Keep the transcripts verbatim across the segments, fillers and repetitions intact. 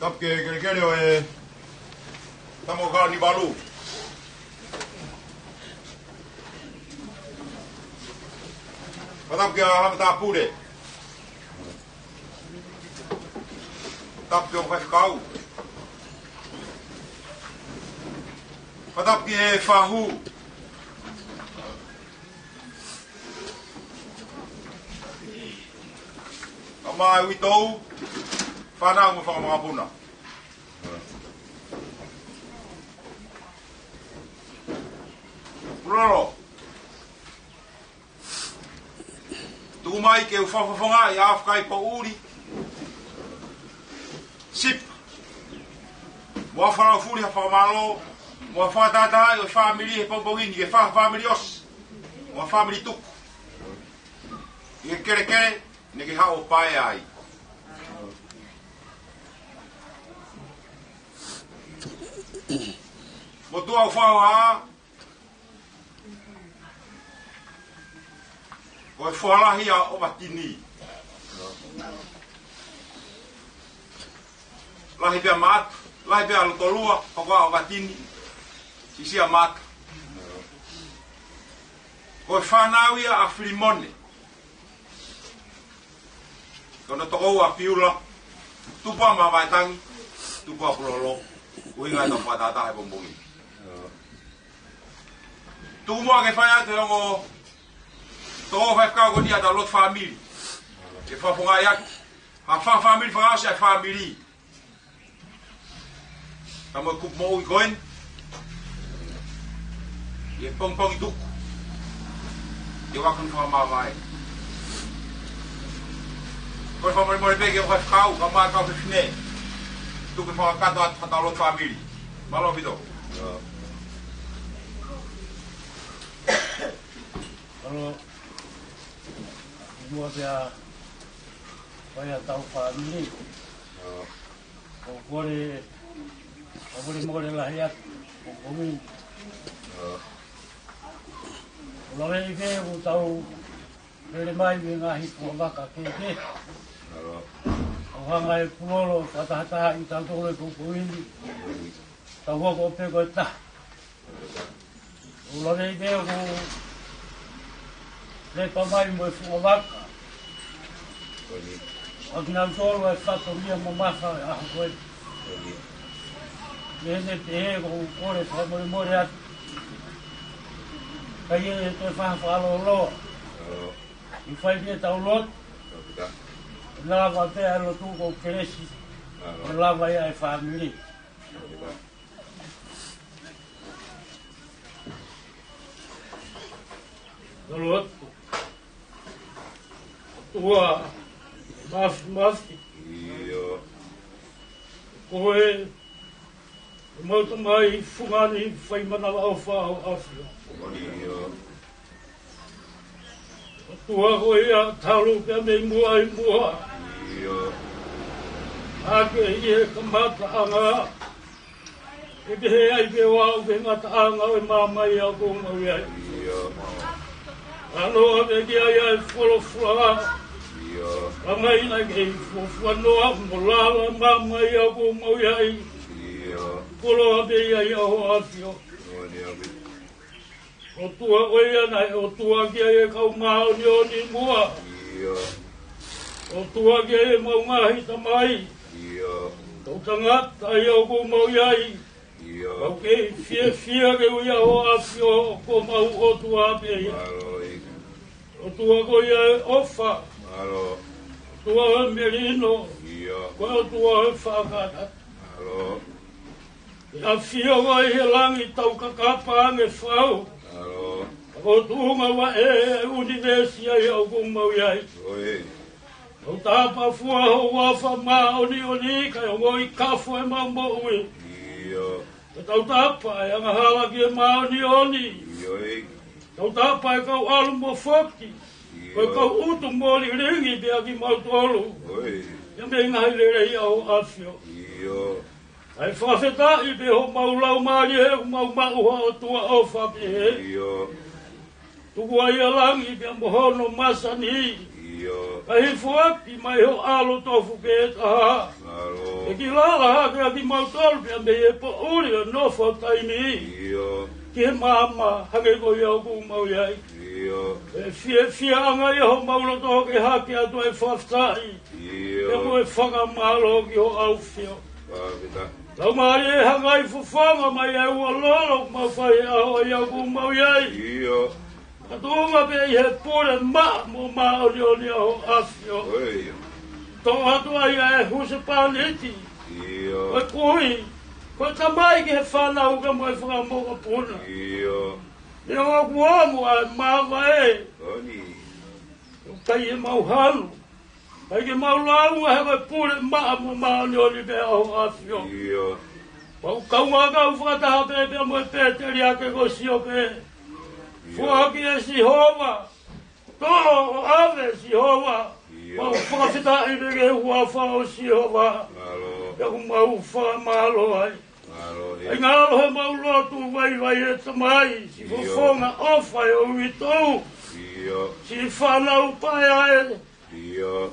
Tapu ki he kelekele ʻo e tama ʻo Kanivalu. Fakatapu ki he Hanga Tāpule. Tapu ki he Faifekau. Fakatapu ki he fahu. Kae ʻumaʻā e uitou, fānau mo e fanga makapuna. Pulolo. Tuku mai ke u fakafofongaʻi ʻa e fakai poʻuli. Sipa. Mo e fakafofongaʻi ha fakamālō. Mo e fakatātā ʻo e fāmili he pongipongi ni, ke fā fāmili ʻosi. Mo e fāmili tuku. ʻI he kelekele, naʻe ʻikai haʻu ʻo paea ai. Motuʻa ʻoku fau ā, ko e foha lahi ʻa ʻOvatini. Lahi pea maʻata, lahi pea lotolua, hoko ʻa ʻOvatini, siʻisiʻa maʻata. Ko e fānau ia ʻa Filimone. Ko hono tokoua ʻa Piula, tupu ʻa Mavaetangi, tupu ʻa Pulolo, ʻuhinga ʻetau fakatātā he pongipongi. Tuku muʻa ke fai atu e ongo tokoua faifekau ko eni ʻa ʻetau lotu fāmili. Ke fakafofongaʻi atu. Ha fā fāmili fakaʻosi ʻa e fāmili. Ka mo e kupu moʻui ko eni. ʻI he pongipongi tuku. ʻI he ʻaho ni fakamāvae. Ko e fakamolemole pē ki he faifekau, kae ʻumaʻā e kau fefine. Tuku ke fakakakato atu ʻetau lotu fāmili. Mālō ʻaupito. Mālō. Muʻa pea fai ʻetau fāmili. ʻOku ou kole, ʻoku ou kole fakamolemole lahi atu, ʻoku ou kumi. ʻOku ou laveʻi pē ʻoku tau lele mai mei he ngaahi fuʻu vaka kehekehe. ʻO hanga ʻe Pulolo ʻo fakatahatahaʻi kitautolu he pongipongi ni. Tau hoko pē ko e taha. ʻOku ou laveʻi pē ʻoku lepa mai mo e fuʻu vaka. ʻOku nau tolo e fatongia mamafa e ʻaho ko ē. Mei heʻene pehē ʻoku ou kole fakamolemole atu. Ka ʻi he toe fakalōloa. ʻI fai pē ʻetau lotu. ʻE lava pē ʻa e lotu ko Kelesi. ʻE lava ia e fāmili. Lolo atu. ʻOtua, mafimafi. ʻIo. Ko e, ʻemau Tamai fungani fai manavaʻofa ʻo ʻAfio. ʻIo. ʻOtua ko ia talu pea mei muʻa ʻi muʻa. ʻIo. ʻAke ʻi he kamataʻanga. ʻE pehē ai pē ʻo aʻu ki he ngataʻanga ʻo e māmani ʻoku mau ʻi ai. ʻIo. Talanoa pē ki ai ʻa e folofola. ʻIo. Ka mai naʻe kei fuofua noa mo lala māmani ʻoku mau ʻi ai. ʻIo. Koloa pē ia ʻi he ʻAfio. ʻOtua ko ia naʻe ʻOtua ki ai e kau māʻoniʻoni muʻa. ʻIo. ʻOtua ki ai ʻemau ngaahi tamai. ʻIo. Kau tangata ia ʻoku mau ʻi ai. ʻIo. Kau kei fiefia ke ui ʻa ho ʻAfio ko homau ʻOtua pē ia. ʻOtua ko ia e ʻofa. ʻOtua e melino. ʻIo. Ko e ʻOtua e fakakata. ʻE ʻafio ʻi he langi taukakapa ange fau. ʻAlo. Ko e tuʻunga vaʻe ʻo e ʻunivēsi ʻa ia ʻoku mau ʻi ai. ʻIo. Tau tapafua ho huafa māʻoniʻoni kae ongoʻi kafo ʻemau moʻui. ʻIo. Ko e tautapa ʻe angahala ki he māʻoniʻoni. ʻIo. Tautapa ʻe kau ʻalu mo foki. ʻIo. Ko e kau utu mo lilingi pea kimautolu. ʻIo. Pea mei he ngaahi lelei ʻa ho ʻAfio. ʻIo. ʻOku fakafetaʻi pē homau laumālie he ʻoku mau maʻu ha ʻOtua ʻofa pehē. ʻIo. Tuku ai ʻa langi pea mo hono masani. ʻIo. Kae hifo ʻaki mai ho ʻAlo tofu pē taha. ʻAlo. ʻE kilala hake ʻa kimautolu pea mei he poʻuli ʻo e nofo taimi. ʻIo. Ki he maama hangē ko ia ʻoku mau ʻi ai. ʻIo. ʻE fiefia ange ia homau loto ke hake atu ʻa e fakafetaʻi. ʻIo. Pea mo e fakamālō ki ho ʻAfio. Fakafetaʻi. Laumālie, hangai fofonga mai ʻa e ʻualolo ʻoku mau fai he ʻaho ʻa ia ʻoku mau ʻi ai. ʻIo. Ka tuʻunga pē ʻi he pule maʻa mo māʻoniʻoni ʻa ho ʻAfio. ʻIo. Toʻo atu ai ʻa e husepāniti. ʻIo. Ko e kui, ko e tamai ki he fānau kae mo e fakamokopuna. ʻIo. Neongo kuo omu ʻa e māvae. ʻOni. ʻOku ʻikai ke mau hanu. ʻIkai ke mau lāunga he ko e pule maʻa mo māʻoniʻoni pē ʻa ho ʻAfio. ʻIo. Mau kaungā kau fakataha pē pea mo e pēteliake ko Siope. ʻIo. Foaki ʻe Sihova. Toʻo ʻo ʻave Sihova. ʻIo. Mau fakafetaʻi pē ki he huafa ʻo Sihova. ʻAlo. Pea ʻoku mau fakamālō ai. ʻAlo, ʻe. ʻAi ngalo he mau lotu vaivai ʻe Tamai. Siʻi, ʻio, fofonga ʻofa ʻe ʻoitou. ʻIo. Siʻi fānau paea ē. ʻIo.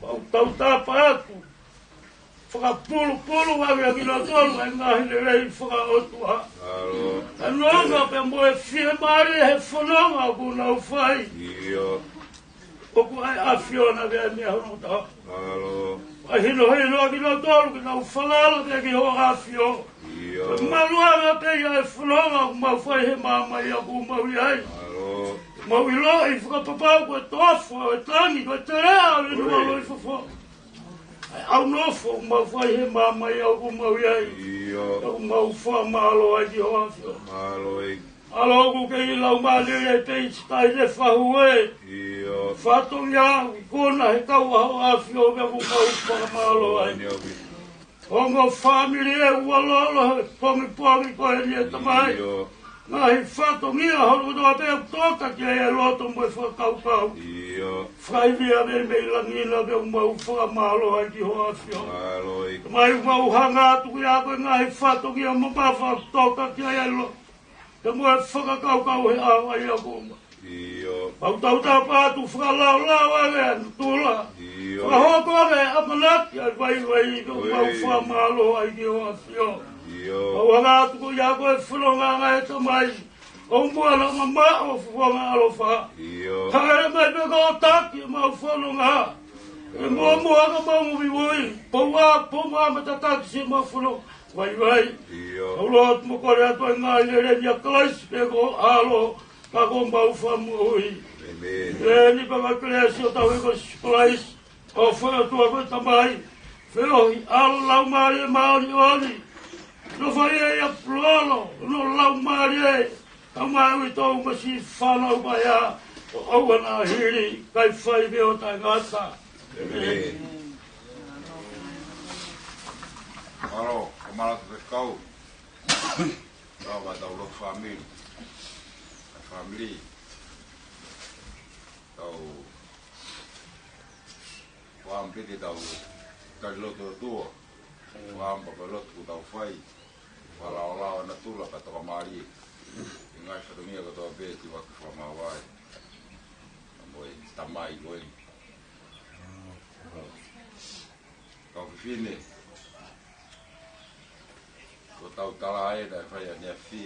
Mau tautapa atu. Fakapulupulu ange ʻa kinautolu ʻa e ngaahi lelei fakaʻotua. ʻAlo. Ka nonga pea mo e fiemālie he fononga ʻoku nau fai. ʻIo. ʻOku ʻi ai ʻa e ʻAfio naʻa mea hono tā. ʻAlo. ʻAi hinohino ʻa kinautolu ke nau falala pē ki ho ʻAfio. ʻIo. Ko e maluʻanga pē ia ʻa e fononga ʻoku mau fai he maama ʻoku mau ʻi ai. ʻAlo. Mau ʻiloʻi fakapapau ko e toafa ʻo e tangi, ko e teleʻa ʻo e nua, ʻio, loi fofo. ʻA e ʻaunofo ʻoku mau fai he maama ʻoku mau ʻi ai. ʻIo. ʻOku mau fakamālō ai ki ho ʻAfio. Mālō ē. ʻAlo, ʻoku kei laumālie pē ʻi Sikaile Fahu ē. ʻIo. Fatongia ʻoku kona he kau ʻa ho ʻAfio pea ʻoku mau fakamālō ai. ʻIo. Ongo fāmili ē ʻualolo he pongipongi ko eni ē Tamai. ʻIo. Ngaahi fatongia hono kotoa pē ʻoku toka ki ai e loto mo e fakakaukau. ʻIo. Fakaivia meimei langi na pea ʻoku mau fakamālō ai ki ho ʻAfio. Mālō ē. Tamai, mau hanga atu ki he ako e ngaahi fatongia mamafa ʻoku toka ki ai e loto pea mo e fakakaukau he ʻaho ʻa ia ʻoku mau. ʻIo. Mau tautapa atu fakalaulauloto ʻa e natula. ʻIo. Fakahoko ʻa e ʻamanaki ʻa e vaivai ʻoku mau, ʻoi, fakamālō ai ki ho ʻAfio. ʻIo. Mau hanga atu ko ia ko e fononga ʻa e Tamai. ʻOku muʻa na mamaʻo fofonga ʻaloʻofa. ʻIo. Haʻele mai pē ko e taki ʻemau fononga. ʻE muʻomuʻa ka mau muimui. Poua, poua mo tataki siʻemau fononga vaivai. ʻIo. Mau lotu mo kole atu ʻa e ngaahi lelei ʻa Kalaisi pē ko ho ʻAlo, ka ko homau Fakamoʻui. ʻĒmeni. ʻĒmeni. Pea ko e kelesi ʻa hotau ʻEiki ko Sīsū Kalaisi, ʻofa ʻa e ʻOtua ko e Tamai, feohi ʻa e Laumālie Māʻoniʻoni, nofoʻia ʻa e ʻAlo, ʻa e Laumālie, ʻa e ʻOtua mo siʻi fānau paea, ʻo ʻoua naʻa hili, kae fai pē ʻo taʻengata. ʻĒmeni. Mālō, ka mālō atu Faifekau. Tau ō ki hotau lotu fāmili. Fāmili. Tau fakaʻamu pē ke tau tali lotu ʻOtua. Fakaʻamu pē lotu kuo tau fai. Fakalaolao ʻa natula ka toka mālie. ʻI he ngaahi fatongia kotoa pē ʻoku ʻi he fakamaau ʻa e, ʻa e Tamai ko eni. Kau fefine, ko ʻetau tala ē naʻe fai ʻaneafi.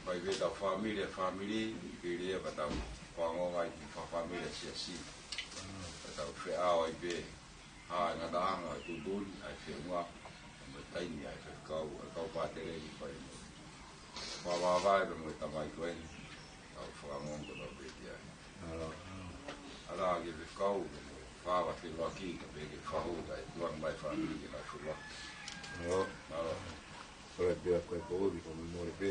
Fai pē ʻetau fāmili ʻa e fāmili, pili ʻa ʻetau fanongo ai ki he fakafāmili ʻa e siasi. Ka tau feʻao ai pē, ʻa e ngataʻanga ʻo e tuʻutuʻuni, ʻa e feʻunga, mo e taimi ʻa e Faifekau, ʻa e kau pātele ni fai mo. Fakavavevave mo e Tamai ko eni, tau fanongo kotoa pē ki ai. ʻAlo. ʻAlā ke Faifekau, ke fava ke loaki, ka pehē ke fahu, kae tuʻu mai fāmili ke nau feʻao. ʻAlo. ʻAlo. Kole pē ʻa e kau poʻuli, ko e mole pē.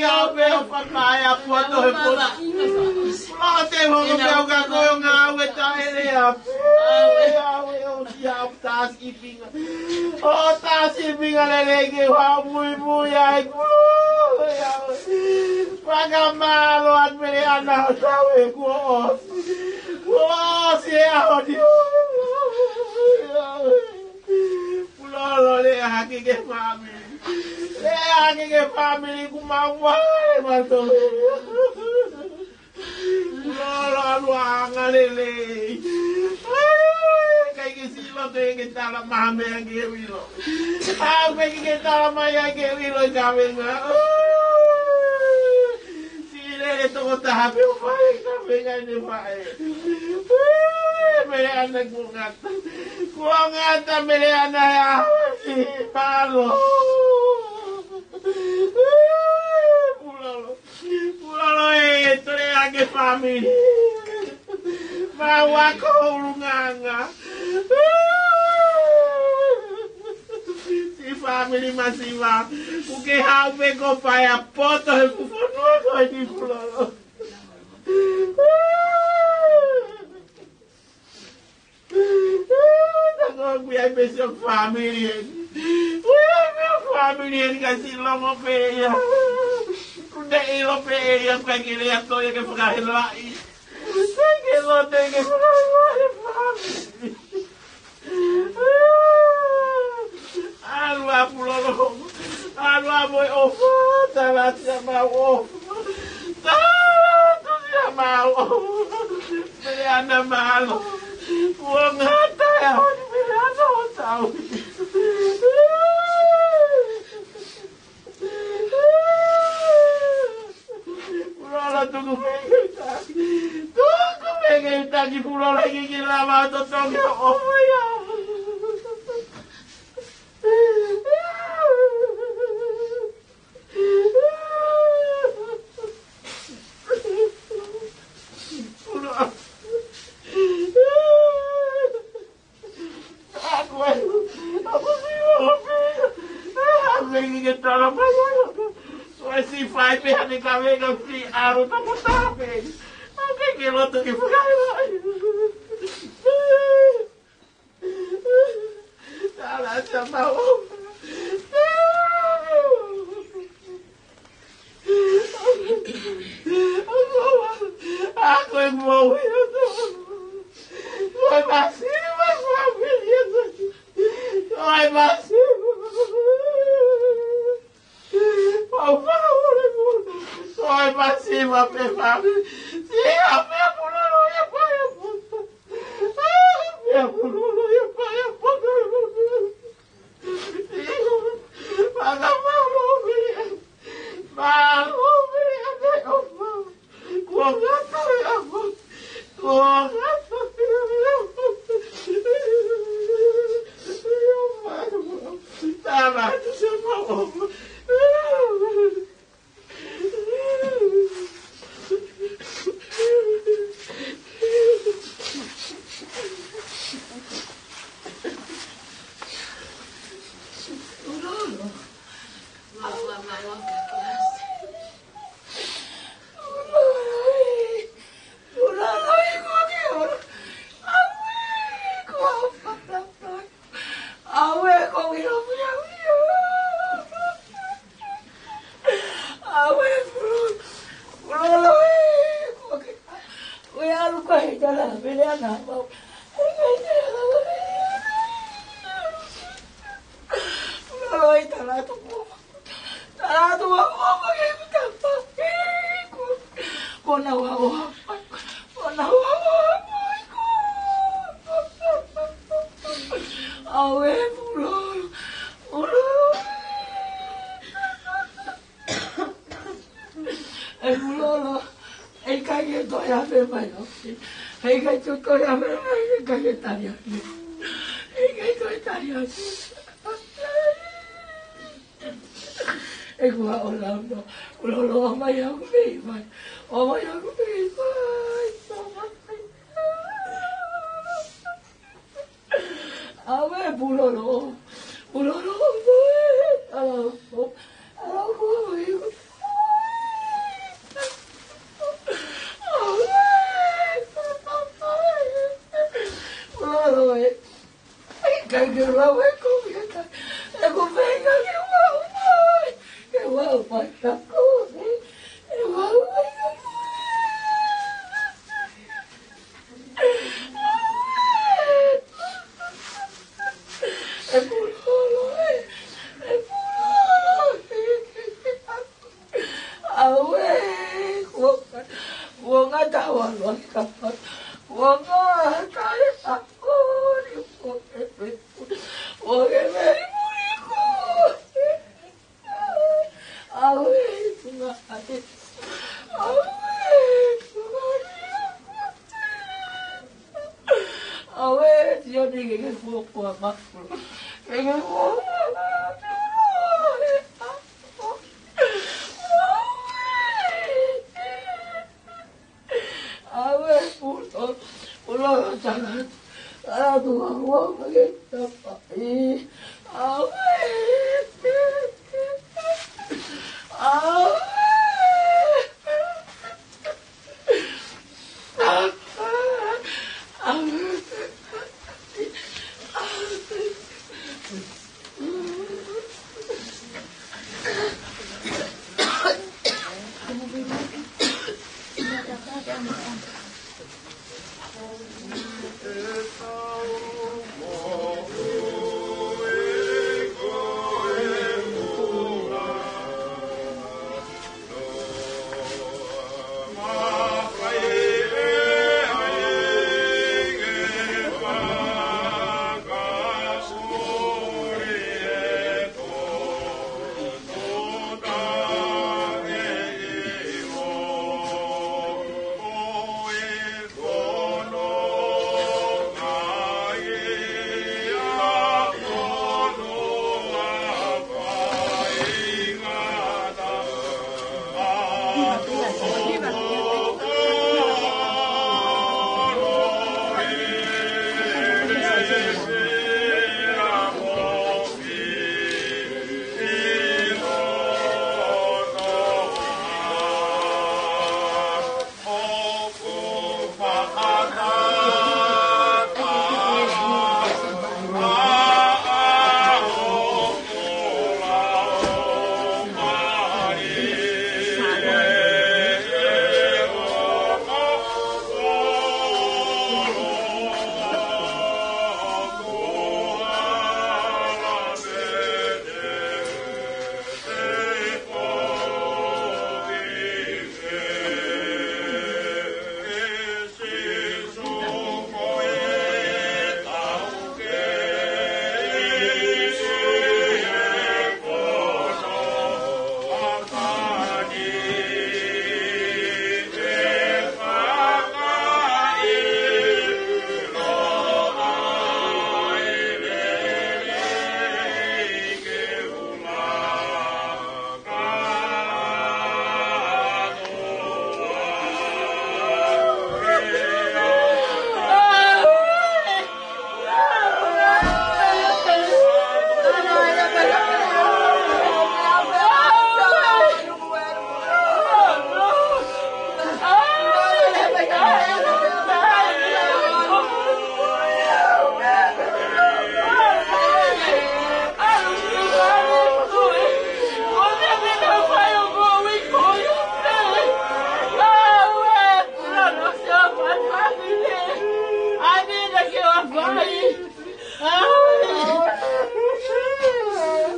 ia pē ʻo fakaʻea pua to he pota. Puloho te hoko pē ʻo ka ko e ngāue taʻelea. Ia ʻosi ʻa ʻoku tasi ʻi pinga. ʻO tasi ʻi pinga lelei ke u haʻu muimui ai. Ia fakamālō atu Meleana ʻo tau e kuo ʻosi. Kuo ʻosi e ʻaho ni. Puloho lea hake ki he fāmili. Lea hake ki he fāmili kuo mau vale mato. Puloho ʻalu ʻo anga lelei. ʻIkai ke sio ke ke tala mai ha meʻa ke u ʻilo. ʻA, ʻikai ke ke tala mai ha meʻa ke u ʻilo ʻi he kavenga. Sio lelei tokotaha pē ʻo fai kavenga ʻene faʻē. Meleana kuo ngata. Kuo ngata Meleana ʻi he ʻaho ni. Mālō. Pulolo. Pulolo ē, toe ʻai ke fāmili. Mau ako ʻulungaanga. Siʻi fāmili masiva. Kuo ke haʻu pē ko e paea poto he fuʻu fonua ko eni Pulolo. Naʻa ko ʻeku ʻi ai pē siʻoku fāmili eni. ʻI ai pē ʻeku fāmili eni ka siʻi longo pē ia. Kuo ne ʻilo pē ia ʻoku ʻikai ke lea toe ke fakahelaʻi. ʻIkai ke loto ke fakahelaʻi fāmili. ʻAlu ā Pulolo. ʻAlu ā mo e ʻofa. Tala atu siʻa mau ʻofa. Tala atu siʻa mau ʻofa. Mele ana mālō. Kuo ngata e ʻaho ni mele ana ʻo tau. Pulolo tuku pē ke u taki. Tuku pē ke u taki Pulolo ke ke lava ʻo totongi ʻo ʻofa ia. Pulolo. Ako e, ako si o pe. Ako e ke tala mai. Ko e siʻi fai pē hane ka me ka si aro toko tape. Ako e ke loto ke fakaila. Tala atu siʻa mau. Ako e mau ia. Ko e masiva fāmili ia. Ko e masiva. Mau fakamolemole muʻa. Ko e masiva pē fāmili. Siʻi ʻa pē Pulolo ia paea poto. Pea Pulolo ia paea poto. Mālō, mālō, mālō, mālō, mālō. Kuo ngata e ʻaho. Kuo ngata e ʻaho. Tala atu siʻa mau ʻofa. Ko na wa wa. Ko na wa wa. Awe, Pulolo. Pulolo. ʻE Pulolo. ʻE ʻikai ke toe ʻave mai ʻo. ʻE ʻikai ke toe ʻave mai, ʻe ʻikai ke tali ʻaki. ʻE ʻikai toe tali ʻaki. ʻE kua o lama, Pulolo ʻomai ʻaku mei vai, ʻomai ʻaku mei vai, ʻomai. Awe Pulolo, Pulolo ʻomai, ala ko, ala ko ʻomai. Awe, Pulolo ē. ʻIkai ke lau e kovi ʻe taha. ʻE ko feinga ke ʻoua ʻe ʻomai. Ke ʻoua ʻe ʻomai ka kovi. ʻE ʻoua ʻe ʻomai ka kovi. ʻE Pulolo ē. ʻE Pulolo ē. Awe, kuo ngata, kuo ngata ʻa e ʻalu ʻaki kapau. Kuo ngata e ʻalu ʻaki kapau. Kuo ke mei, kuo ke mei muli ko. Awe, kuo ngata e. Awe, kuo ngata e. Awe, Sione ke ke fuofua mafu. Ke ke fuofua mafu. Ulo, ulo, tangata. Atu a ua ke tapai. Awe. Awe.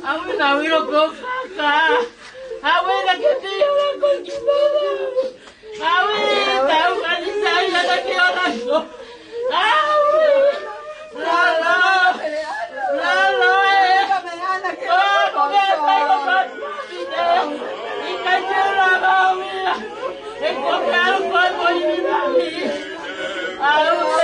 Awe, na wilo ko kaka. Awe, na ke te ola ko ki mama. Awe, tau ka ni sai na ke ola ko. Awe, lalo, lalo e. Ko ko ke pai ko ka pine. Ika te ola ka wila. E ko ke au ko ko i ni mami. Awe.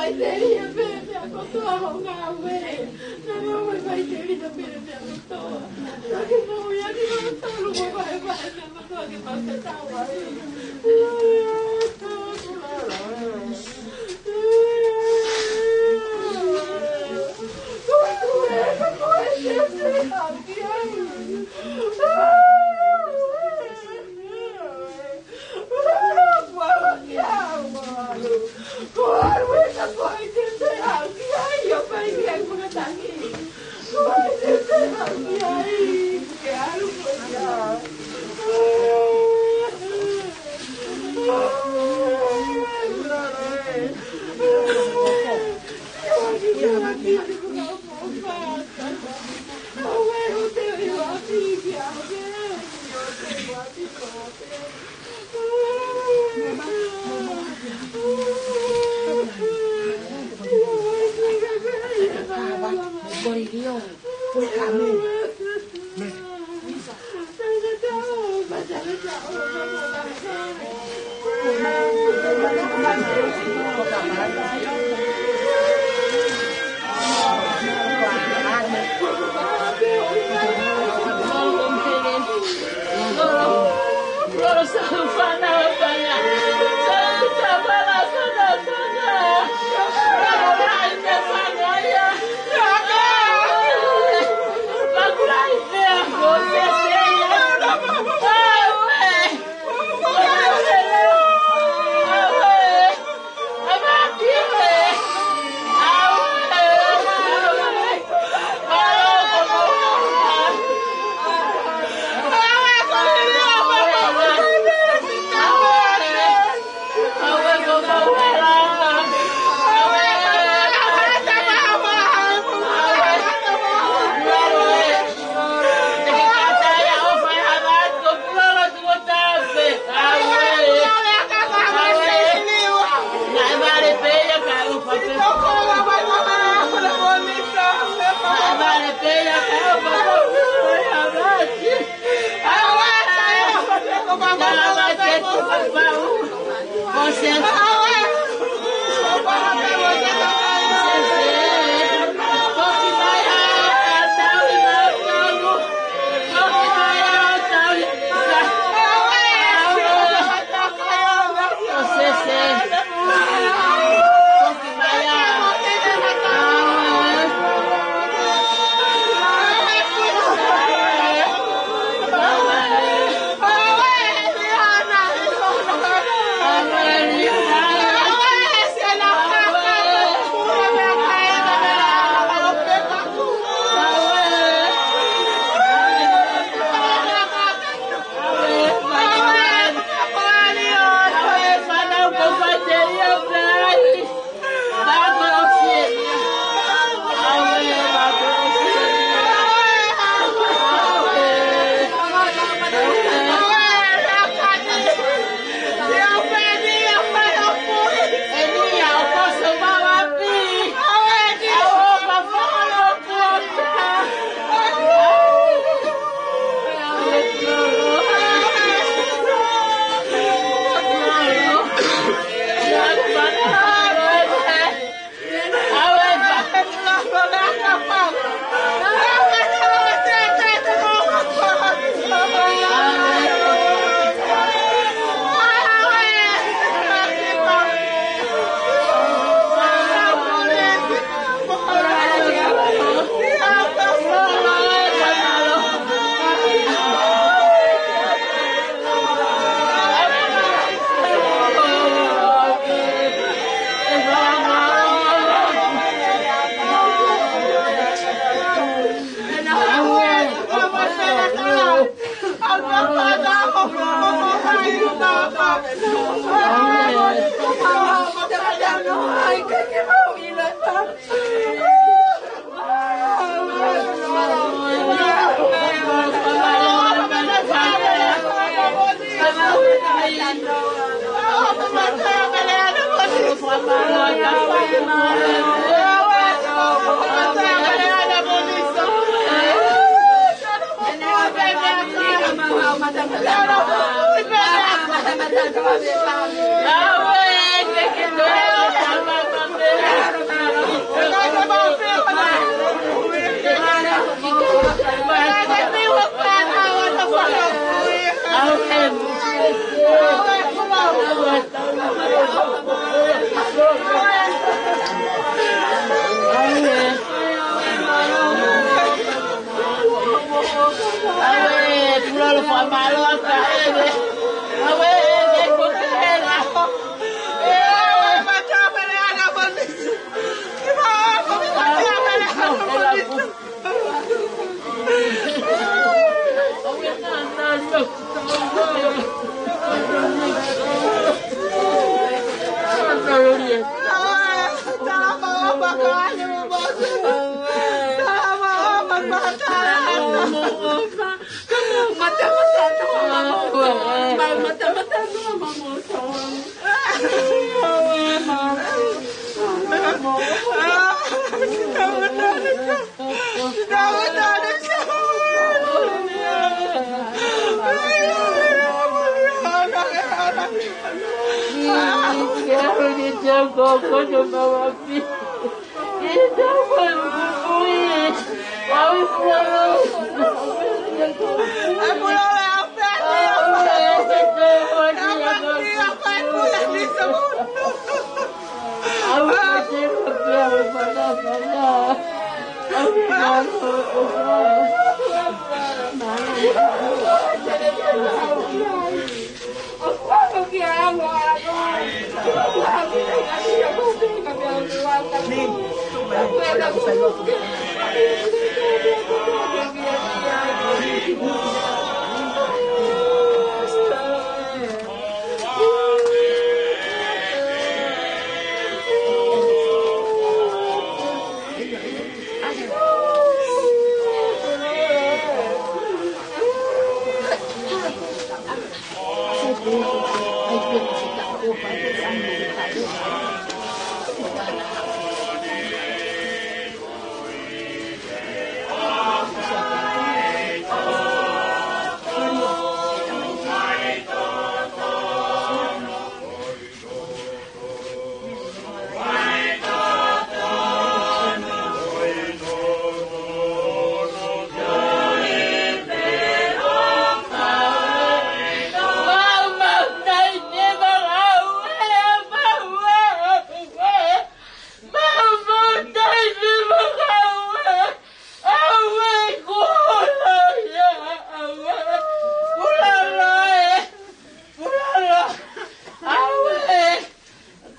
Faʻiteliha pē meʻa kotoa hoʻo ngāue. Naʻa mo e faʻiteliha pē meʻa kotoa. Naʻa ke moʻui ʻaki mo tolu mo e vahevahe meʻa kotoa ke mau tatau ai.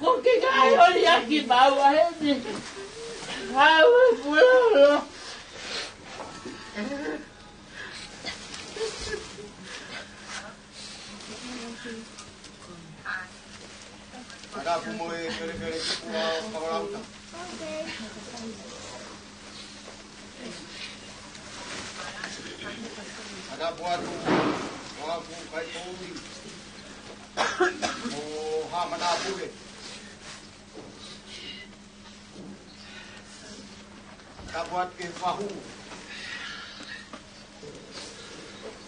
Ko ke kai oli aki mau a heni. Au e pulolo. Ana pu mo e kelekele ki pua o Kamalauta. Ana pu atu, ua pu kai pouli. Mo ha mana pule. Tapu atu ki he fahu.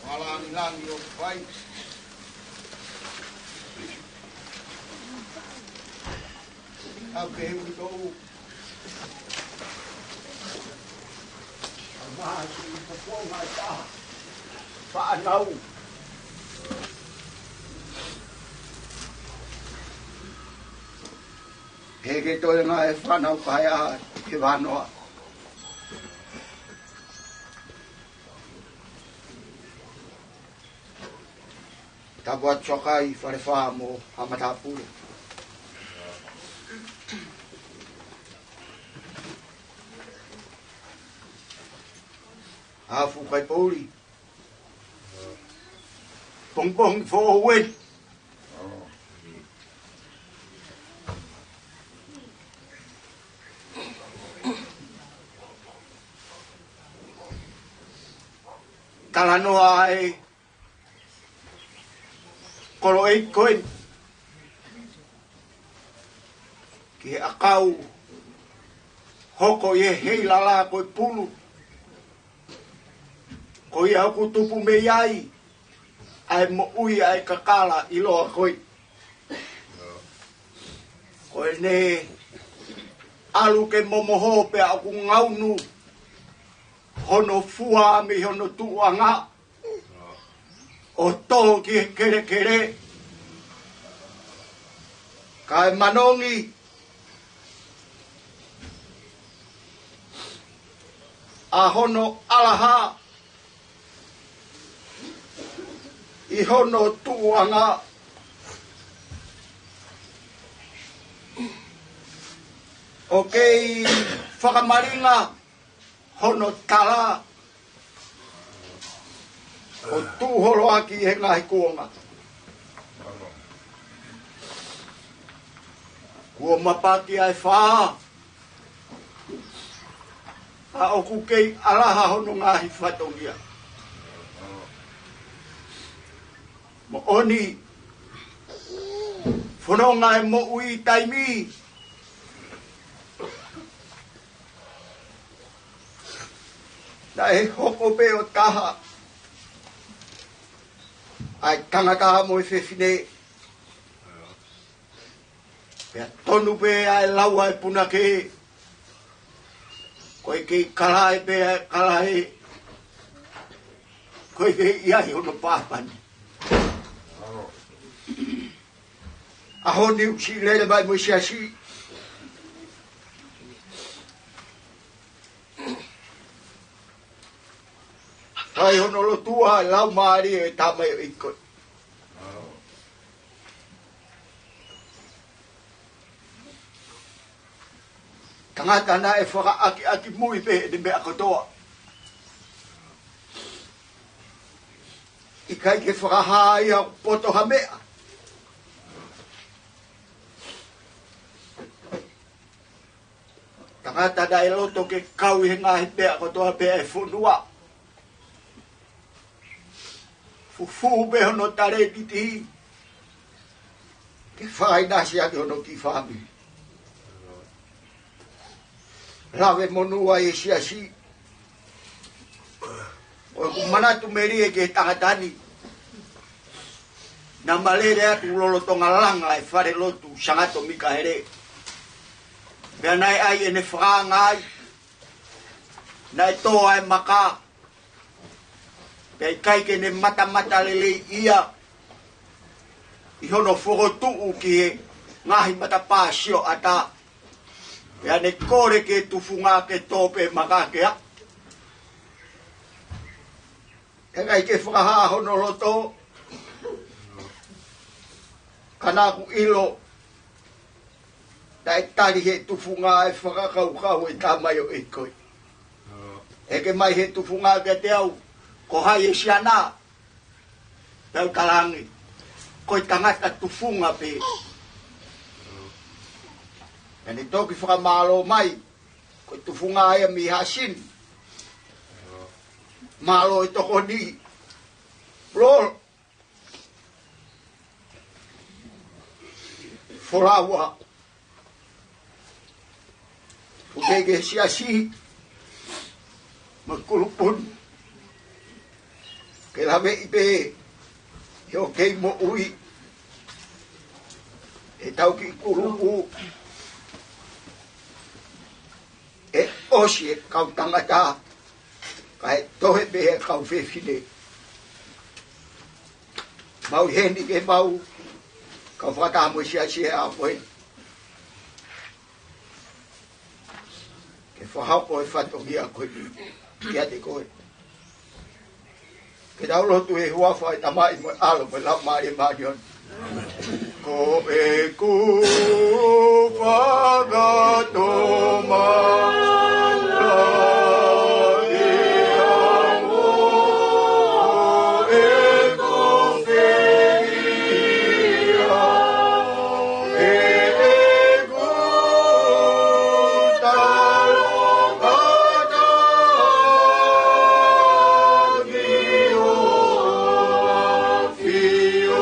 Malangilangi ʻoku fai. Tapu ki he uitou. Maha si poponga ta. Fānau. He ke toe ngā e fānau kae ʻa he vanoa. Tapu atu Sokai, Falefā mo Haʻa Matāpule. Afu kai pouli. Pongipongi foʻou ē. Talanoa e koloʻeiki ko ē ki he ʻakau hoko ʻi he heilala ko e pulu. Ko ia ʻoku tupu mei ai ʻa e moʻui ʻa e kakala ʻiloa ko ē. Ko ʻene ʻalu ke momoho pea ʻoku ngaunu hono fua mei hono tuʻuʻanga. ʻo tō ki he kelekele, kae manongi ʻa hono ʻalaha ʻi hono tuʻuʻanga, ʻo kei fakamalinga hono tala, ʻo tuʻu holo ʻaki ʻi he ngaahi kuonga. Kuo mapaki ʻa e fā, ʻa ʻoku kei ʻalaha hono ngaahi fatongia. Moʻoni, fononga e moʻui taimi, naʻe hoko pē ʻo taha ʻa e tangata mo e fefine. Pea tonu pē ʻa e lau ʻa e punake, ko e kei kalae pē ʻa e kalae, ko e kei ʻi ai hono pāpani. ʻAho ni ʻoku siʻi lele mai mo e siasi, fai hono lotua ʻa e laumālie ʻo e tamaioʻeiki ko ē. Tangata naʻe fakaʻakiʻakimui pē ʻene meʻa kotoa. ʻIkai ke fakahā ia ʻoku poto ha meʻa. Tangata naʻe loto ke kau ʻi he ngaahi meʻa kotoa pē ʻa e fonua. Fufū pē hono talēniti ke fakaʻinasi ʻaki hono kiʻi fāmili. Lave monū ʻa e siasi. ʻOku ou manatu melie ki he tangata ni, naʻá ma lele atu lolotonga langa e falelotu Sangato Mikaele. Pea naʻe ʻai ʻene fakaanga ai, naʻe tō ʻa e maka, pea ʻikai ke ne matamata lelei ia ʻi hono fokotuʻu ki he ngaahi matapā sioʻata. Pea ne kole ki he tufunga ke tō pē maka ke aʻu. He ʻikai ke fakahā hono loto, ka naʻá ku ʻilo naʻe tali he tufunga e fakakaukau e tamaioʻeiki ko ē. Heke mai he tufunga kiate au, ko hai e siana? Pea u talaange, ko e tangata tufunga pē. Pea ne toki fakamālō mai, ko e tufunga ia mei Hasini. Mālō e tokoni. Lolo. Folaua. Puke ke siasi mo e kulupu ni. Ke laveʻi pē he ʻoku kei moʻui ʻetau kiʻi kulupu. ʻE ʻosi e kau tangata, kae toe pē e kau fefine. Mau ʻi heni ke mau kau fakataha mo e siasi he ʻaho ko ē ke fakahoko e fatongia ko eni kiate koe. Ke tau lotu he huafa e Tamai mo e ʻAlo mo e Laumālie Māʻoniʻoni. Ko ʻeku fakatomala ʻi he ʻeku feia, ʻe ʻeku talo kata ki ho ʻafio.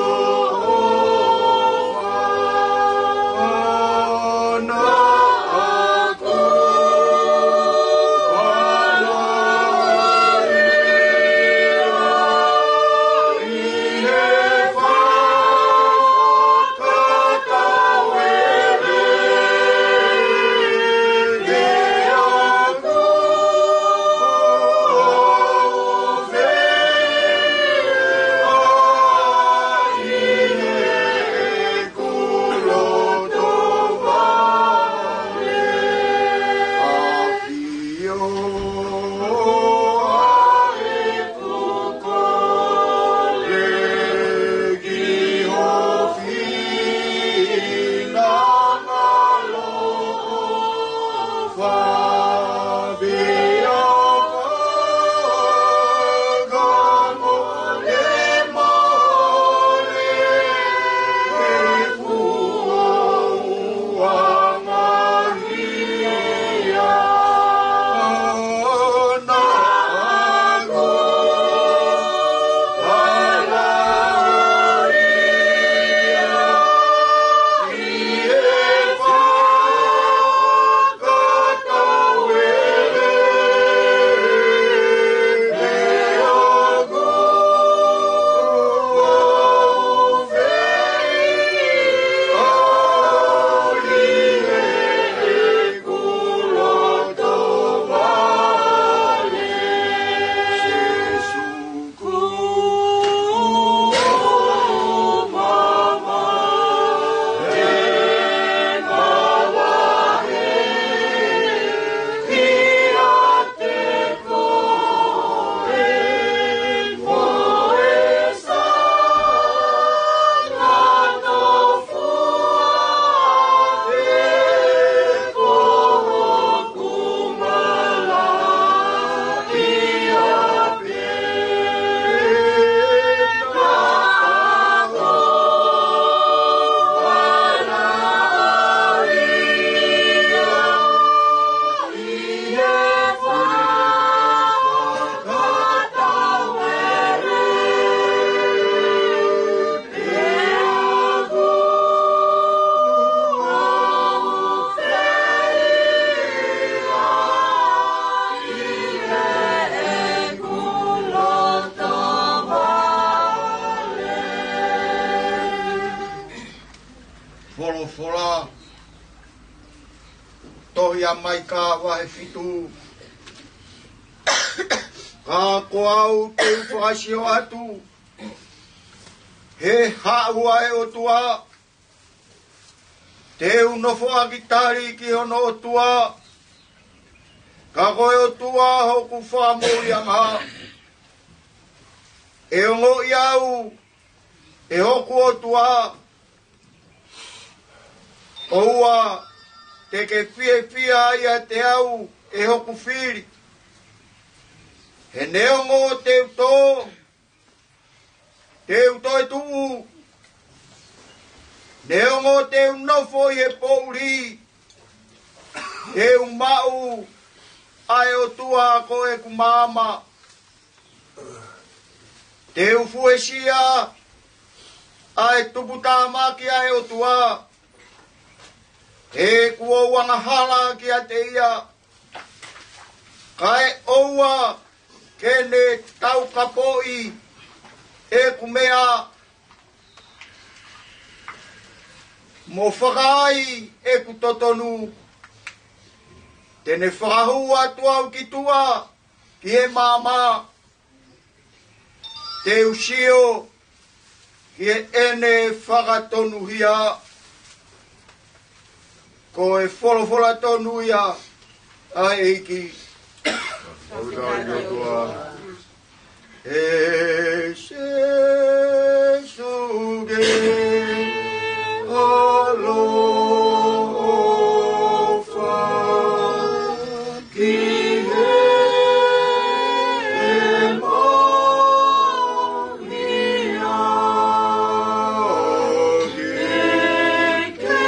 Folofola, tohi ʻa Maika vahe fitu. Ka ko au te u fakasio atu, he haʻu ʻa e ʻOtua, te u nofoʻaki tali ki hono ʻOtua, ka ko e ʻOtua hoku fakamoʻuiʻanga. ʻE ongoʻi au ʻe hoku ʻOtua, ʻoua te ke fiefia ʻiate au ʻe hoku fili. He neongo te u tō, te u toetuʻu, neongo te u nofo ʻi he poʻuli, te u maʻu ʻa e ʻOtua ko ʻeku maama. Te u fuesia ʻa e tuputāmaki ʻa e ʻOtua, he kuo u angahala kiate ia, kae ʻoua ke ne taukapoʻi ʻeku meʻa, mo fakaai ʻeku totonu. Te ne fakahū atu au ki tuʻa ki he maama, te u sio ki heʻene fakatonuhia. Ko e folofola tonu ia ʻa e ʻEiki. ʻOku tau ʻi ʻOtua. ʻE Sīsū ke ʻaloʻofa ki he moʻui ʻa ke ke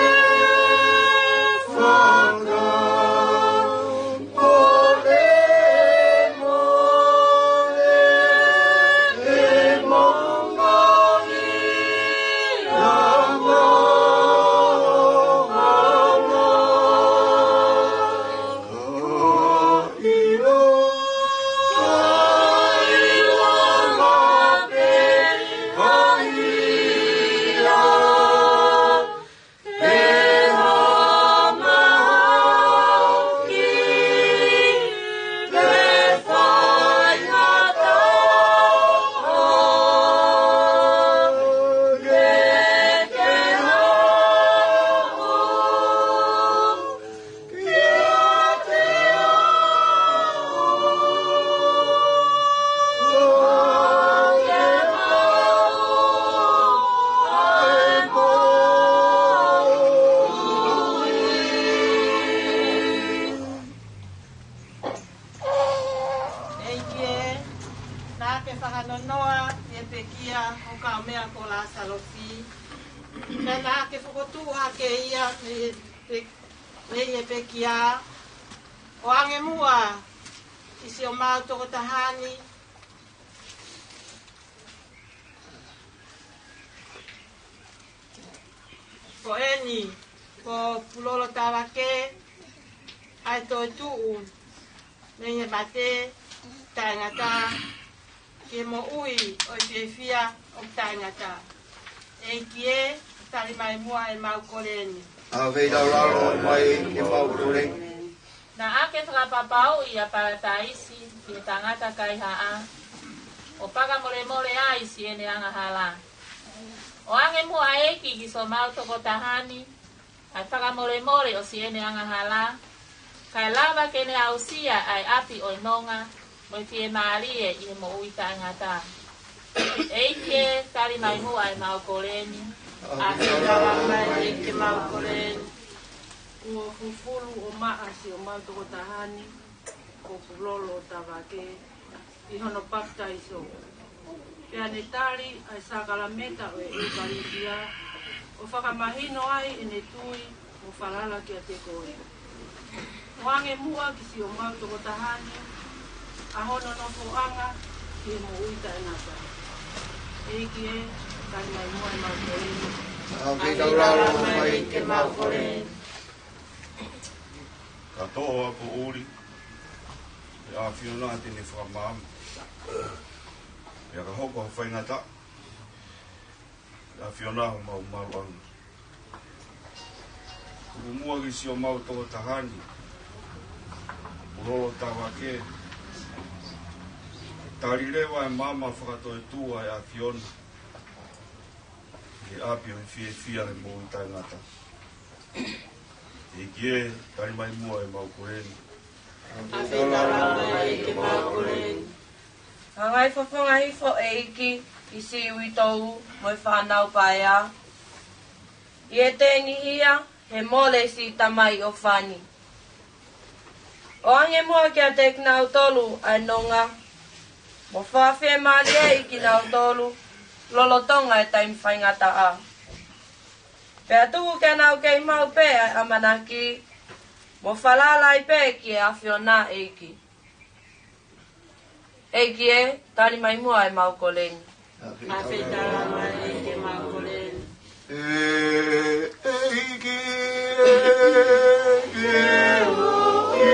faka ʻEiki ē, naʻa ke fakanonoa ʻi he pekia ʻo e kau meʻa ko Lāsalosi, pea naʻa ke fokotuʻu hake ia mei he pe-, mei he pekia. ʻO ʻange muʻa ki siʻomau tokotaha ni, ko eni, ko Pulolo Tavake, ʻa e toetuʻu mei he mate taʻengata ki he moʻui ʻo e fiefia ʻo taʻengata. ʻEiki ē, tali mai muʻa ʻemau kole ni. ʻA feilaulalo mai ʻemau kole ni. Naʻa ke fakapapauʻi ʻa Palataisi ki he tangata kaihaʻa, ʻo fakamolemole ai siʻene angahala. ʻO ʻange muʻa ʻEiki ki siʻomau tokotaha ni ʻa e fakamolemole ʻo siʻene angahala, kae lava ke ne aʻusia ʻa e ʻapi ʻo e nonga mo e fiemālie ʻi he moʻui taʻengata. ʻEiki ē, tali mai muʻa ʻemau kole ni. ʻA feilaulalo mai ʻEiki ʻemau kole ni. Kuo fufulu ʻo maʻa siʻomau tokotaha ni, ko Pulolo Tavake, ʻi hono papitaiso. Pea ne tali ʻa e sākalameta ʻo e ʻEkalesia, ʻo fakamahino ai ʻene tui mo falala kiate koe. ʻO ʻange muʻa ki siʻomau tokotaha ni ʻa hono nofoʻanga ki he moʻui taʻengata. ʻEiki ē, tali mai muʻa ʻemau kole ni. ʻA feilaulalo mai ʻEiki ʻemau kole ni. Ka toʻo ʻa e poʻuli, ʻe ʻAfiona te ne fakamaama. Pea ka hoko ha faingataʻa, ʻe ʻAfiona homau maluʻanga. Muʻa ki siʻomau tokotaha ni, ʻoku lolo tavake, tali leva e maama fakatoetuʻu ʻa e ʻAfiona, ke ʻapi ʻo e fiefia ʻo e moʻui taʻengata. ʻEiki ē, tali mai muʻa ʻemau kole ni. ʻAfio talavou ʻEiki ʻemau kole ni. Hanga ʻo fofonga hifo ʻEiki ʻi siʻi uitou mo e fānau paea ʻi he tengi ia, he mole siʻi tamai ʻofa ni. ʻOange muʻa kiate kinautolu ʻa e nonga, mo fakafiemālieʻi kinautolu lolotonga e taimi faingataʻa. Pea tuku ke nau kei maʻu pē ʻa e ʻamanaki, mo falala ai pē ki he ʻAfiona ʻEiki. ʻEiki ē, tali mai muʻa ʻemau kole ni. ʻAfio talavou ʻEiki ʻemau kole ni. ʻE, ʻEiki ē, ke u ʻilo, ke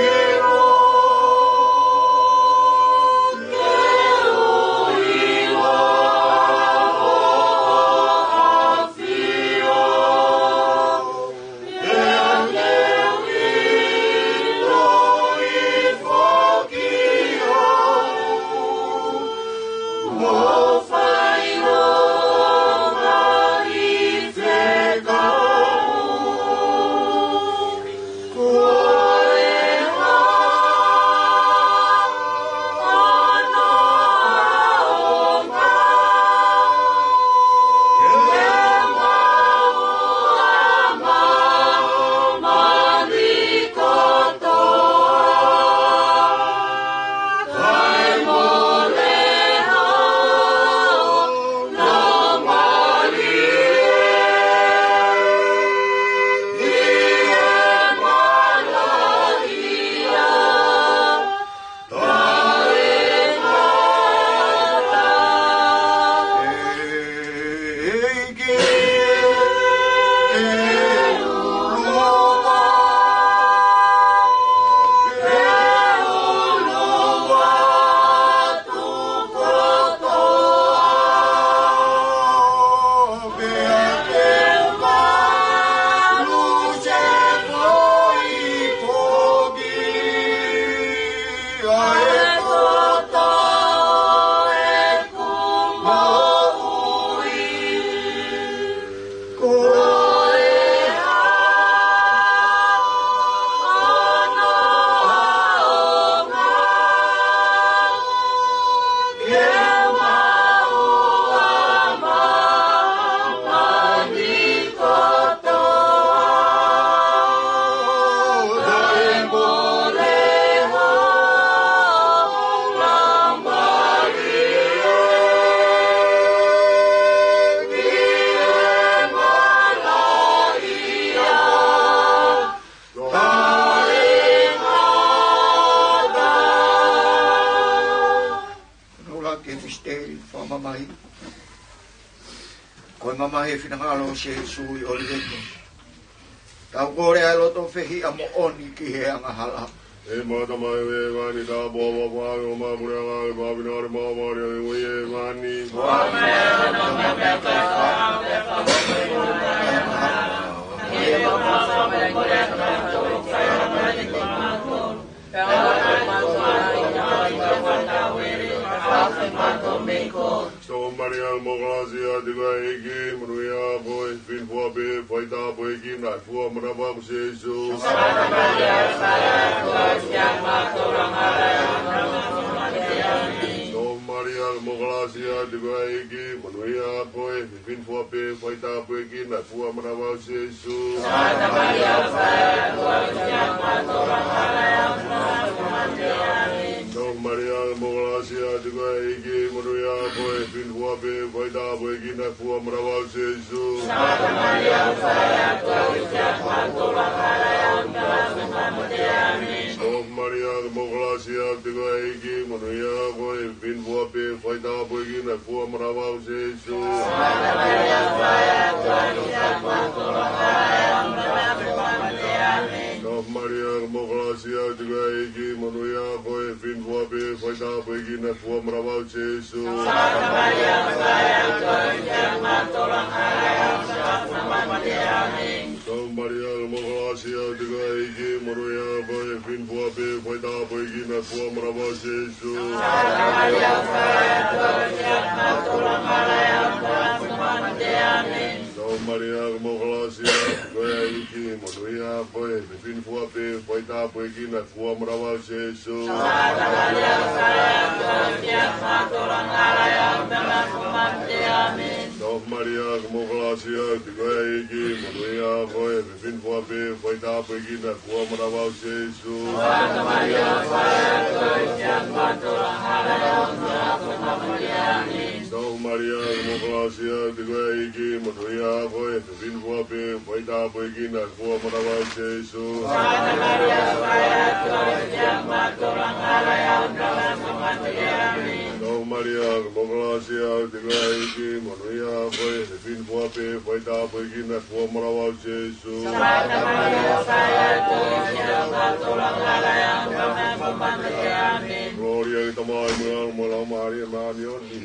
u ʻilo ʻa e ʻAfio. Nau la ke fisiteli fakamamahi. Ko e mamahi e finangalo ʻo Sīsū ʻi ʻOliveti. Tau kole ʻa e loto fehiʻa moʻoni ki he angahala. ʻE Tamai ʻoku ʻi hēvani, tāpuakiʻi ho huafa, ke hoko hoʻo puleʻanga, ke fai ho finangalo ʻi hēvani, hangē ko ia ʻi ʻolunga ni. Sō Malia mo e kalasia ʻa e ʻEiki, monūʻia koe ʻi he fefine fua pē, faitāpuekina ʻa e fua ʻo ho manava ko Sīsū. Sō Malia mo e kalasia ʻa e ʻEiki, monūʻia koe ʻi he fefine fua pē, faitāpuekina ʻa e fua ʻo ho manava ko Sīsū. Sō Malia mo e kalasia ʻa e ʻEiki, monūʻia koe ʻi he fefine fua pē, faitāpuekina ʻa e fua ʻo ho manava ko Sīsū. Sō Malia mo e kalasia ʻa e ʻEiki, monūʻia koe ʻi he fefine fua pē, faitāpuekina ʻa e fua ʻo ho manava ko Sīsū. Sō Malia mo e kalasia ʻa e ʻEiki, monūʻia koe ʻi he fefine fua pē, faitāpuekina ʻa e fua ʻo ho manava ko Sīsū. Malia, ʻoku mo kalasi ʻa e ʻEiki, monūʻia koe ʻi he fefine fua pē, fai tāpuekina ʻa e fua manava ʻo Sēsū. Malia, ʻoku mo kalasi ʻa e ʻEiki, monūʻia koe ʻi he fefine fua pē, fai tāpuekina ʻa e fua manava ʻo Sēsū. Malia, ʻoku mo kalasi ʻa e ʻEiki, monūʻia koe ʻi he fefine fua pē, fai tāpuekina ʻa e fua manava ʻo Sēsū. Malia, ʻoku mo kalasi ʻa e ʻEiki, monūʻia koe ʻi he fefine fua pē, fai tāpuekina ʻa e fua manava ʻo Sēsū. Malia, ʻoku mo kalasi ʻa e ʻEiki, monūʻia koe ʻi he fefine fua pē, fai tāpuekina ʻa e fua manava ʻo Sēsū. Kolōlia ki he Tamai mo e ʻAlo mo e Laumālie Māʻoniʻoni.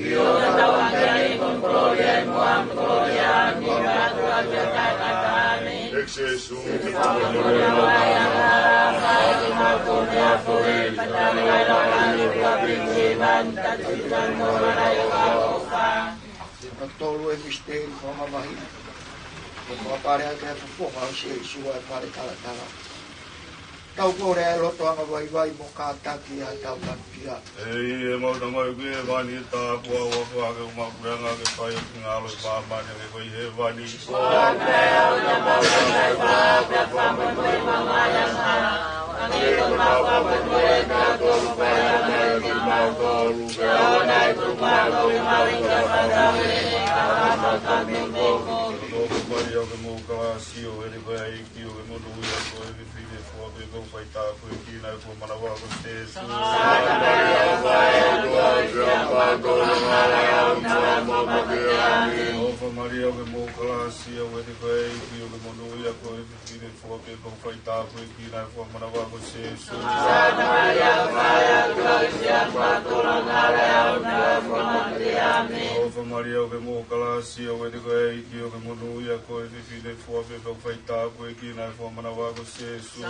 ʻEiki Sēsū, Tolu e misiteli fakamamahi. Ko e fakapale ʻa e fofoha ʻo Sēsū ʻa e fale talatala. Tau kole ʻa e loto angavaivai mo kātaki ʻa hotau tanupia. ʻEiki, ʻemau Tamai ʻoku ʻi hēvani, ke tāpuhā ho huafa, ke hoko mai ho puleʻanga, ke fai ho finangalo ʻi māmani hangē ko ia ʻi hēvani. Ko e Malia ʻoku mo kalasi, ʻoku ʻiate koe ʻa e ʻEiki, ʻoku ke monūʻia koe ʻi he fefine fua pē, pea ʻoku fai tāpuekina ʻa e fua manava ko Sēsū. ʻOfa Malia, ʻoku mo kalasi, ʻoku ʻiate koe ʻa e ʻEiki, ʻoku ke monūʻia koe ʻi he fefine fua pē, pea ʻoku fai tāpuekina ʻa e fua manava ko Sēsū. ʻOfa Malia, ʻoku mo kalasi, ʻoku ʻiate koe ʻa e ʻEiki, ʻoku ke monūʻia koe ʻi he fefine fua pē, pea ʻoku fai tāpuekina ʻa e fua manava ko Sēsū.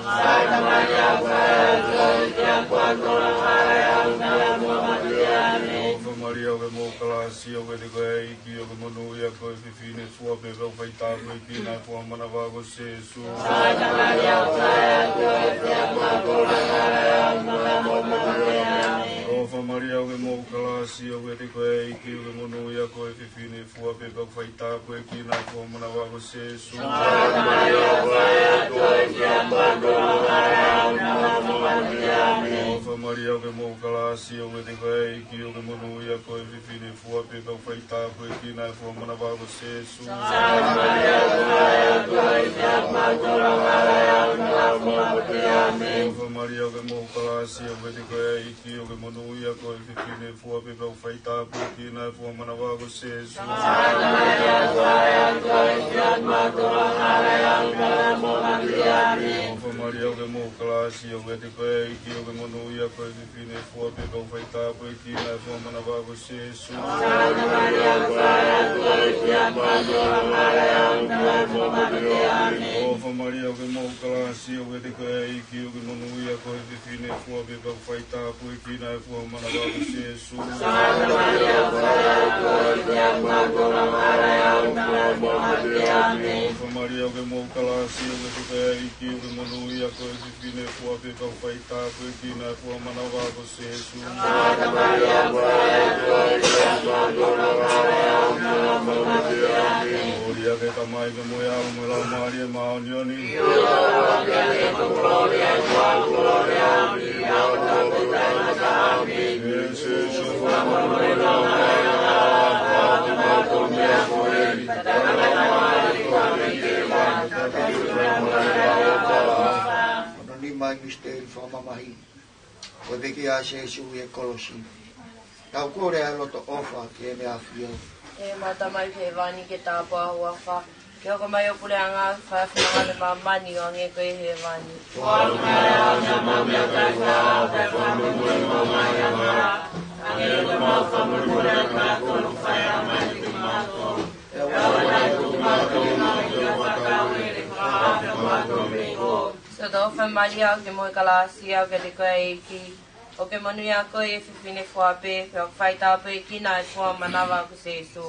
ʻOfa Malia, ʻoku mo kalasi, ʻoku ʻiate koe ʻa e ʻEiki, ʻoku ke monūʻia koe ʻi he fefine fua pē, pea ʻoku fai tāpuekina ʻa e fua manava ko Sēsū. ʻOfa Malia, ʻoku mo kalasi, ʻoku ʻiate koe ʻa e ʻEiki, ʻoku ke monūʻia koe ʻi he fefine fua pē, pea ʻoku fai tāpuekina ʻa e fua manava ko Sēsū. ʻOfa Malia, ʻoku mo kalasi, ʻoku ʻiate koe ʻa e ʻEiki, ʻoku ke monūʻia koe ʻi he fefine fua pē, pea ʻoku fai tāpuekina ʻa e fua manava ko Sēsū. ʻOfa Malia, ʻoku mo kalasi, ʻoku ʻiate koe ʻa e ʻEiki, ʻoku ke monūʻia koe ʻi he fefine fua pē, pea ʻoku fai tāpuekina ʻa e fua manava ko Sēsū. ʻOfa Malia, ʻoku mo kalasi, ʻoku ʻiate koe ʻa e ʻEiki, ʻoku ke monūʻia koe ʻi he fefine fua pē, pea ʻoku fai tāpuekina ʻa e fua manava ko Sēsū. ʻOfa Malia, ʻoku mo kalasi, ʻoku ʻiate koe ʻa e ʻEiki, ʻoku ke monūʻia koe ʻi he fefine fua pē, pea ʻoku fai tāpuekina ʻa e fua manava ko Sēsū. ʻOfa Malia, ʻoku mo kalasi, ʻoku ʻiate koe ʻa e ʻEiki, ʻoku ke monūʻia koe ʻi he fefine fua pē, pea ʻoku fai tāpuekina ʻa e fua manava ko Sēsū. Kolōlia ki he Tamai pea mo e ʻAlo mo e Laumālie Māʻoniʻoni. Hono nima e misiteli fakamamahi. Ko e pekia ʻa Sēsū ʻi he kolosi. Tau kole ʻa e loto ʻofa ki heʻene ʻAfio. ʻEmau Tamai ʻoku ʻi hēvani, ke tāpuhā ho huafa, ke hoko mai ho puleʻanga, ke fai ho finangalo ʻi māmani hangē ko ia ʻi hēvani. Siʻoto ʻofa Malia, ʻoku ke moʻui kalāsia, ʻoku ʻiate koe ʻa e ʻEiki. ʻOku ke monūʻia koe ʻi he fefine foha pē, pea ʻoku faitāpuekina ʻa e foha manava ko Sēsū.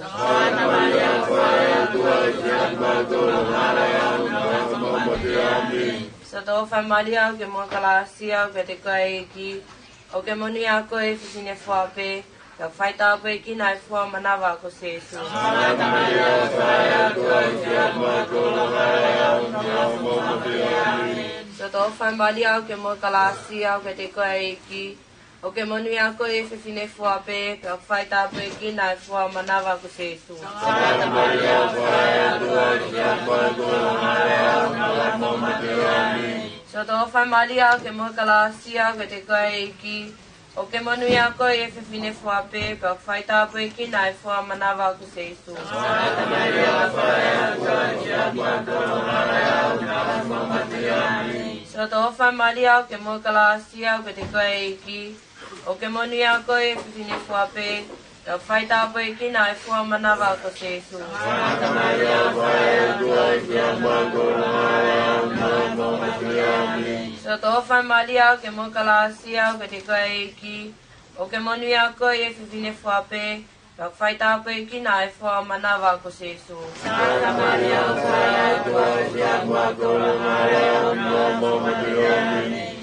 Siʻoto ʻofa Malia, ʻoku ke moʻui kalāsia, ʻoku ʻiate koe ʻa e ʻEiki. ʻOku ke monūʻia koe ʻi he fefine foha pē, pea ʻoku faitāpuekina ʻa e foha manava ko Sēsū. Siʻoto ʻofa Malia, ʻoku ke moʻui kalāsia, ʻoku ʻiate koe ʻa e ʻEiki. ʻOku ke monūʻia koe ʻi he fefine foha pē, pea ʻoku faitāpuekina ʻa e foha manava ko Sēsū. Siʻoto ʻofa Malia, ʻoku ke moʻui kalāsia, ʻoku ʻiate koe ʻa e ʻEiki. ʻOku ke monūʻia koe ʻi he fefine foha pē, pea ʻoku faitāpuekina ʻa e foha manava ko Sēsū. Siʻoto ʻofa Malia, ʻoku ke moʻui kalāsia, ʻoku ʻiate koe ʻa e ʻEiki. ʻOku ke monūʻia koe ʻi he fefine foha pē, pea ʻoku faitāpuekina ʻa e foha manava ko Sēsū. Siʻoto ʻofa Malia, ʻoku ke moʻui kalāsia, ʻoku ʻiate koe ʻa e ʻEiki. ʻOku ke monūʻia koe ʻi he fefine foha pē, pea ʻoku faitāpuekina ʻa e foha manava ko Sēsū.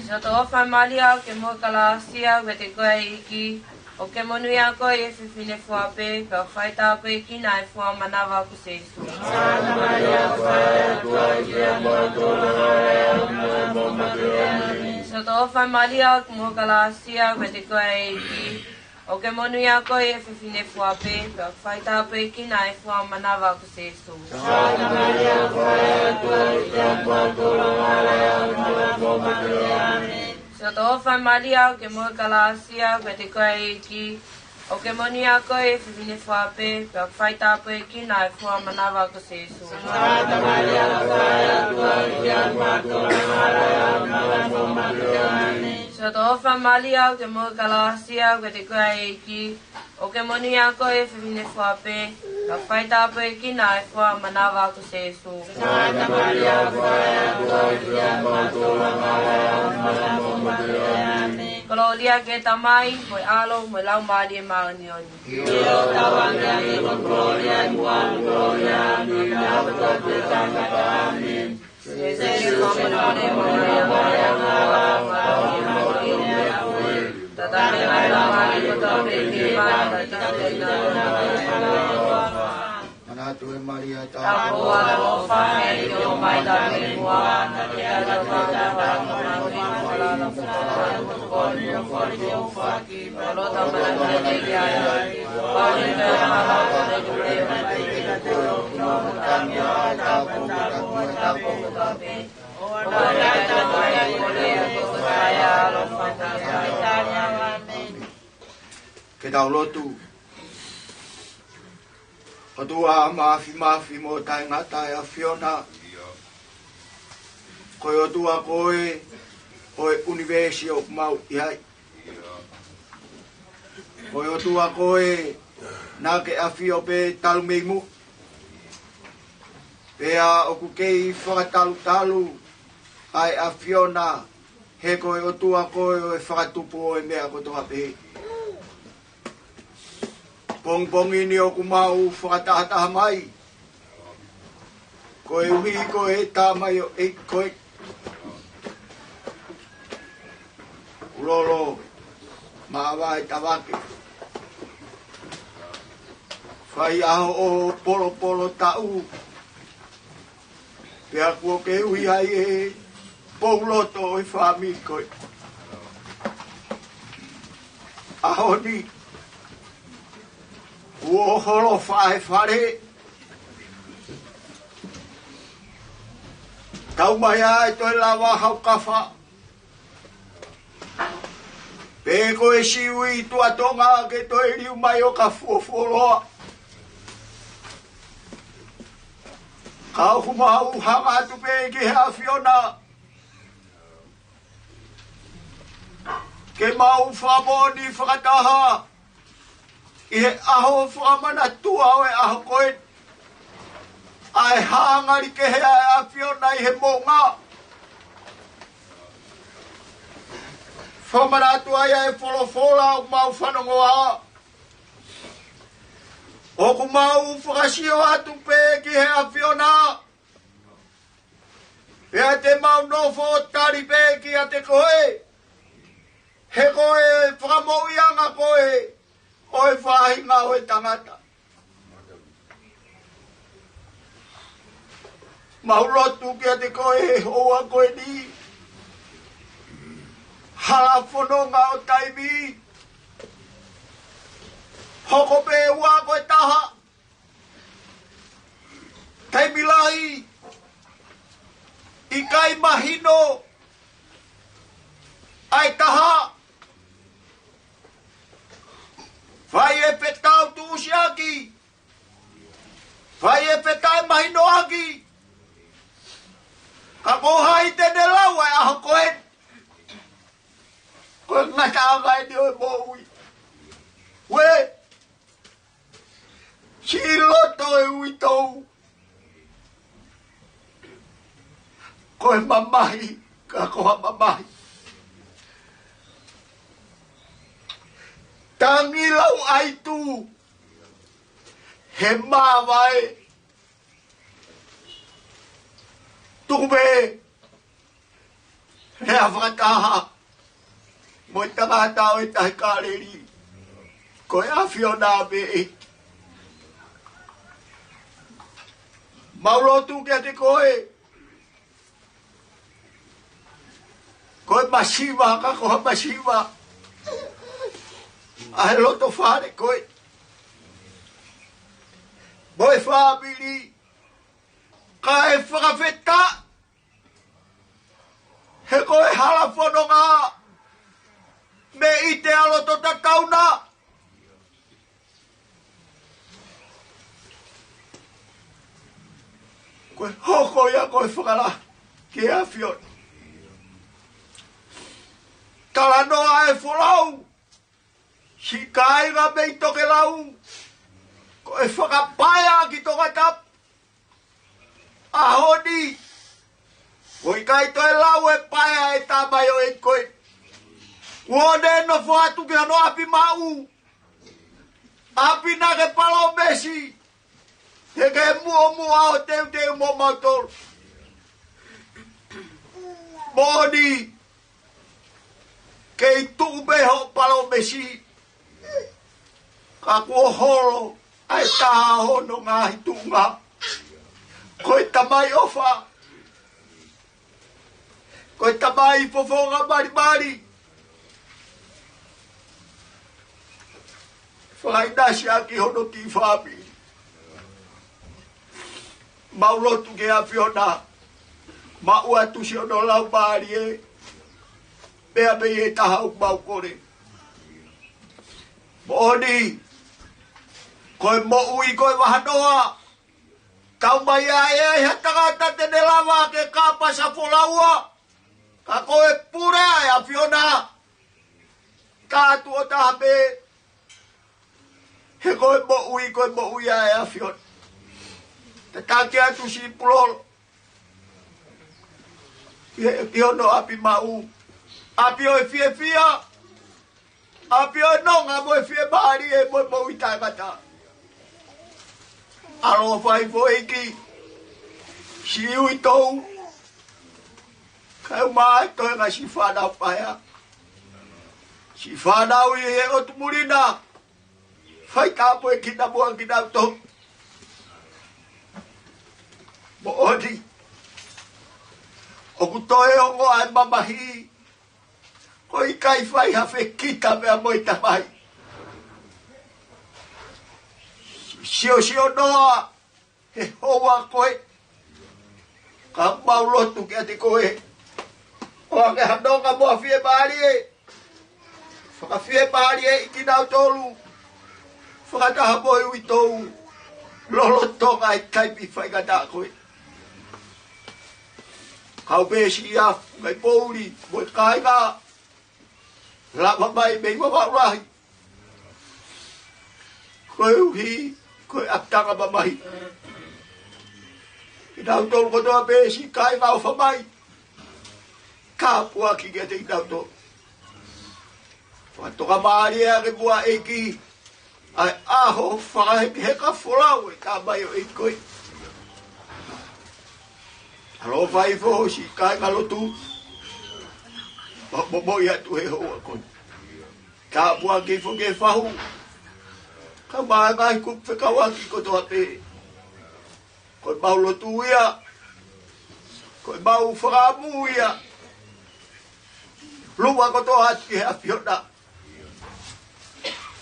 Siʻoto ʻofa Malia, ʻoku ke moʻui kalāsia, ʻoku ʻiate koe ʻa e ʻEiki. ʻOku ke monūʻia koe ʻi he fefine foha pē, pea ʻoku faitāpuekina ʻa e foha manava ko Sēsū. Siʻoto ʻofa Malia, ʻoku ke moʻui kalāsia, ʻoku ʻiate koe ʻa e ʻEiki. ʻOku ke monūʻia koe ʻi he fefine foha pē, pea ʻoku faitāpuekina ʻa e foha manava ko Sēsū. Siʻoto ʻofa Malia, ʻoku ke moʻui kalāsia, ʻoku ʻiate koe ʻa e ʻEiki. ʻOku ke monūʻia koe ʻi he fefine foha pē, pea ʻoku faitāpuekina ʻa e foha manava ko Sēsū. Siʻoto ʻofa Malia, ʻoku ke moʻui kalāsia, ʻoku ʻiate koe ʻa e ʻEiki. ʻOku ke monūʻia koe ʻi he fefine foha pē, pea ʻoku faitāpuekina ʻa e foha manava ko Sēsū. Kolōlia ki he Tamai, mo e ʻAlo, mo e Laumālie Māʻoniʻoni. Manatu ʻe Malia, tapu ʻofa, ʻEiki ʻoku ʻomai ʻa e ʻEiki mo e Ke tau lotu. ʻOtua Māfimafi mo Taʻengata ʻa e ʻAfiona. Ko e ʻOtua koe ʻo e ʻunivēsi ʻoku mau ʻi ai. Ko e ʻOtua koe naʻa ke ʻafio pē talu mei muʻa. Pea ʻoku kei fakatalutalu ʻa e ʻAfiona, he ko e ʻOtua koe ʻo e fakatupu ʻo e meʻa kotoa pē. Pongipongi ni ʻoku mau fakatahataha mai, koeʻuhi ko e tamaioʻeiki ko e Lolo Maʻavae Tavake. Fai ʻaho ʻo polopolo taʻu. Pea kuo ke ui ai e pou loto ʻo e fāmili ko e ʻaho ni. Kuo holo faʻe fale. Tau mai ai toe lava hau kafa. Pe ko e Siui Tuʻa Tonga ke toe liu mai ʻo ka fuofuoloa. Ka ʻoku mau hanga atu pē ki he ʻAfiona ke mau fakamoʻoni fakataha ʻi he ʻaho fakamanatua ʻo e ʻaho ko e, ʻa e hā ngali kehe ʻa e ʻAfiona ʻi he moʻunga. Ko e manatu ia ʻa e folofola ʻoku mau fanongoa, ʻoku mau fakasio atu pē ki he ʻAfiona, pea te mau nofo ʻo tali pē kiate koe, he ko e fakamoʻuiʻanga koe ʻo e faʻahinga ʻo e tangata. Mau lotu kiate koe he houa ko eni, hala fononga ʻo taimi, hoko pē ua ko e taha, taimi lahi, ʻikai mahino ʻa e taha, fai e fetautuʻusiʻaki, fai e fetaʻemahinoʻaki, ka ko hai te ne lau ʻa e ʻaho ko ē, ko e ngataʻanga eni ʻo e moʻui. Uē, siʻi loto e uitou, ko e mamahi, ka ko ha mamahi. Tangi lau ʻaitu, he māvae, tuku pē, he ʻa fakataha mo e tangata ʻo e tahi Kāleli, ko e ʻAfiona pē ē. Mau lotu kiate koe, ko e masiva, ka ko ha masiva ʻa e loto fale ko ē, mo e fāmili, kae fakafetaʻi, he ko e hala fononga mei he ʻitea loto tatau na. Ko e hoko ia ko e fakalahi ki he ʻAfiona. Talanoa e folau, siʻi kāinga mei Tokelau, ko e fakapaea ki Tongatapu. ʻAho ni, ʻoku ʻikai toe lau e paea e tamaioʻeiki ko ē. Kuo ne nofo atu ki hono ʻapi maʻu, ʻapi naʻa ke palōmesi, he ke muʻomuʻa ʻo teuteu mo mautolu. Moʻoni, kei tuʻu pē hoʻo palōmesi, ka kuo holo ʻa e taha hono ngaahi tuʻunga. Ko e Tamai ʻofa, ko e Tamai fofonga malimali, fakaʻinasi ʻaki hono kiʻi fāmili. Mau lotu ki he ʻAfiona, maʻu atu siʻono laumālie, pea mei he taha ʻoku mau kole. Moʻoni, ko e moʻui ko e vahanoa, tau mai ʻa e ʻi ha tangata te ne lava ke kāpasa folaua, ka ko e pule ʻa e ʻAfiona, ka tuʻo taha pē, he ko e moʻui, ko e moʻui ʻa e ʻAfiona. Tataki atu siʻi Pulolo ki he, ki hono ʻapi maʻu, ʻapi ʻo e fiefia, ʻapi ʻo e nonga mo e fiemālie mo e moʻui taʻengata. ʻAloʻofa ʻi he foʻi ʻeiki, siʻi uitou, kae ʻumaʻā e toenga siʻi fānau paea, siʻi fānau ʻi he ʻotu muli na, fai tāpuekina muʻa kinautolu. Moʻoni, ʻoku toe ongo ʻa e mamahi, ko e ʻikai fai ha fekita meʻa mo e Tamai. Siosio noa he houa ko ē, ka mau lotu kiate koe, ʻoange ha nonga mo ha fiemālie, fakafiemālieʻi kinautolu, fakataha mo e uitou, lolotonga e taipi faingataʻa ko ē. Kau pē siʻi afu, ngaahi poʻuli, mo e kāinga, lava mai mei Vavaʻu Lahi, koeʻuhi ko e ʻapitanga mamahi. Kinautolu kotoa pē siʻi kāinga ʻofa mai, tāpuaki kiate kinautolu. Fakatoka mālie ange muʻa ʻEiki ʻa e ʻaho fakahekeheka folau ʻe tamaioʻeiki ko ē. ʻAloʻofa hifo hoʻo siʻi kāingalotu. Mo, mo, moʻui atu he houa ko eni. Tāpuaki foki e fahu. Kae ʻumaʻā e ngaahi kupu fekauʻaki kotoa pē. Ko ʻemau lotu ia. Ko ʻemau fakaʻamu ia. Lua kotoa atu ki he ʻAfiona.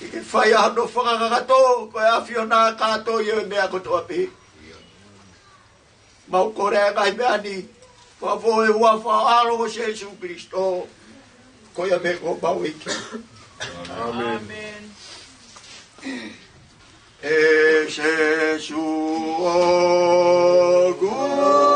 ʻI he fai ʻa hono fakakakato, ko e ʻAfiona kātoa ia e meʻa kotoa pē. Mau kole ʻa e ngaahi meʻa ni, fakafou he huafa ho ʻAlo ko Sīsū Kalaisi. Ko ia pē ko homau ʻEiki. ʻĀmeni. ʻĒmeni. ʻE Sīsū ʻoku ʻE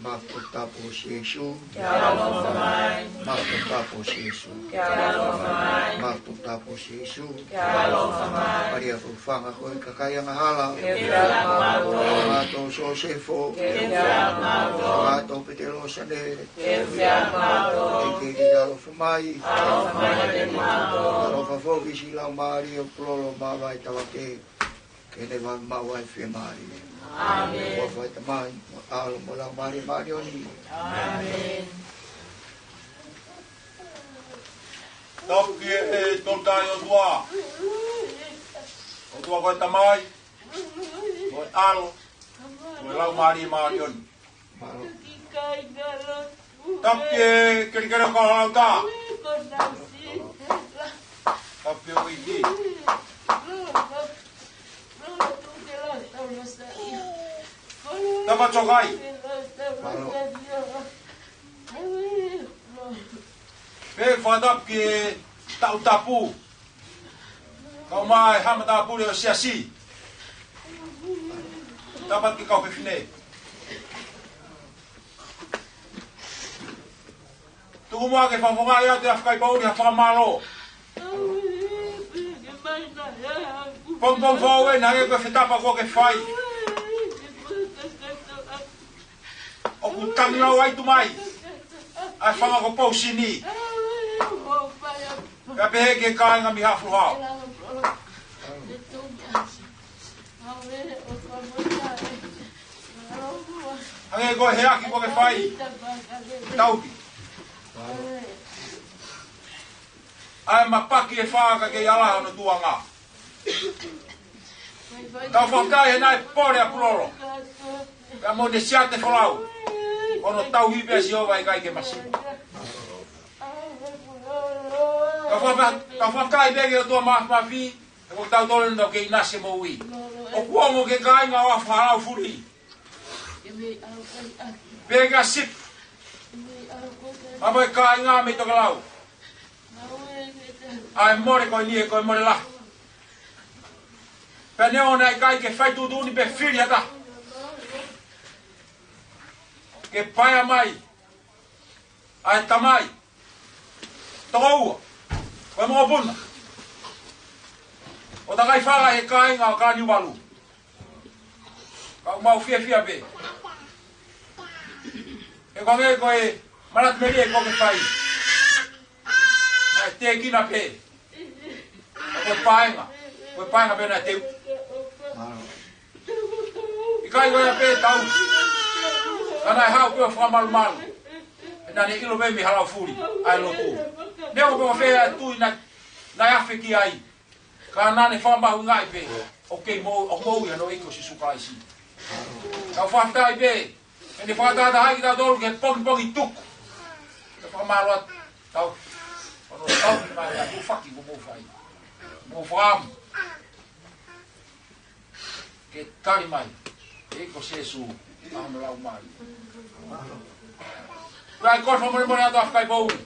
Māfo Tapu ʻo Sīsū. Ke ʻaloʻofa mai. Māfo Tapu ʻo Sīsū. Ke ʻaloʻofa mai. Māfo Tapu ʻo Sīsū. Ke ʻaloʻofa mai. Malia Fufanga ko e kakai angahala. Ke ʻofa mai. Mātou Sosefo. Ke ʻofa mai. Mātou Petelō Sane. Ke ʻofa mai. ʻEiki ke ʻaloʻofa mai. ʻAloʻofa mai kiate kimautolu. ʻAloʻofa foki siʻi laumālie ʻoku lolo mai ʻi Tavake. Ke ne vave maʻu ʻa e fiemālie. ʻĀmeni. ʻI he huafa ʻo e Tamai, mo e ʻAlo, mo e Laumālie Māʻoniʻoni. ʻĀmeni. Tapu ki he Tolu Tahaʻi ʻOtua. ʻOtua ko e Tamai, mo e ʻAlo, mo e Laumālie Māʻoniʻoni. Tapu ki he kelekele ʻo Kalahalauta. Tapu ki he ʻEiki. Tapu Tokai. Pea fakatapu ki he Taʻu Tapu. Kau mai ha matāpule ʻo e Siasi. Tapu ki he kau fefine. Tuku muʻa ke fakafofongaʻi atu ʻa e fakaipoʻuli ha fakamālō. Pongipongi foʻou eni hangē ko e fetapa kuo ke fai. ʻOku tangi lau ai tu mai ʻa e fanga ko Pousini. Kae pehē ki he kāinga mei Haʻafuluhao. Hangē ko e heaki ko ē ke fai. Tauhi. ʻA e mapaki ʻe fā ka ke ala hono tuʻunga. Tau fakafetaʻi he naʻe pole ʻa Pulolo. Pea mo ʻene siate folau. Ko hono tauhi pē ʻa Sihova, ʻikai ke masiva. Tau fakafe-, tau fakafetaʻi pē ki he ʻOtua Māfimafi. He ko kitautolu eni tau kei ʻinasi e moʻui. ʻOku ongo ki he kāinga ʻo Afu Halaufuli. Pea kia Sipi. Pea mo e kāinga mei Tokelau. ʻA e mole ko eni, ko e mole lahi. Pea neongo naʻe ʻikai ke fai tuʻutuʻuni pe fili ha taha ke paea mai ʻa e tamai, tokoua, ko e mokopuna ʻo Takaifala he kāinga ʻo Kalaniuvalu. Ka ʻoku mau fiefia pē. He ko e ngaahi ko e manatu melie ko ē ke fai, naʻe tēkina pē. Ko e paenga. Ko e paenga pē naʻe teu. ʻIkai ko ia pē tau. Ka naʻe haʻu pē ʻo fakamalumalu. He naʻa ne ʻilo pē mei Halaufuli ʻa e lotu. Neongo pe ko fē ʻa e tui naʻe, naʻe afe ki ai. Ka naʻa ne fakamahuʻingaʻi pē ʻoku kei moʻui, ʻoku moʻui hono ʻEiki ko Sīsū Kalaisi. Tau fakafetaʻi pē. He ne fakatahatahaʻi kitautolu ki he pongipongi tuku. Ke fakamālō atu. Tau. Hono tau mai ʻa e tufaki kuo mou fai. Mou fakaʻamu ke tali mai ʻe he ʻEiki ko Sīsū ʻa hono laumālie. Pea ʻoku ou kole fakamolemole atu ʻa e fakaipoʻuli.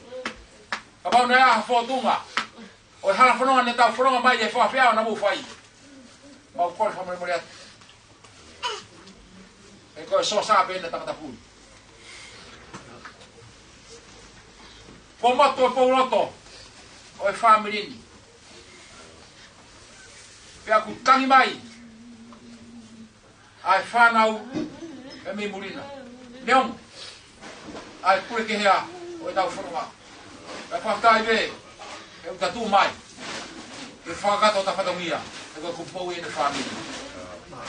Kapau naʻe ʻi ai ha fōtunga ʻo e hala fononga naʻa tau fononga mai he fakafeʻao naʻa mou fai, mau kole fakamolemole atu. He ko e sosa pē ena tangata puli. Ko e motu e pouloto ʻo e fāmili ni. Pea ʻoku tangi mai ʻa e fānau ʻe mei muli na. Neongo ʻa e pule kehe ʻa ʻetau fononga. Pea fakafetaʻi pē he ʻoku ta tuʻu mai ke fakakakato ʻeta fatongia. He ko e kupu moʻui ʻene fāmili.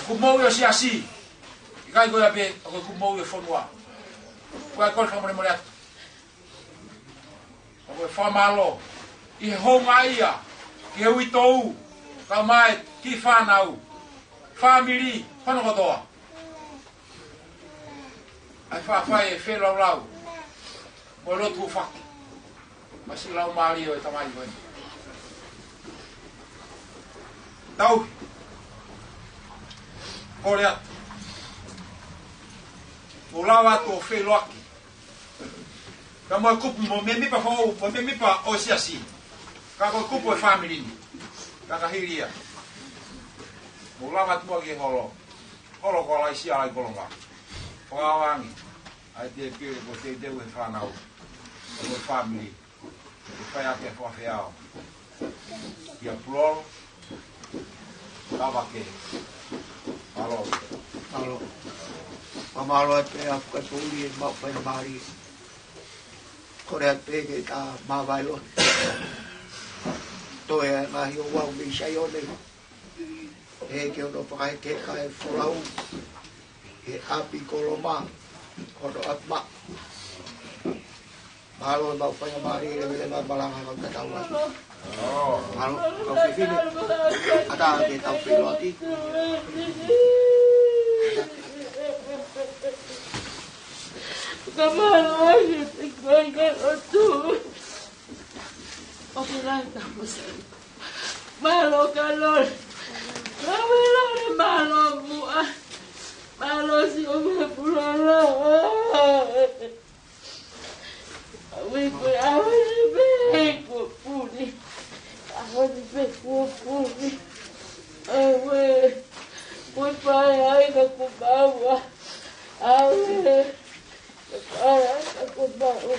Kupu moʻui ʻo e siasi. ʻIkai ko ia pē, ko e kupu moʻui ʻo e fonua. Ko e kole fakamolemole atu. Ko e fakamālō ʻi he houngaʻia ki he uitou, kae ʻumaʻā e kiʻi fānau, fāmili hono kotoa. ʻA e faʻa fai e feilaulau mo e lotu hūfaki maʻa e siʻi laumālie ʻo e tamai ko eni. Tau kole atu. Mou lava atu ʻo feʻiloaki. Ka mo e kupu mo e mēmipa foʻou, mo e mēmipa ʻo e siasi. Ka ko e kupu ʻo e fāmili ni. Ka ka hili ia, mou lava atu muʻa ki he holo. Holo ko Laisia Laikolonga. Fakaʻaongaʻi ange ʻa e tēpile ko e teuteu ʻe he fānau mo e fāmili. Ke fai ʻaki e fakafeʻao kia Pulolo Tavake. Mālō. Mālō. Fakamālō atu pē ʻa e fakaipoʻuli ʻe maʻu faingamālie. Kole atu pē ke ta māvae lotu. Toe ʻa e ngaahi ouau mei Saione. ʻEiki hono fakahekeheka e folau he ʻapi ko Loma, hono ʻapi maʻa. Mālō e maʻu faingamālie leveleva e malanga kau tatau atu. Mālō, kau fefine, ʻatā ke tau feʻiloaki. Ka mālō ai, ʻoku ʻikai ke ʻotu. ʻOku ʻikai ka masa. Mālō ka lole. Mālō lole, mālō muʻa. Mālō siʻo me pulala. ʻAuē ko e ʻaho ni pē kuo puni. ʻAho ni pē kuo puni. ʻAuē. Ko e pae ai ka ko maua. ʻAuē. Ko e pae ai ka ko maua.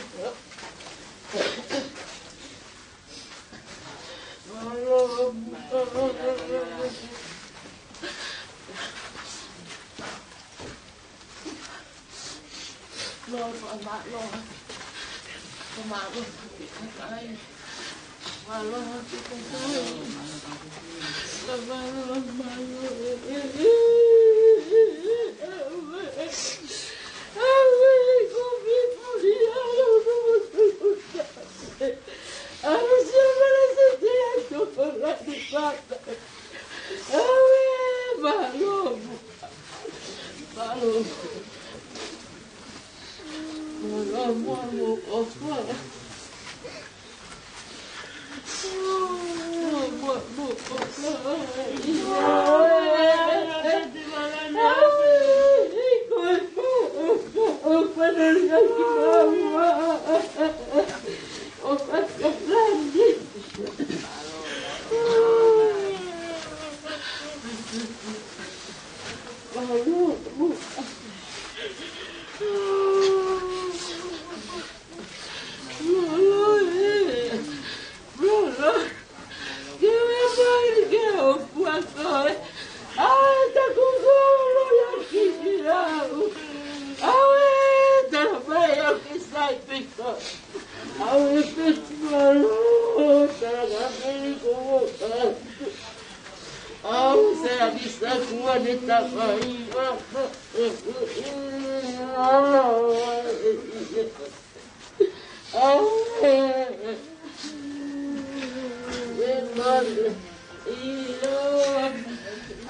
Awe, mālō. Mālō. Mālō, mālō, ʻofa.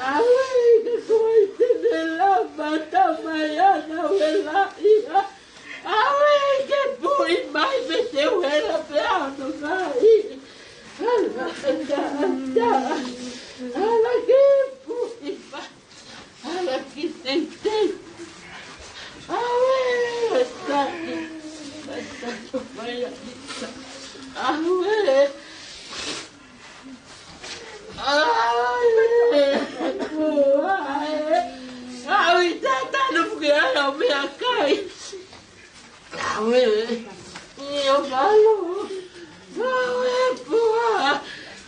Awe, ke koe te ne lava tamai ana vela ia. Awe, ke pui mai me te vela pe ano mai. Ala, ala, ala. Ala ke pui mai. Ala ki teitei. Awe, ʻoku sai. Awe. Awe. Awe, tata no puke ala me akai. Awe, ʻio mālō. Awe, pua.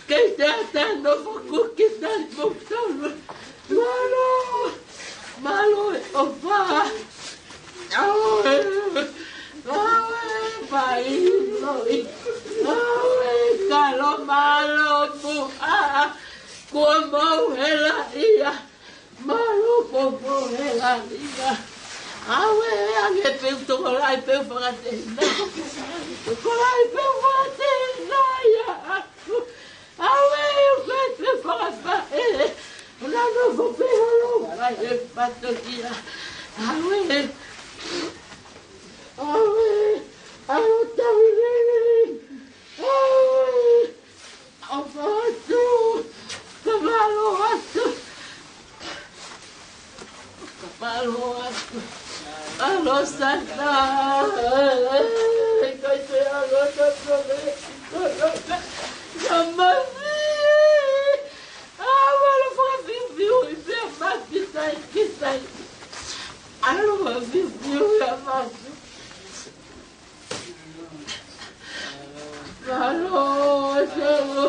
Kei te ata nofo kuki tai mokutolu. Mālō. Mālō e ʻofa. Awe. Awe, pai loi. Awe, kalo mālō pua. Kuo mau hela ia. Mālō ko ko e lāngia. Awe, ange pē u tokolahi pē u fakatehina. Tokolahi pē u fakatehina ia. Awe, u kai pē u fakapa e. Una no ko pē holo, vai e patokia. Awe. Awe. Awe, tau lele. Awe. ʻOfa atu, ka mālō atu, ka mālō atu. ʻAlo Sata, kai te ʻalo Sata, ka masi. ʻAlo fakafiufiu i pea maki tai ki tai. ʻAlo fakafiufiu ia maki. Mālō, mālō,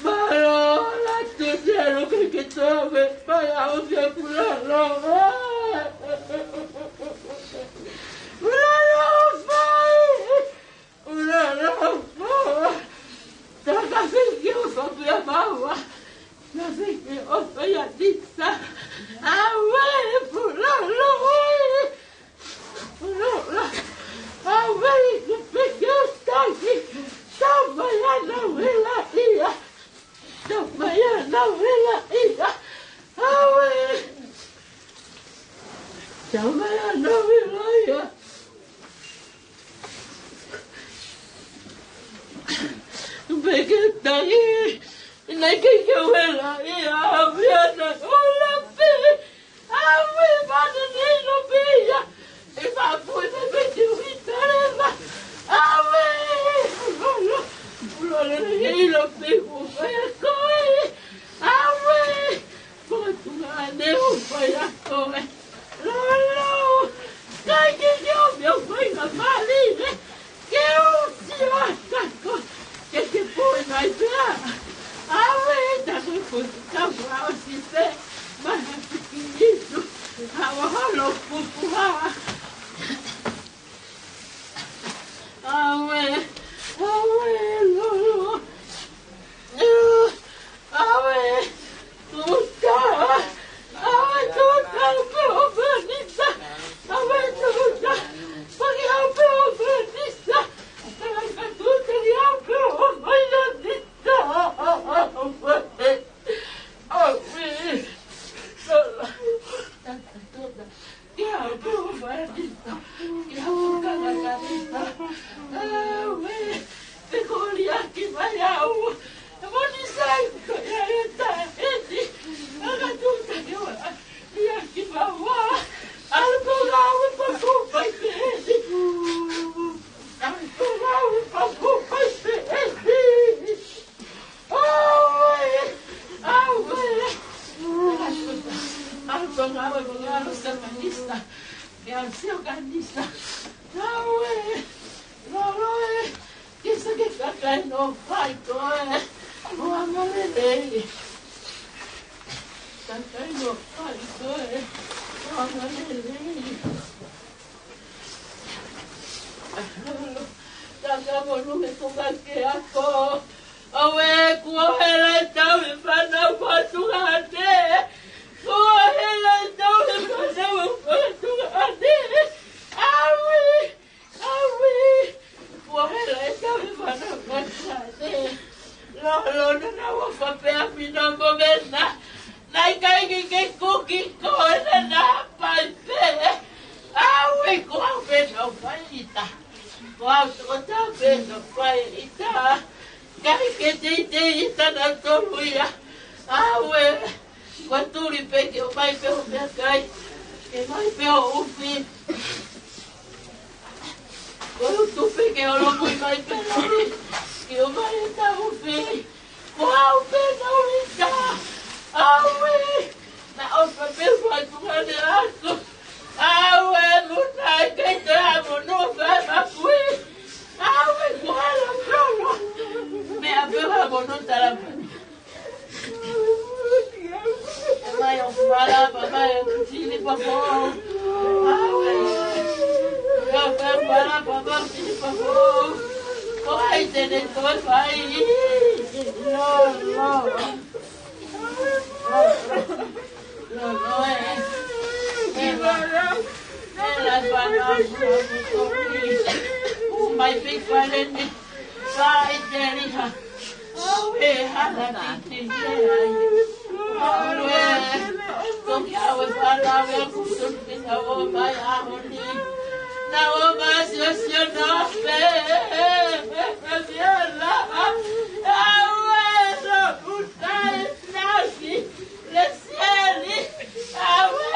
mālō, la tu se lo ke ke tō me, pai au ke pula lo. Pula lo fai, pula lo fai. Taka se ke o fapia maua. Taka se ke o fai a tisa. Awe, pula lo. Awe, ke peke o taki. Tamai ana vela ia. Tamai ana vela ia. Awe. Tamai ana vela ia. Peke taki. Ina ke ke vela ia. Awe ana ola pe. Awe, mana nei no pe ia. E fapui pe pe te ui taleva. Awe, lolo, lolo, lolo, ilo pe ufai a koe. Awe, ko tunga ne ufai a koe. Lolo, kai ke ke o me ufai a mali, eh. Ke u sio atu ko, ke ke pui mai pea. Awe, ta ko ko ka wa o si pe. Mana piki isu. Awa holo kupu ha. Awe, awe, lo, lo. Awe, tuta. Awe, tuta, pe o Vanisa. Awe, tuta. Pagi au pe o Vanisa. Awe, tuta, au pe o Vanisa. Awe. Ngāue mo ngalo sa kanisa. Ke au sio kanisa. Ngāue. Lolo ē. Ke sa ke kakai no fai koe. Mo anga lelei. Kakai no fai koe. Mo anga lelei. Kaka mo nunga ko kake ako. Awe, kuo hela e tau e fānau ko Tuʻa Ane. Kuo hela e tau e fānau ko Tuʻa Ane. Awe, awe. Kuo hela e tau e fānau ko Tuʻa Ane. Lolo na na wa fa pe a mi no mo mena. Naʻe ʻikai ke ke kuki ko ena na pai pē. Awe, ko au pē naʻu fai ʻita. Ko au tokotaha pē naʻu fai ʻita. ʻIkai ke teitei ʻita na tolu ia. Awe, ko e tuli pē ke ʻomai pē ʻo meʻakai. Ke mai pē ʻo ufi. Ko e utu pē ke olo mui mai pē lori. Ke ʻomai e ta ufi. Ko au pē naʻu ʻita. Awe. Naʻu fai pē fai Tuʻa Ane ako. Awe, muna ʻikai te a mono fai makui. Awe, ko ala promo. Meʻa pē ha mono tala pē. E mai o fala, pa mai o tili pa po. Awe. Ka fala, pa mai o tili pa po. Ko ai te ne toe fai. No, no. No, no, eh. Eh, la. Eh, la, pa, la, pa, la, pa, la. Oh, my big friend. Sa i te liha. Awe, hana titi, te ai. Awe, toki awe fānau e kusun ki na o mai ahoni. Na o mai sio sio na pe. Pe pe pe la. Awe, no putai nasi. Lesieli. Awe.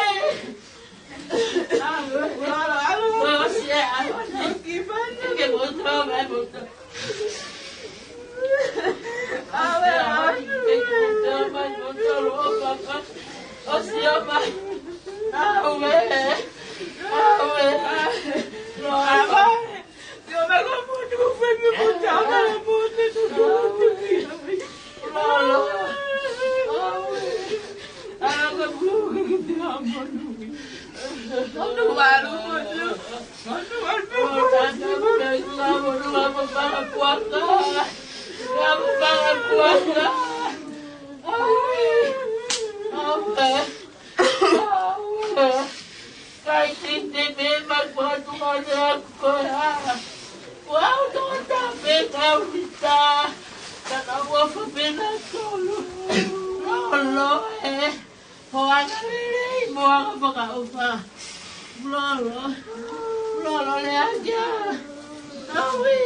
Kai tinte me ma kua tu ma le aku ko ha. Kua au to ta pe ka u ni ta. Ka na ua fa pe na tolu. Lolo e. Mo anga lelei, mo anga fakaʻofa. Lolo. Lolo le akia. Awe.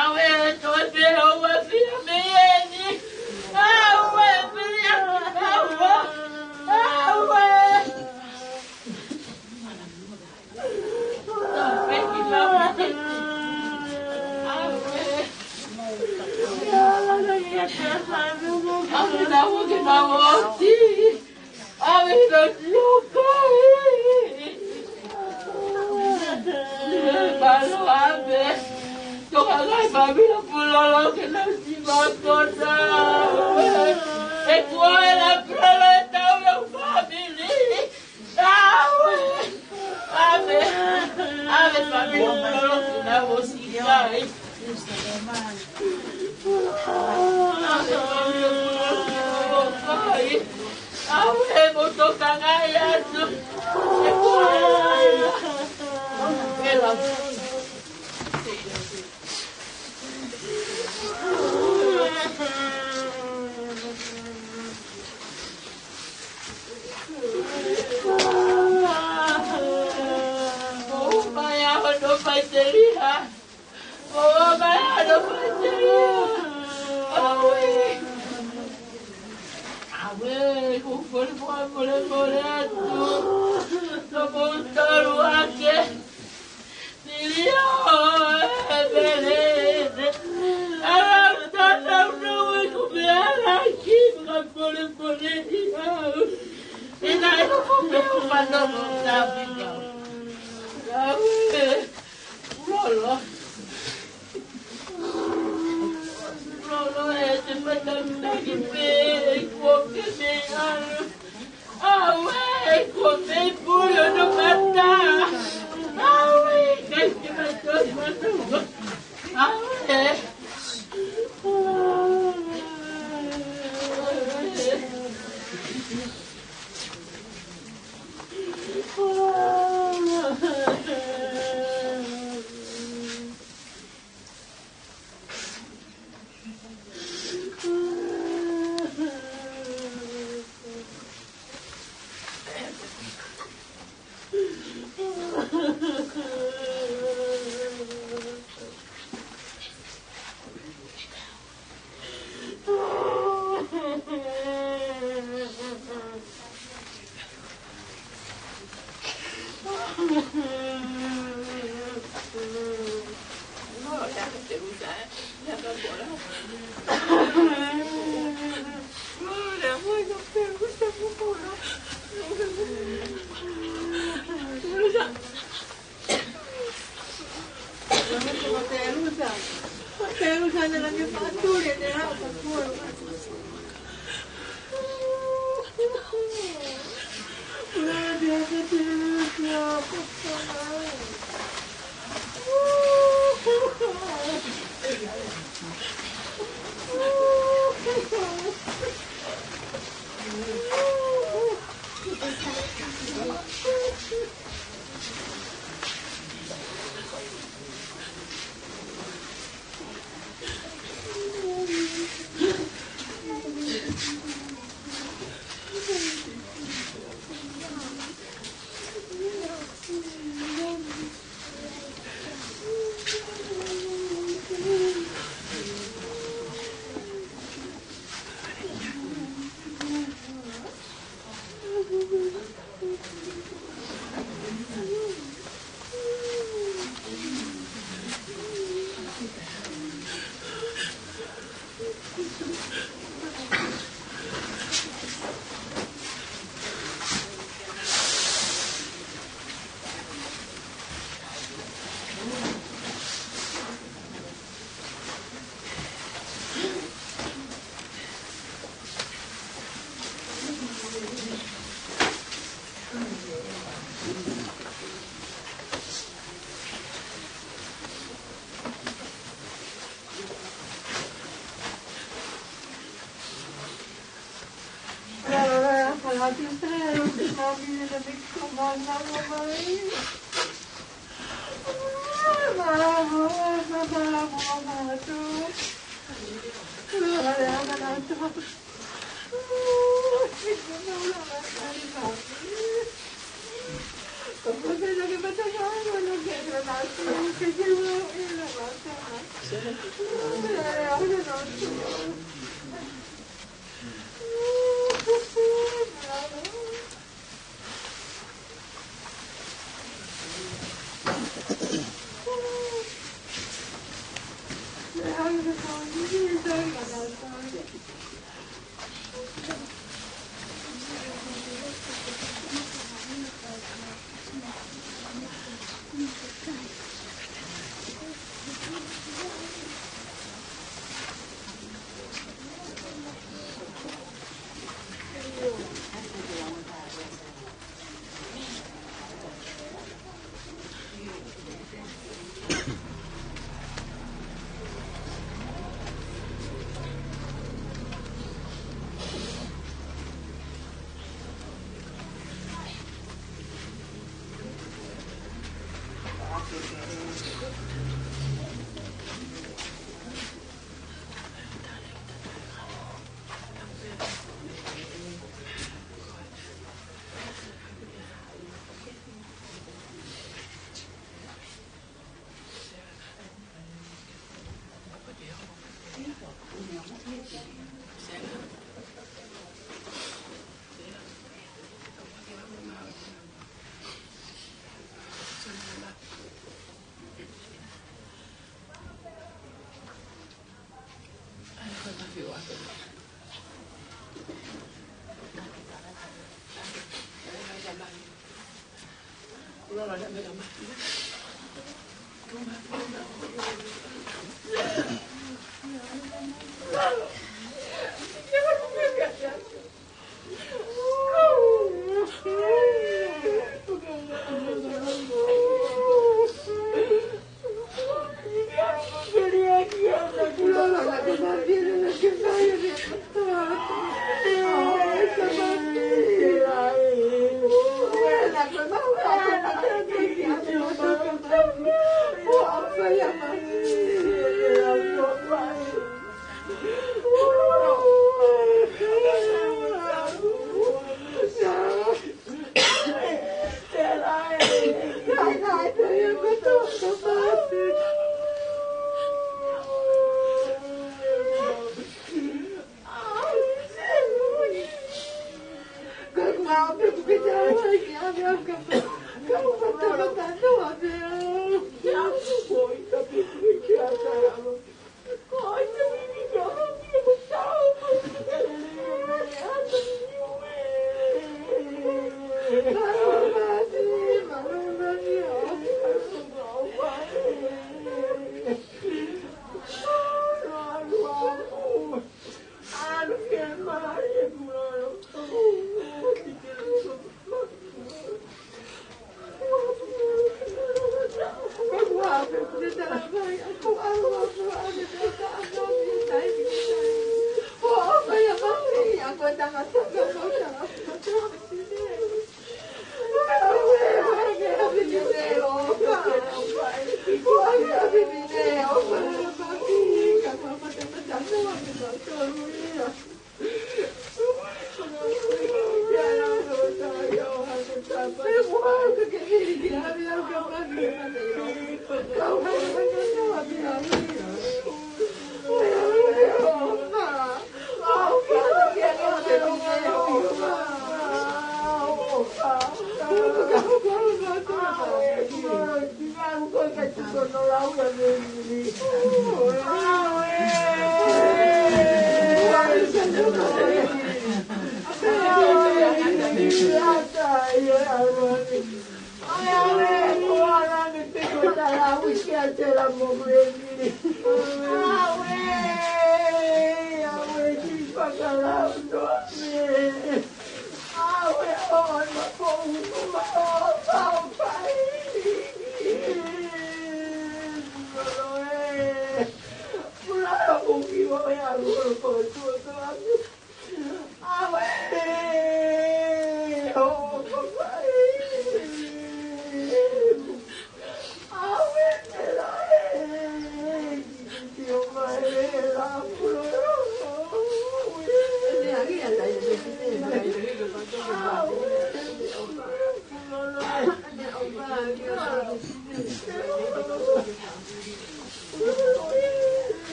Awe, toe pē ʻoua fia mei eni. Awe, pili aku, awe. Awe. Toe pē ki mau. Awe. Awe, na ua ke na oti. Awe, no luka. Palo ave. Toka ngai famila pulolo ke na si makota. E kuo e la pulolo e tau e famili. Awe. Ave. Ave famila pulolo ke na mo si kai. Awe, mo toka ngai atu. Mo mai aho no mai te liha. Mo mai aho no mai te liha. Awe. Awe, ko fole fole fole fole atu. No mo talu ake. Nilio e pele. Ala tata uno e kume ala ki ka fole fole i au. Ina e Ano mo tapi kau. Kau e. Lolo. Lolo e te mata maki pe e kuo ke me alo. Aue, kuo me pui hono mata. Aue, kai ke mato mato. Aue.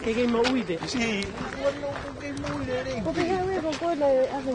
Ke kei moʻui te. Sī, ua no ko kei moʻui lelei. Ko te hea ue ko koe na e ave.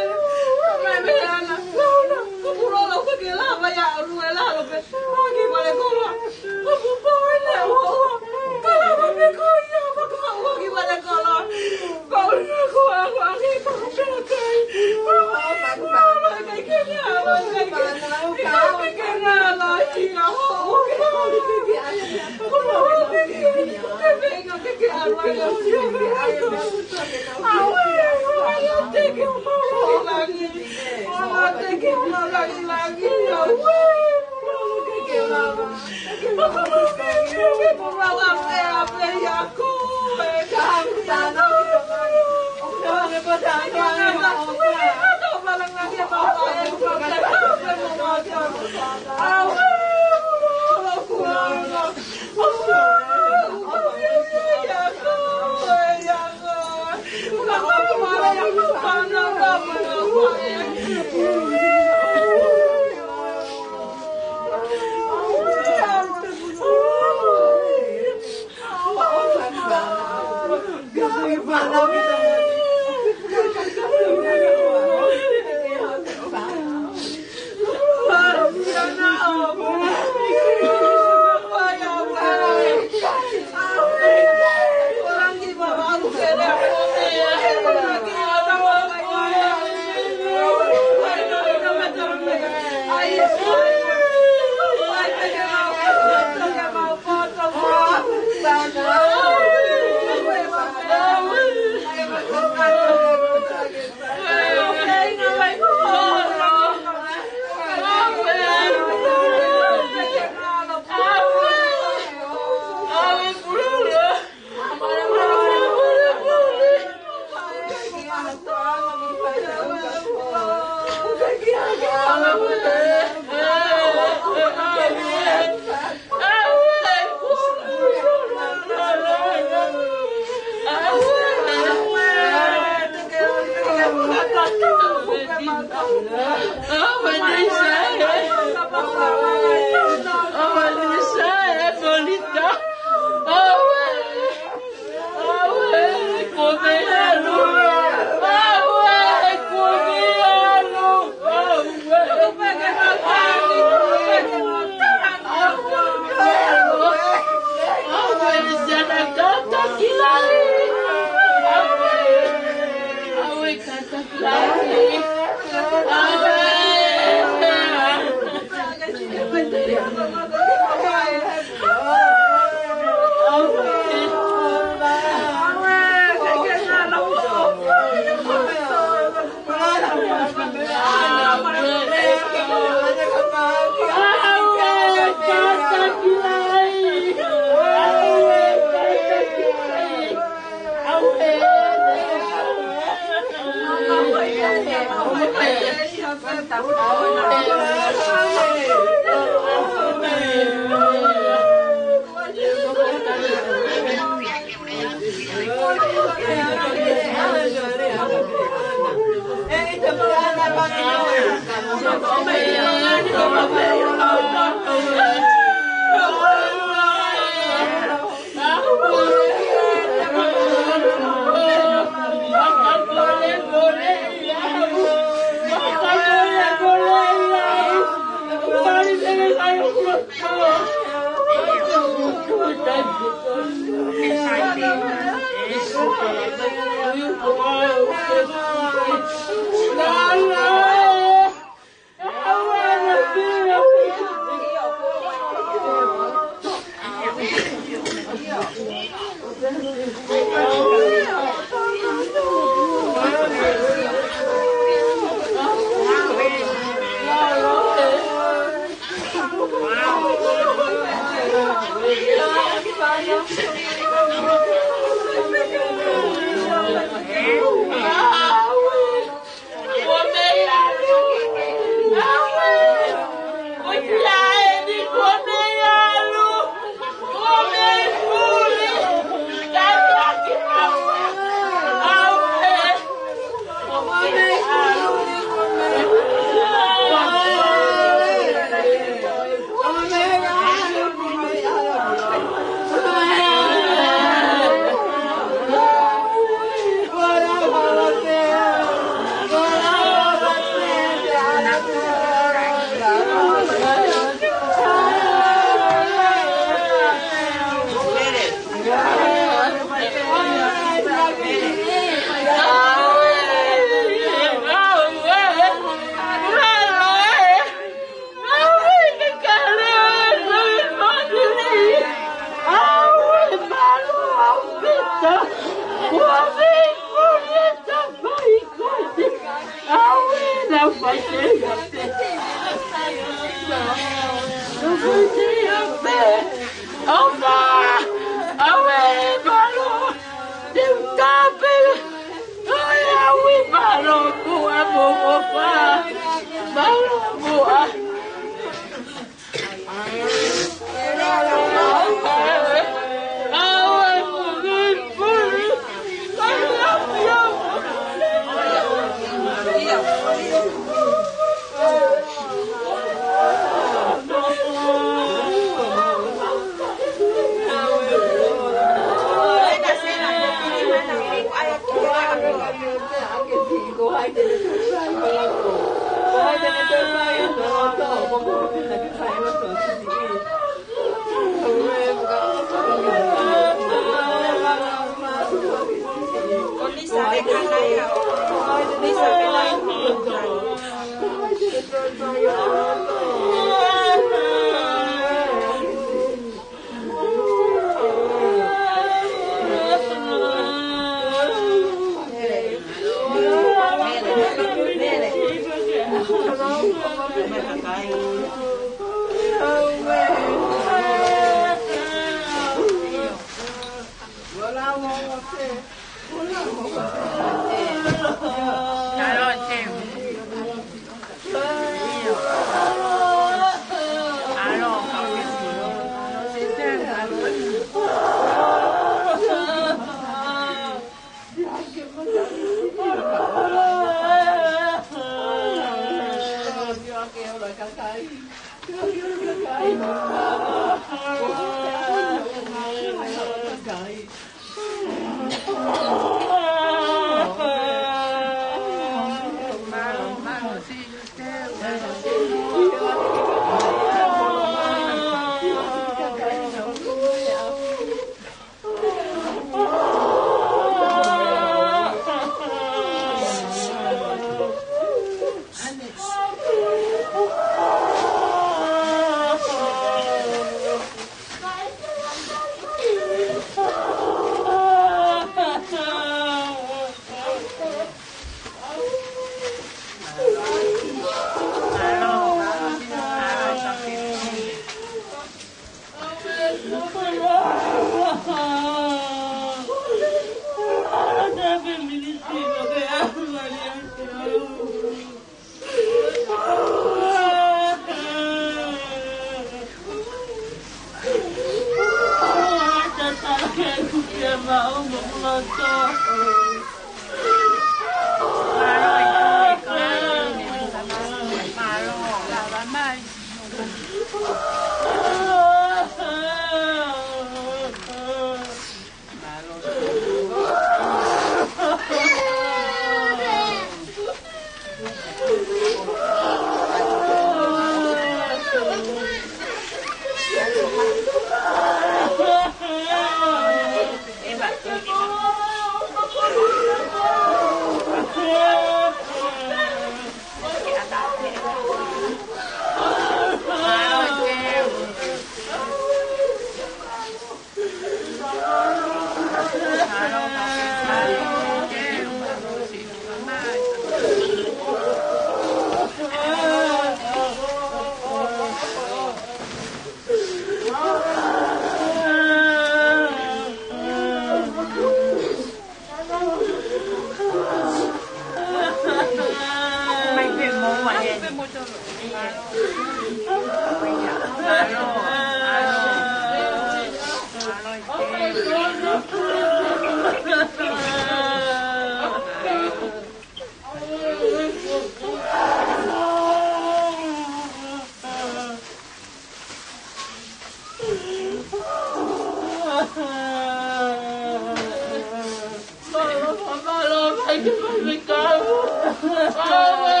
Awe,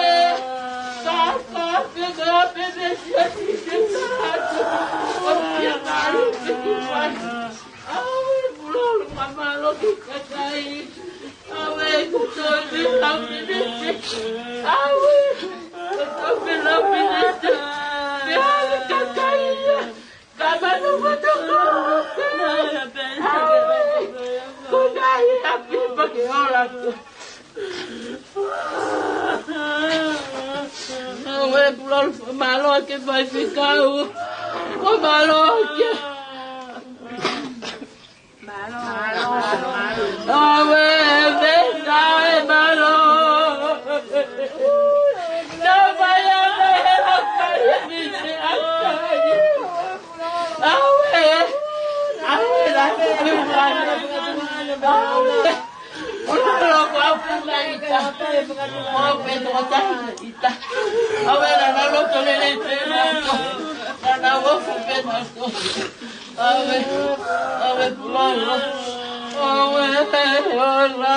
kaka, peka, pepesi, ati, ke tato. Okia, malu, ke kuai. Awe, pulolo, mamalo, ke kakai. Awe, kuto, pela, pepesi. Awe, kuto, pela, pepesi. Pela, kakai. Kamanu matoko. Awe. Kukai api pake ola. Awe, pulolo, malo ke faifekau. Ko malo ke. Awe, mesa e malo. Nau mai a mai he lakai e misi a kai. Awe, awe, la ke mani. Awe, o la lo ko au puna ita. O pe to ta ita. Awe, la la lo to le le pe na to. La la wo fu pe na to. Awe, awe, pulolo. Awe, ola.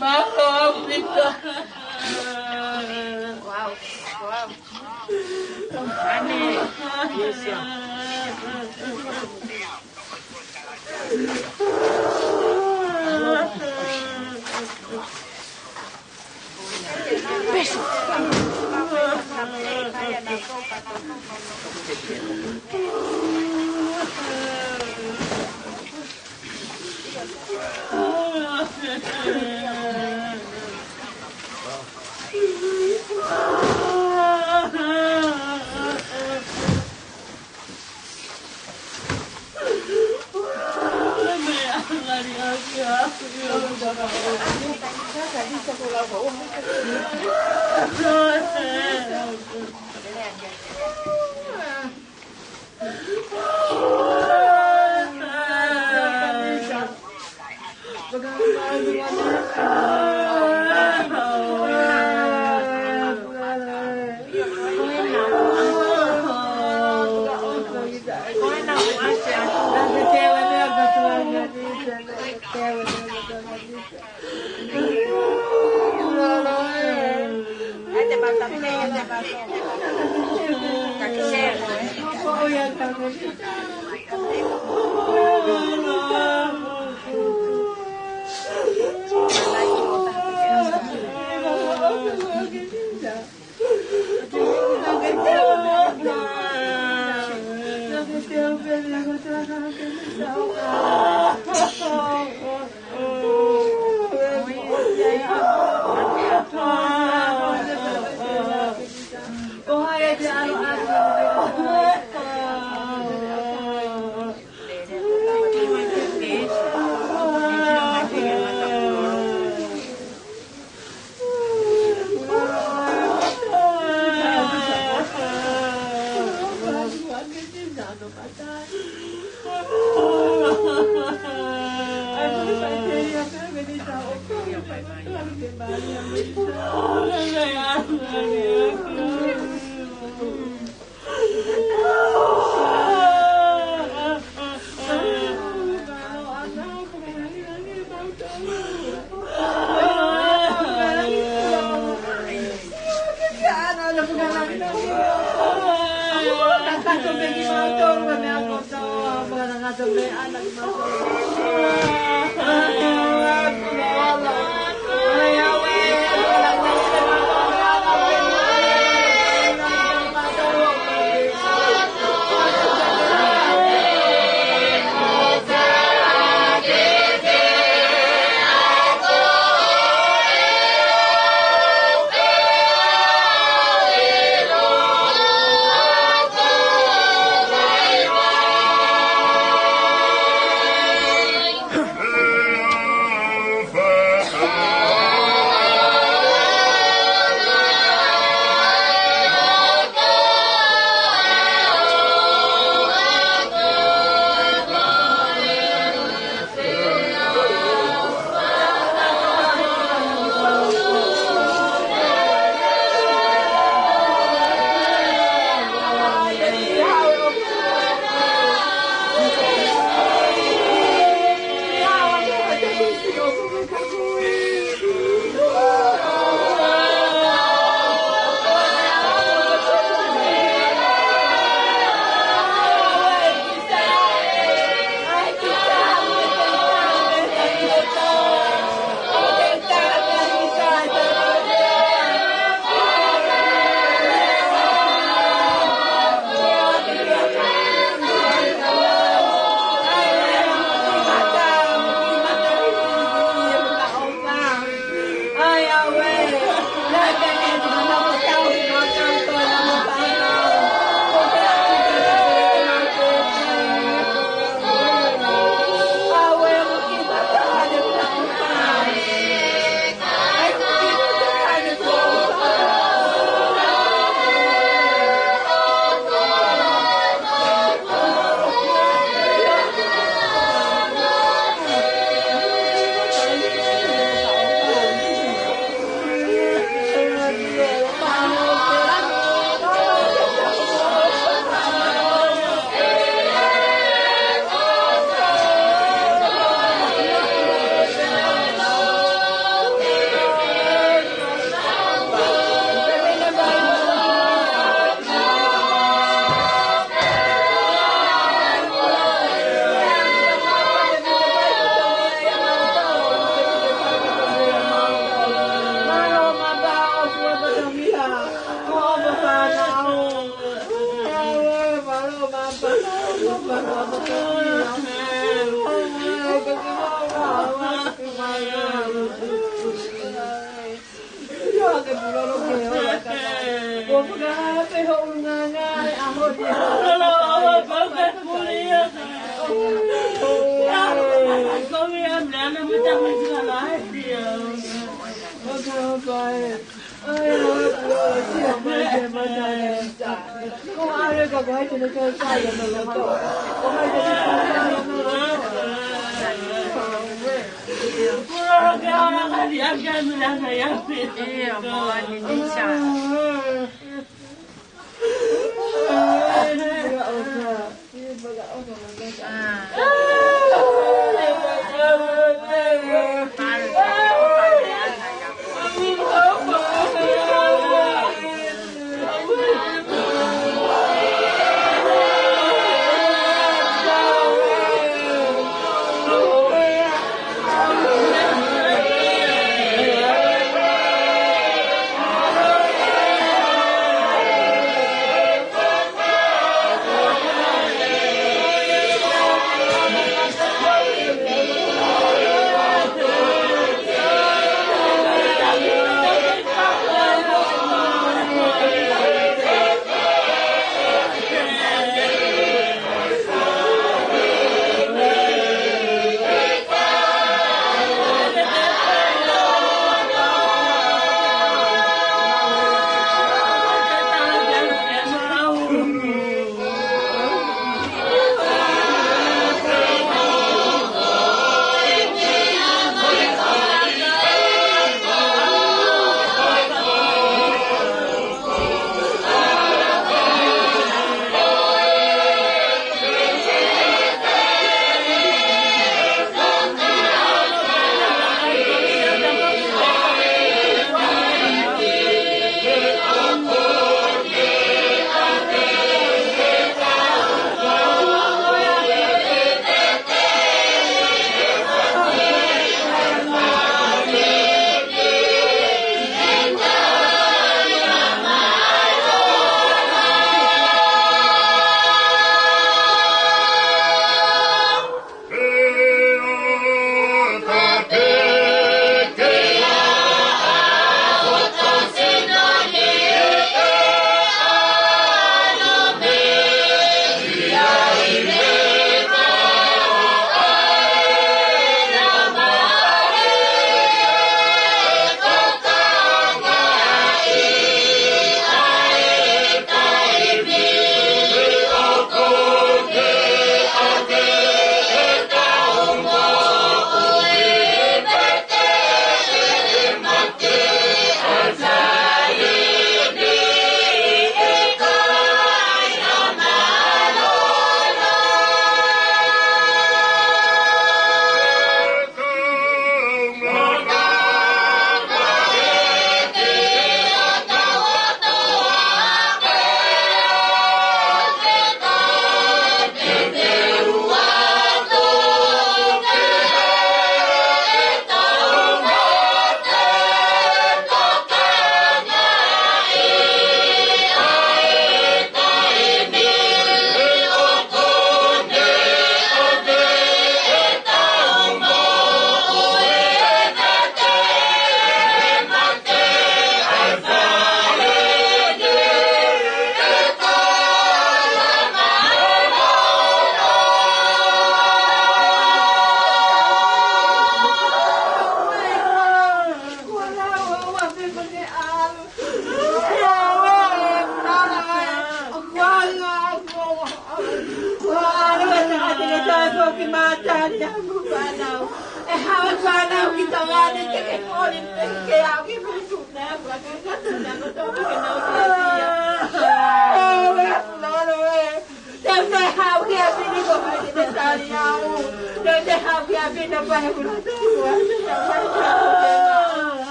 Malo, Afrika. Wow, wow. Ane, yes, sir. ʻIo, moʻoni, Lisa.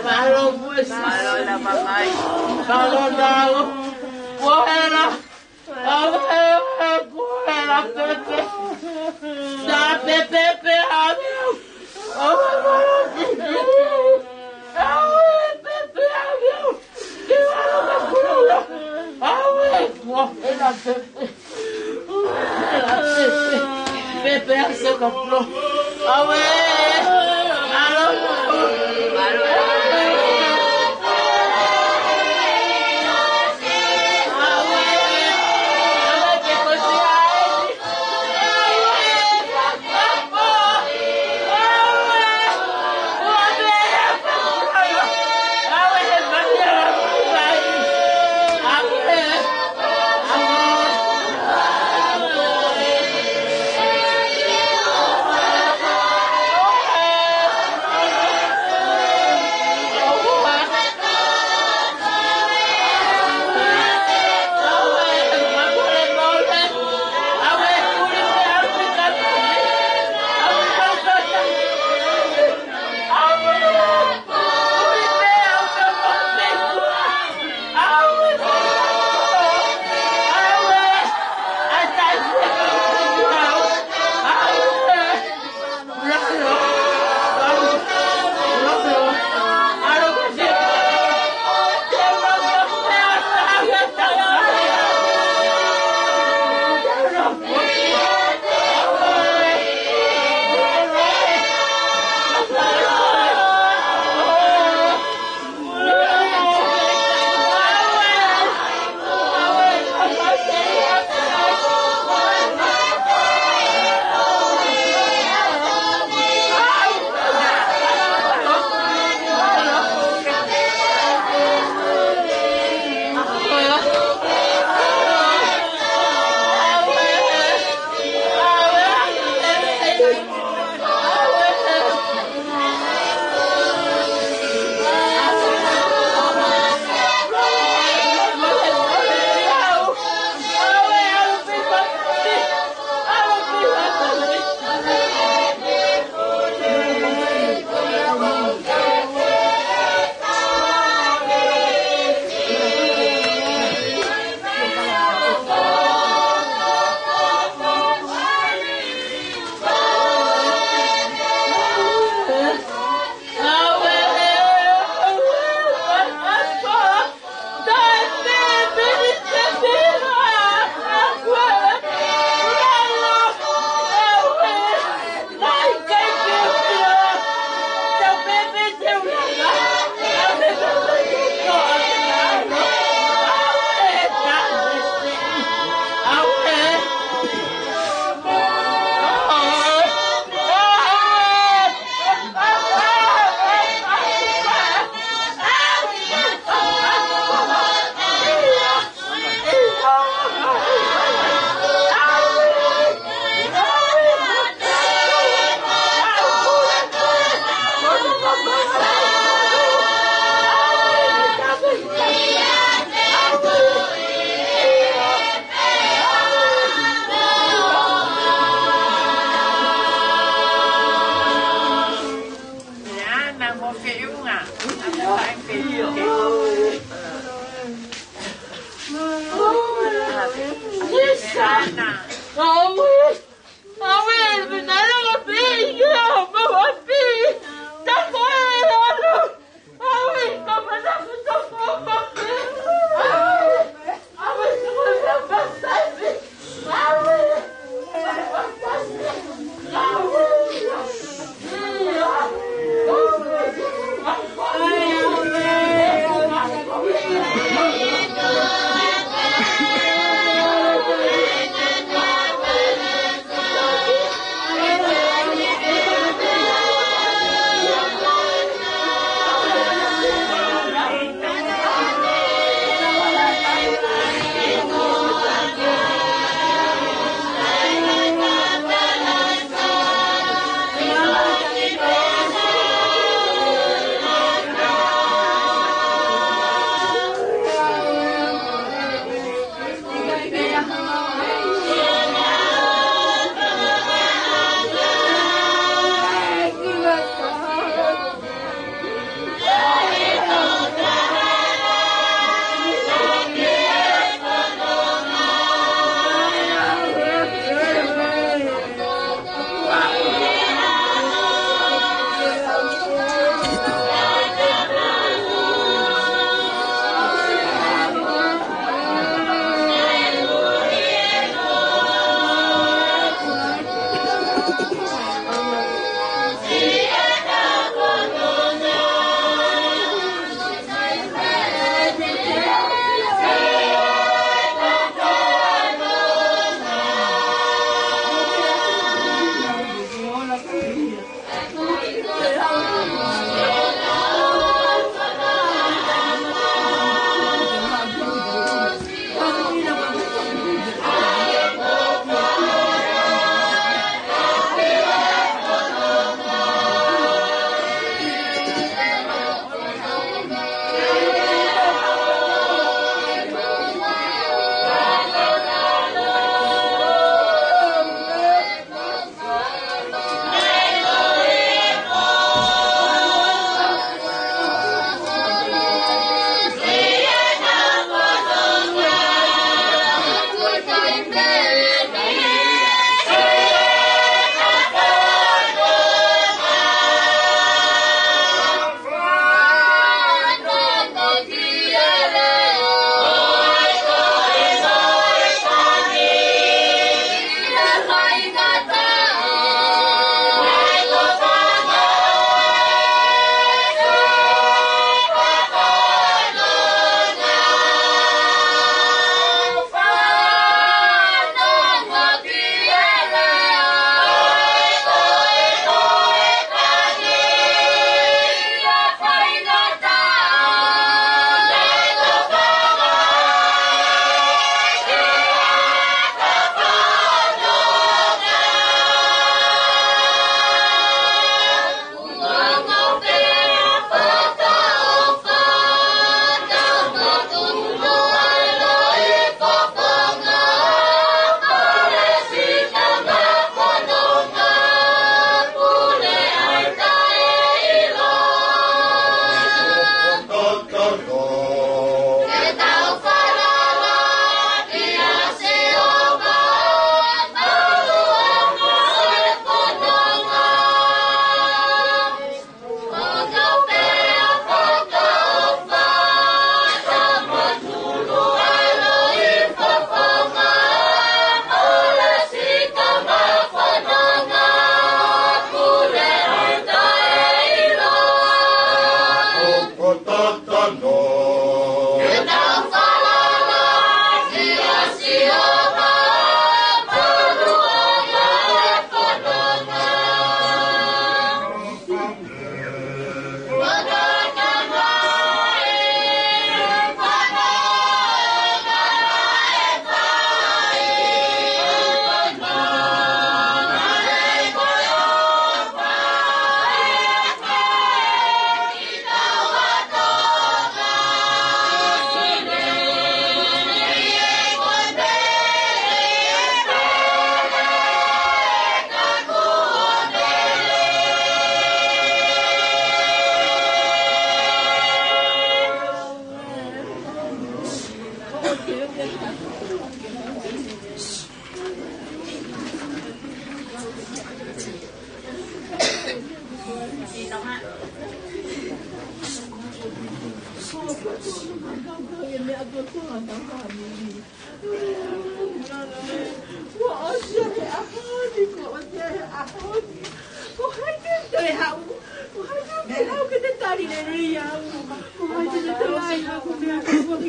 Mālō, Puesi. Mālō, Lau. Kuo hela. Awe, awe, kuo hela Pepe. Sa Pepe, Pepe, awe. Awe, awe, awe, Pepe, awe. Awe, kuo hela Pepe. Pepe, aso kaplo. Awe. Alo.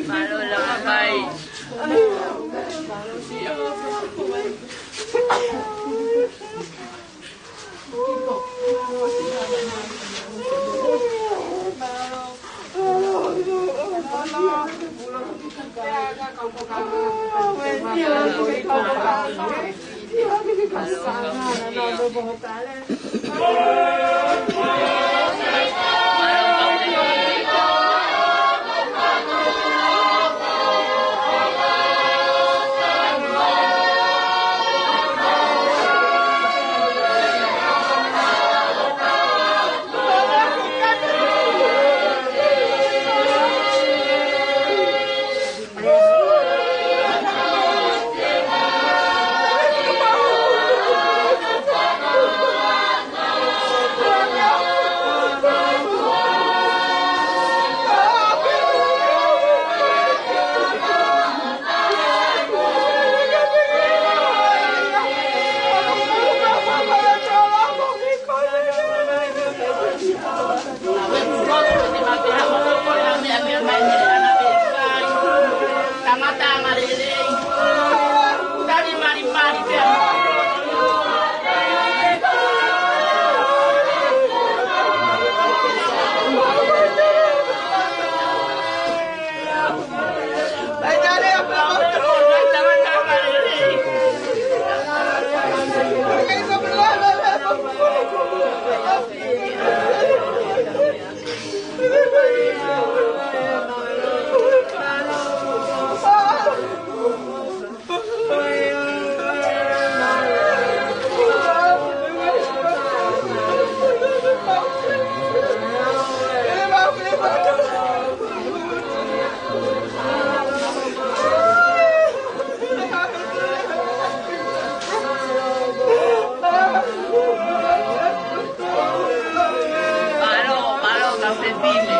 Mālō, lava mai. Palo, palo, kau pepini.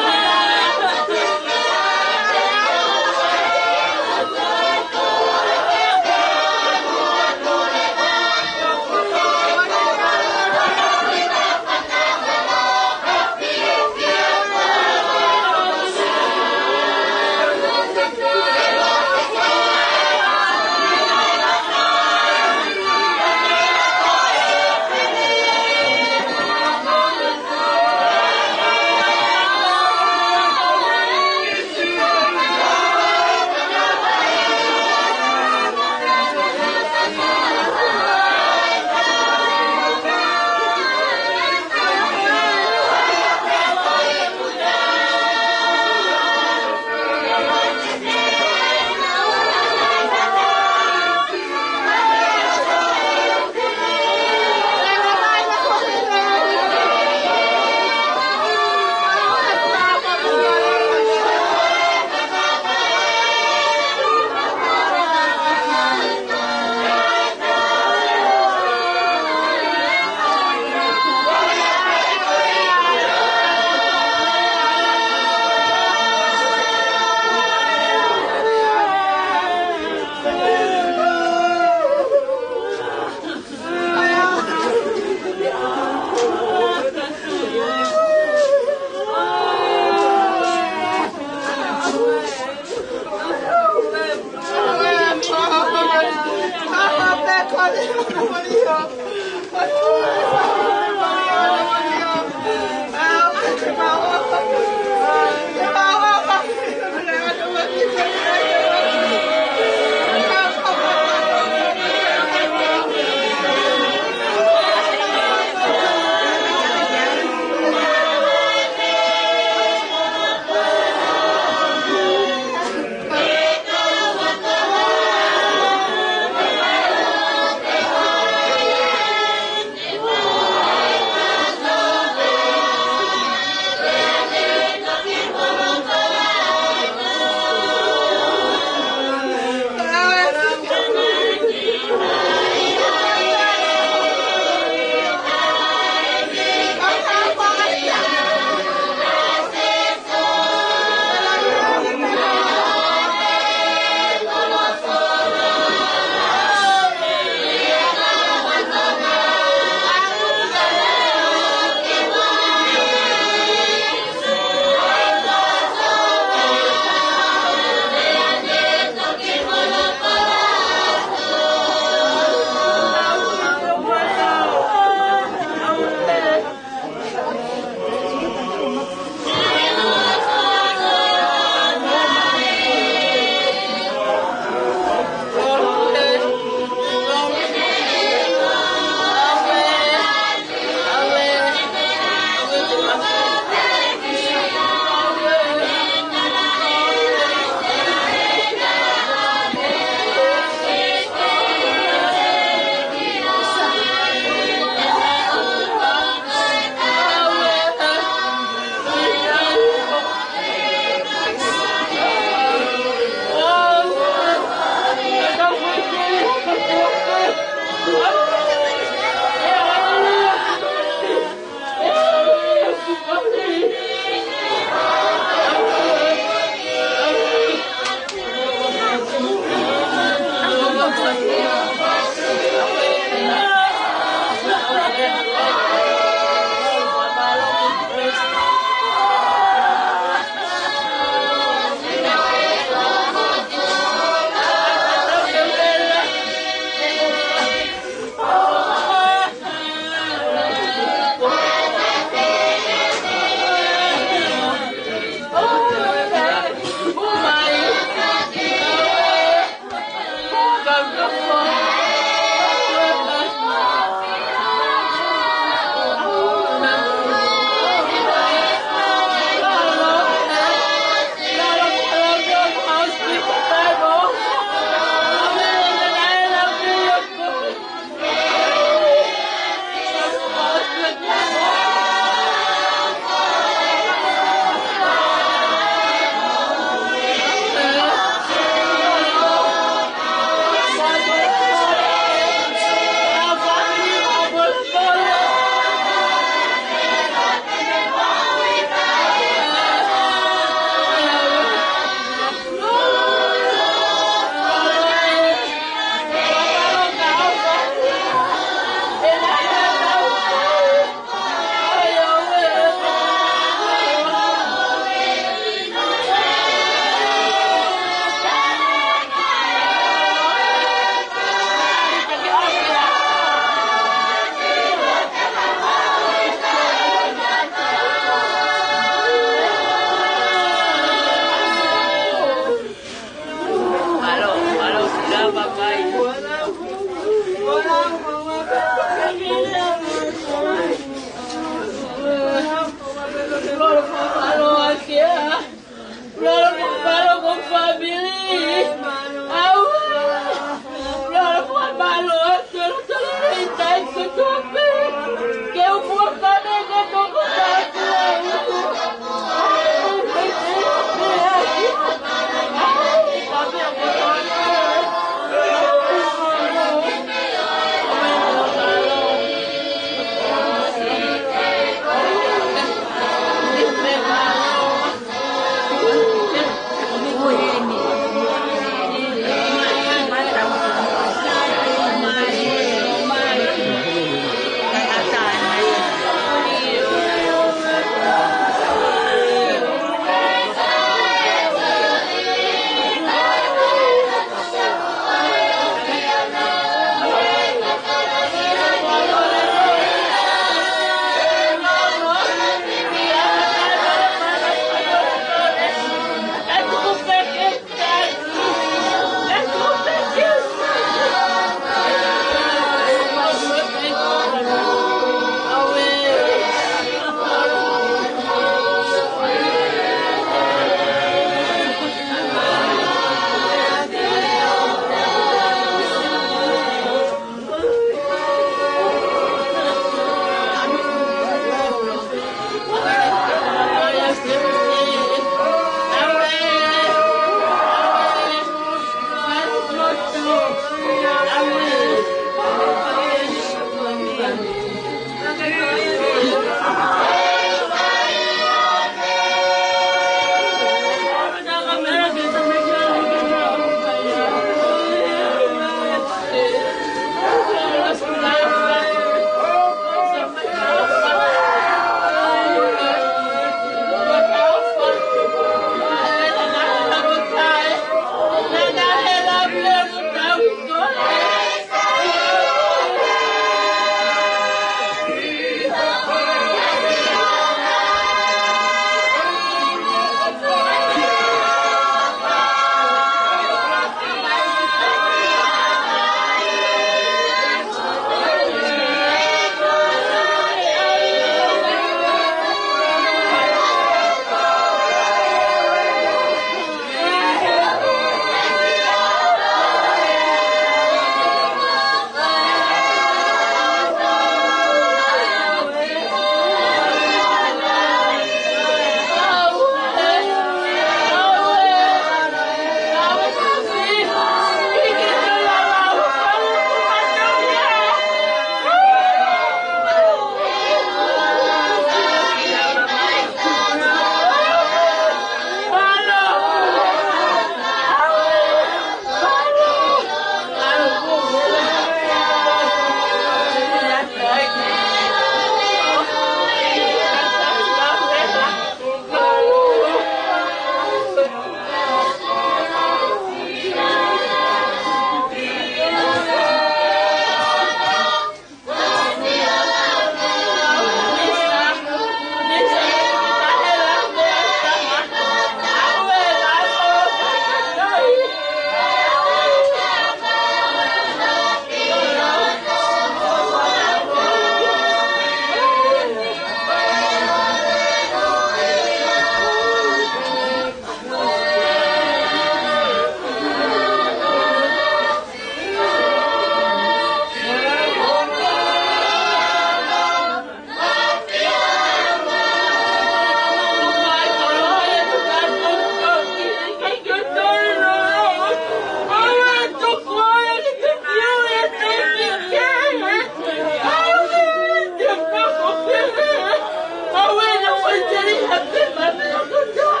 Awe, na wai teri hape mame o kotoa.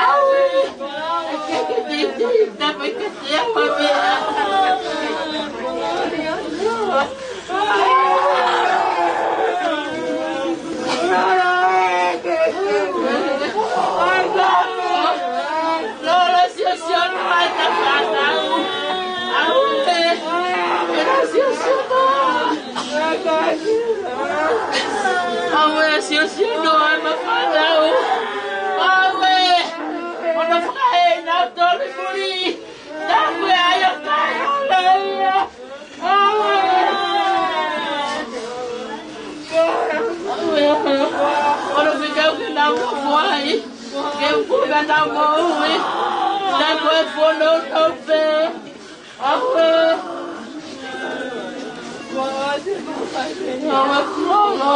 Awe. Ake ke tei tei tapa i ka te awa me a. Lolo, sio, sio, no, ai, ta, ta, ta, au. Au, e. Lolo, sio, sio, no. Au, e, sio, sio, no, ai, ma, ta, ta, au. Au, e. Ono, fakae, na, toli, fuli. Tapu, e, ai, o, kai, o, lai, o. Olo, fika ke nau ka fuai. Ke uku ka nau moʻui. Nau ko e fono tau pē. Awe. Awe, Flolo.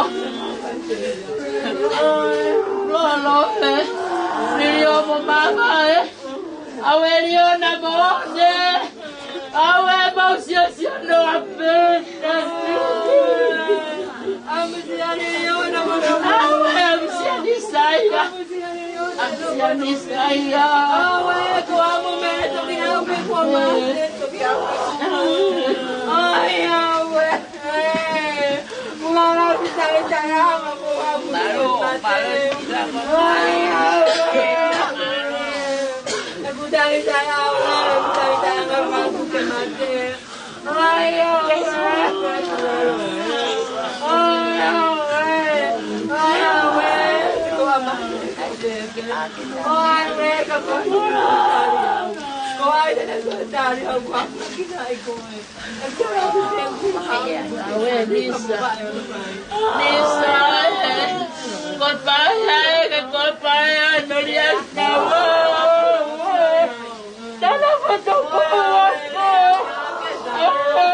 Flolo, e. Lili o mo mama, e. Awe, Liona mo ne. Awe, mau sio, sio, no, a pē. Amusia Liona mo ne. Awe, amusia ni saia. Amusia ni saia. Awe, ko amu me toki au me ko ma. Toki au. Ai, awe. Awe, Lisa. Lisa, e. Goodbye, e, goodbye, e, no lia, awe. Tana foto ko ako. Awe.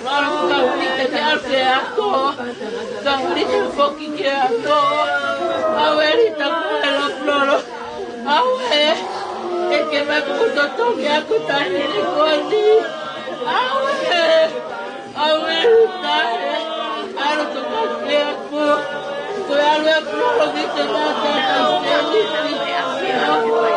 Lolo, ka uli ke te alu ke ako. Ka uli ke foki ke ako. Awe, Lita, ko e lo, Lolo. Awe, e ke maku totongi aku tani ni koni. Awe, awe, tae, alo to kake aku. Ko e alo e Flolo ki te tata ka seni. Awe.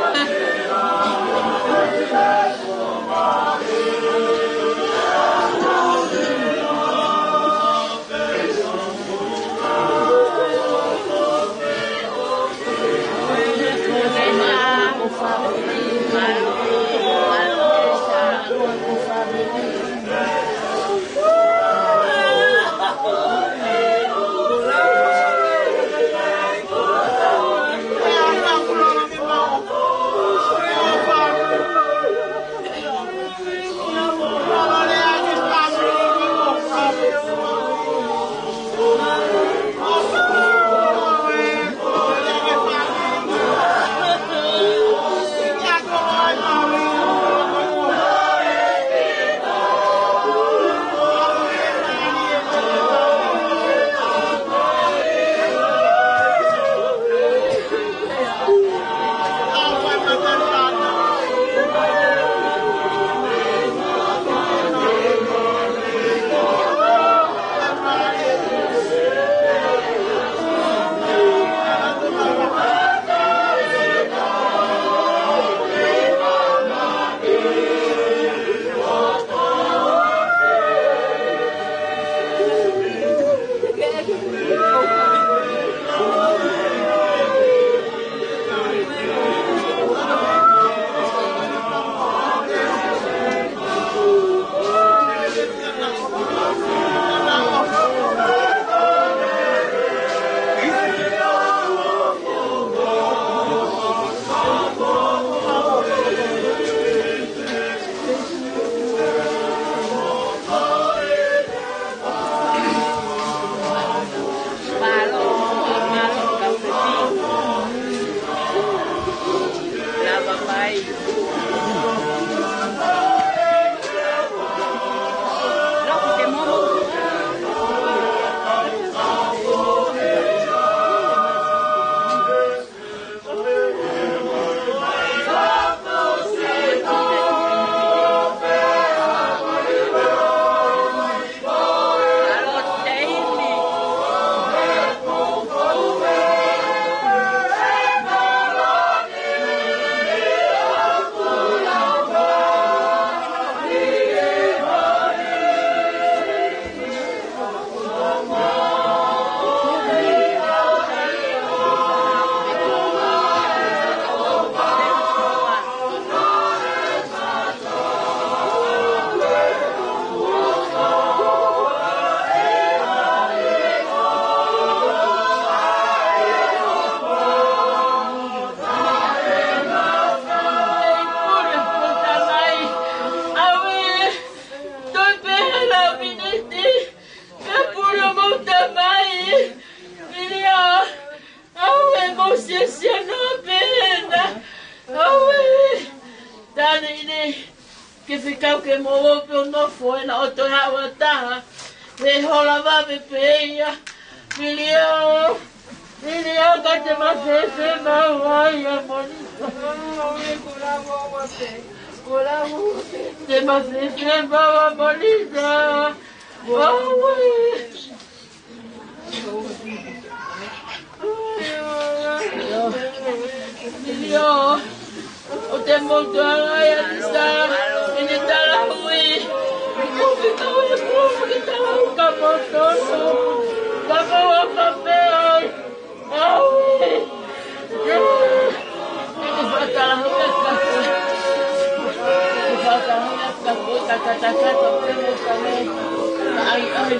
Mo ope o nofo ena ʻo toe haʻu ha taha. Mei hola vave pē ia. Milio. Milio ka te mafefe maua ia Monisa. Te mafefe maua Monisa. Maua. Milio. ʻO te mou toanga ia Lisa, ʻi he talahui. Kufi kau e kufi talahui ka mou tono. Ka mou aka pē ai. Aue. Ke fakatalahui atu ka koe. Ke fakatalahui atu ka koe, ka, ka, ka, ka, ka, ka, ai, ai.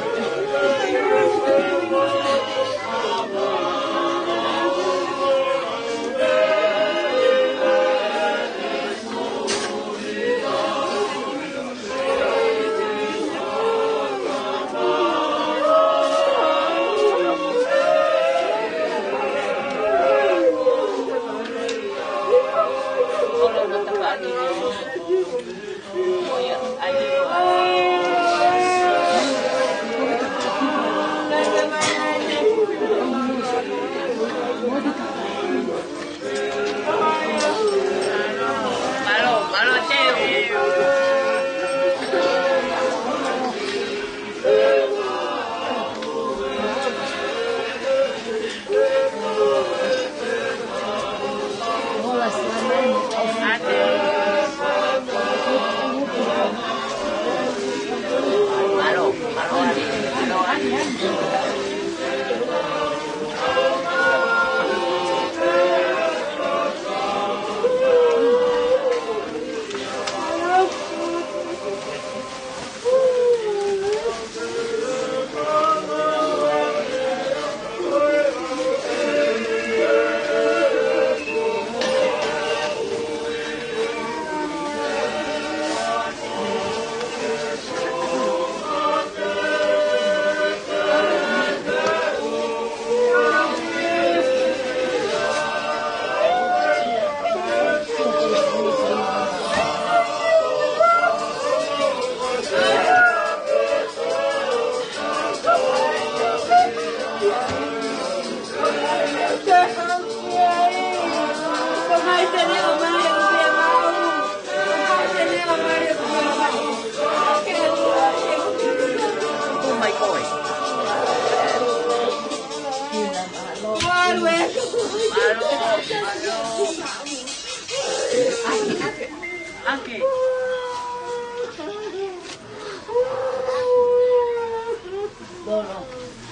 Lolo,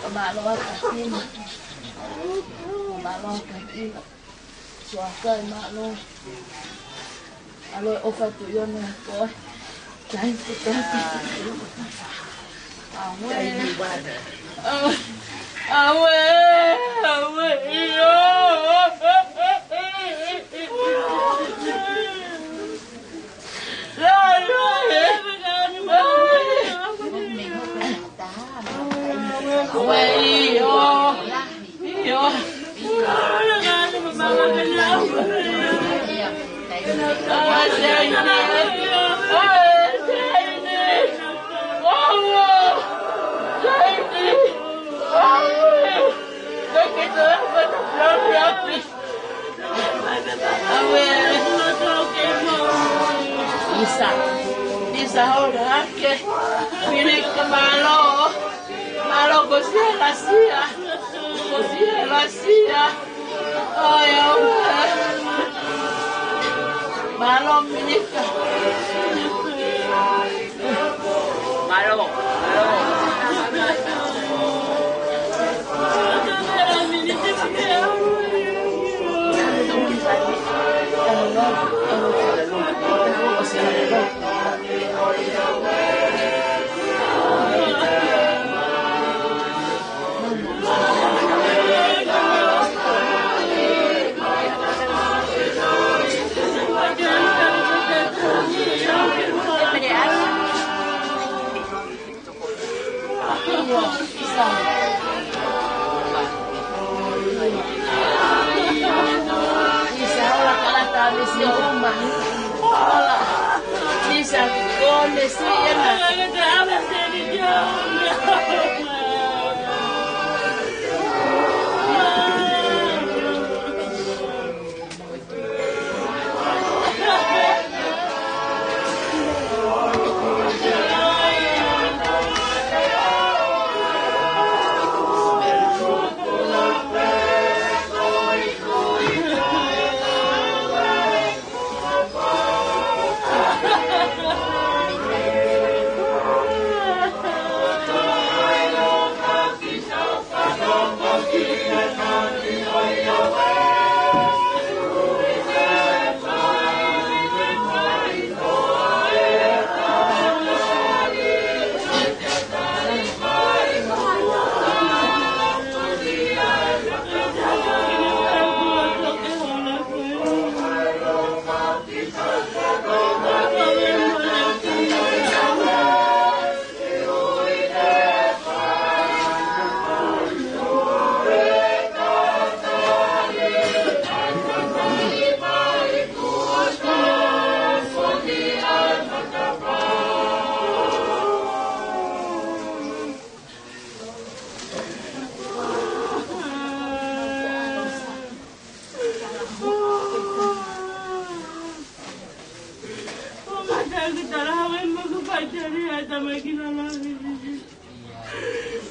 ka mālō atu ʻaupito. Ka mālō atu ʻaupito. Suakai mālō. ʻAlu ʻo fatu ʻi ono koe. Thank you, thank you. Aue. Aue, aue, io. Aue. Lisa. Lisa, hola hake. Minika, mālō. Mālō ko Sielasia. Ko Sielasia. Ai, aue. Mālō, Minika. Mālō. Isa, kone sui ena.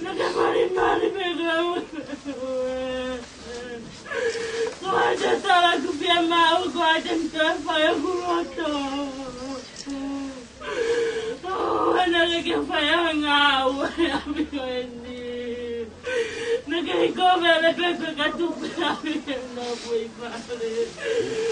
Naʻá ke malimali pē kau. Ko e tala kuo pehē maʻu, ko e tala toe fai ʻoku loto. ʻOua naʻá ke fai ha ngāue ʻi he ʻaho ko eni. Naʻá ke hiko vele pē ko e katupe ʻa e ʻaho ko eni.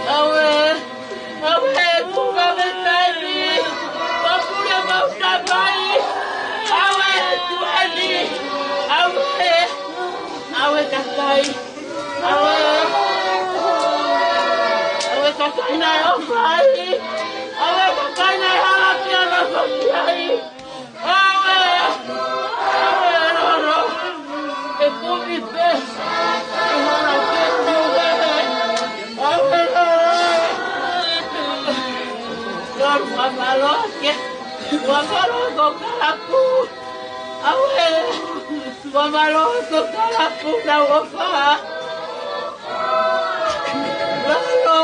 ʻAuē, ʻauē, tuku mai e taimi, ʻo pule mau tamai. ʻAuē, tuʻani. ʻAuē, ʻauē, kakai. ʻAuē. Kakai naʻe ʻofa ai. ʻAuē, kakai naʻe hala pea nofo ki ai. ʻAuē, ʻauē, Lolo. ʻE kumi pē. ʻE hala pē ki ai. ʻAuē, Lolo. Lolo, fakamālō ake. Fakamālō ko Kalapu. ʻAuē, fakamālō ko Kalapu naʻa ku ʻofa. Lolo,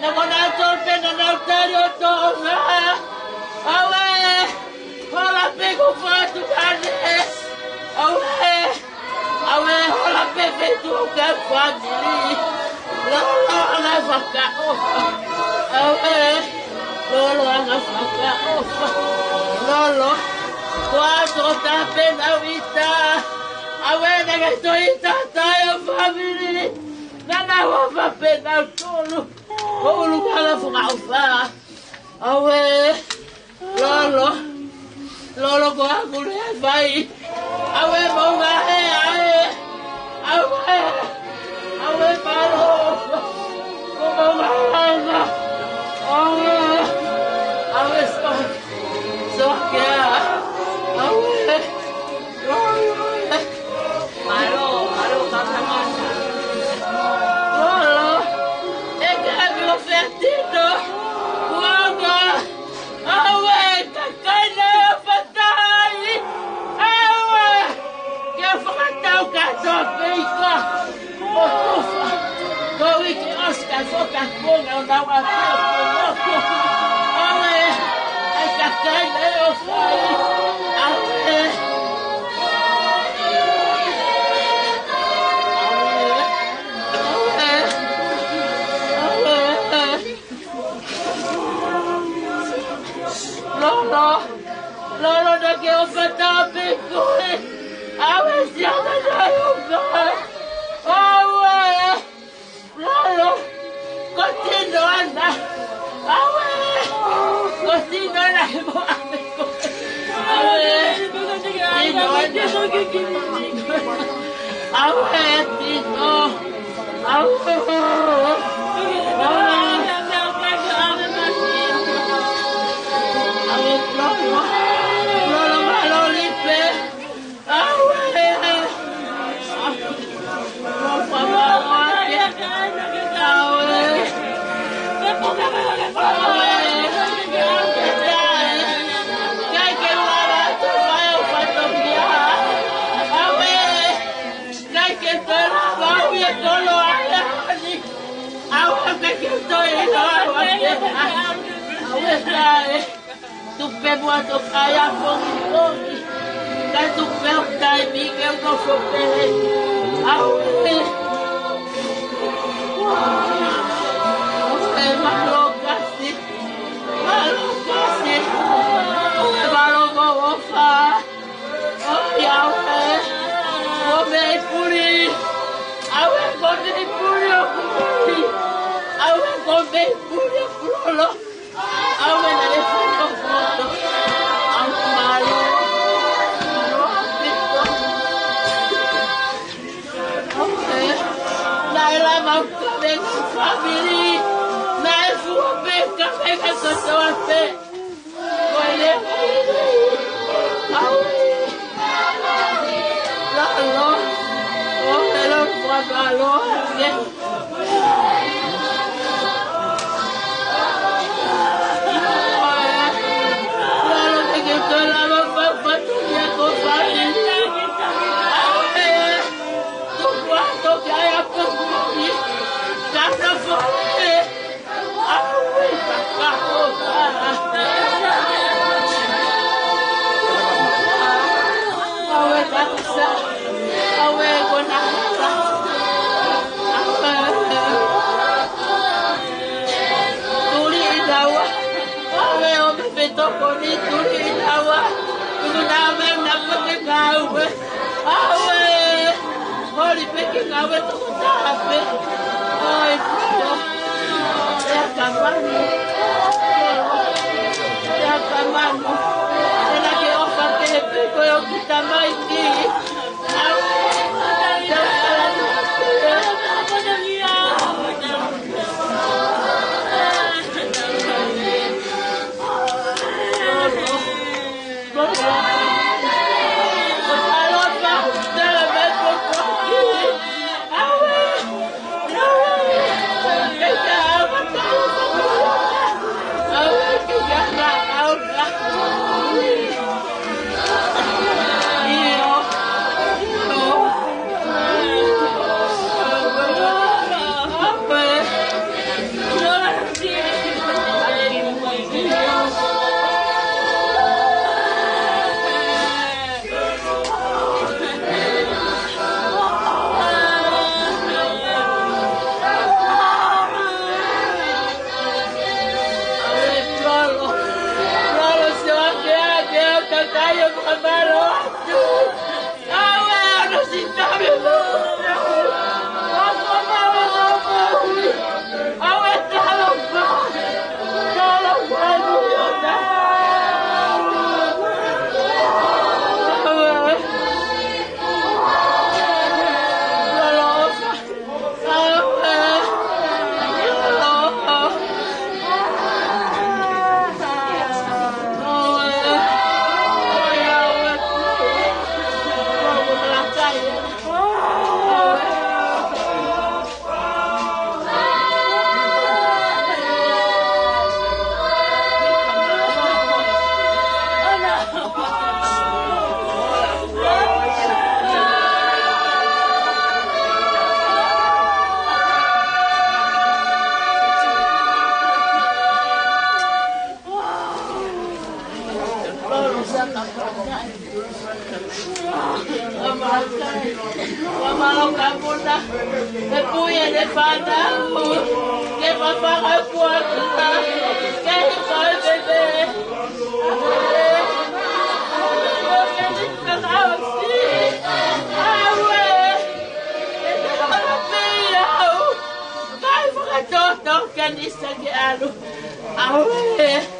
naʻa mo naʻa tolu pē naʻa nau tali ʻo toʻonga. ʻAuē, hola pē ko fatu ane. ʻAuē, ʻauē, hola pē feituʻu ke fāmili. Lolo anga fakaʻofa. ʻAuē, Lolo anga fakaʻofa. Lolo, ko e tokotaha pē naʻa ku ʻita. ʻAuē, naʻe ʻikai toe ʻita ha taha ʻo e fāmili. Naʻa nau ʻofa pē nautolu. Ko e ʻulungaanga fakaʻofa. ʻAuē, Lolo. Lolo, ko hoku lea ʻe fai. ʻAuē, mou ngāue ai. ʻAuē, ʻauē, mālō. Ko hoku ngāue. ʻAuē, ʻauē, so, so kia. ʻAuē, ʻauē. Mālō, mālō, kātaki. Lolo, ʻe ke ʻalu ʻo fetino. Lolo, ʻauē, kakai naʻe ʻofa ai. ʻAuē, ke fakatau kātoa pē ika. ʻO tufa. Ko e uike ʻosi ka foka kuonga ʻo nau ʻa pē ʻo ko noko. ʻAuē, ʻe kakai naʻe ʻofa ai. ʻAuē. ʻAuē. ʻAuē. Lolo, Lolo, naʻa ke ʻofa atu pē koe. ʻAuē, siana naʻe ʻofa. ʻAuē, Lolo, ko e tino ʻana. ʻAuē, ko e tino ʻana he mo ame koe. ʻAuē, tino ʻana. ʻAuē, tino. ʻAuē, Lolo, Lolo, mālō lipe. ʻAuē, ʻauē, ʻauē, ʻauē, ʻikai ke u lava atu ʻo fai ʻo fai toki ia. ʻAuē. ʻIkai ke toe lava au ia kolo ai ani. ʻAuē, ʻikai ke toe ʻilo au ʻa e. ʻAuē, kae tuku pē muʻa ʻo kai ʻapongipongi. Kae tuku pē ʻo kai mi ke u nofo pē. ʻAuē. ʻAuē, mālō kasi. Mālō kasi. ʻAuē, mālō mo e ʻofa. ʻOi, ʻauē. Ko e meʻi puli. ʻAuē, ko e meʻi puli ʻoku puli. ʻAuē, ko e meʻi puli ʻoku lolo. ʻAuē, naʻe fai ʻo koto. ʻAuē, mālō. Mālō ʻaupito. ʻAuē. Naʻe lava ʻo kaveinga fāmili. Naʻe fua pē kaveinga kotoa pē. ʻAuē, fakaʻofa. ʻAuē, takusa. ʻAuē, konā. ʻAuē. Tuli ʻi naua. ʻAuē, ʻo me fetokoni, tuli ʻi naua. Tuku naua, naua ke ngāue. ʻAuē. Holi pē ke ngāue tokotaha pē. ʻOi, pio. ʻE aka manu. ʻE aka manu. ʻE naʻa ke ʻofa kehe pē koe ʻo ki tamaiki. ʻAuē. Muna, e pui ʻene fānau, ke mafaka kuaka, ke hiko e pēpē. Aue, ke te kalapei au, kae fakatoto ke nisa ke ʻalu. Aue.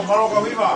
Mālō ka viva.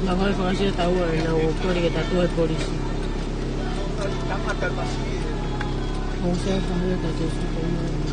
Naʻa ko e fakasia taua, naʻa ko e kole ke tatau e polisi. ʻO se fakasia taua.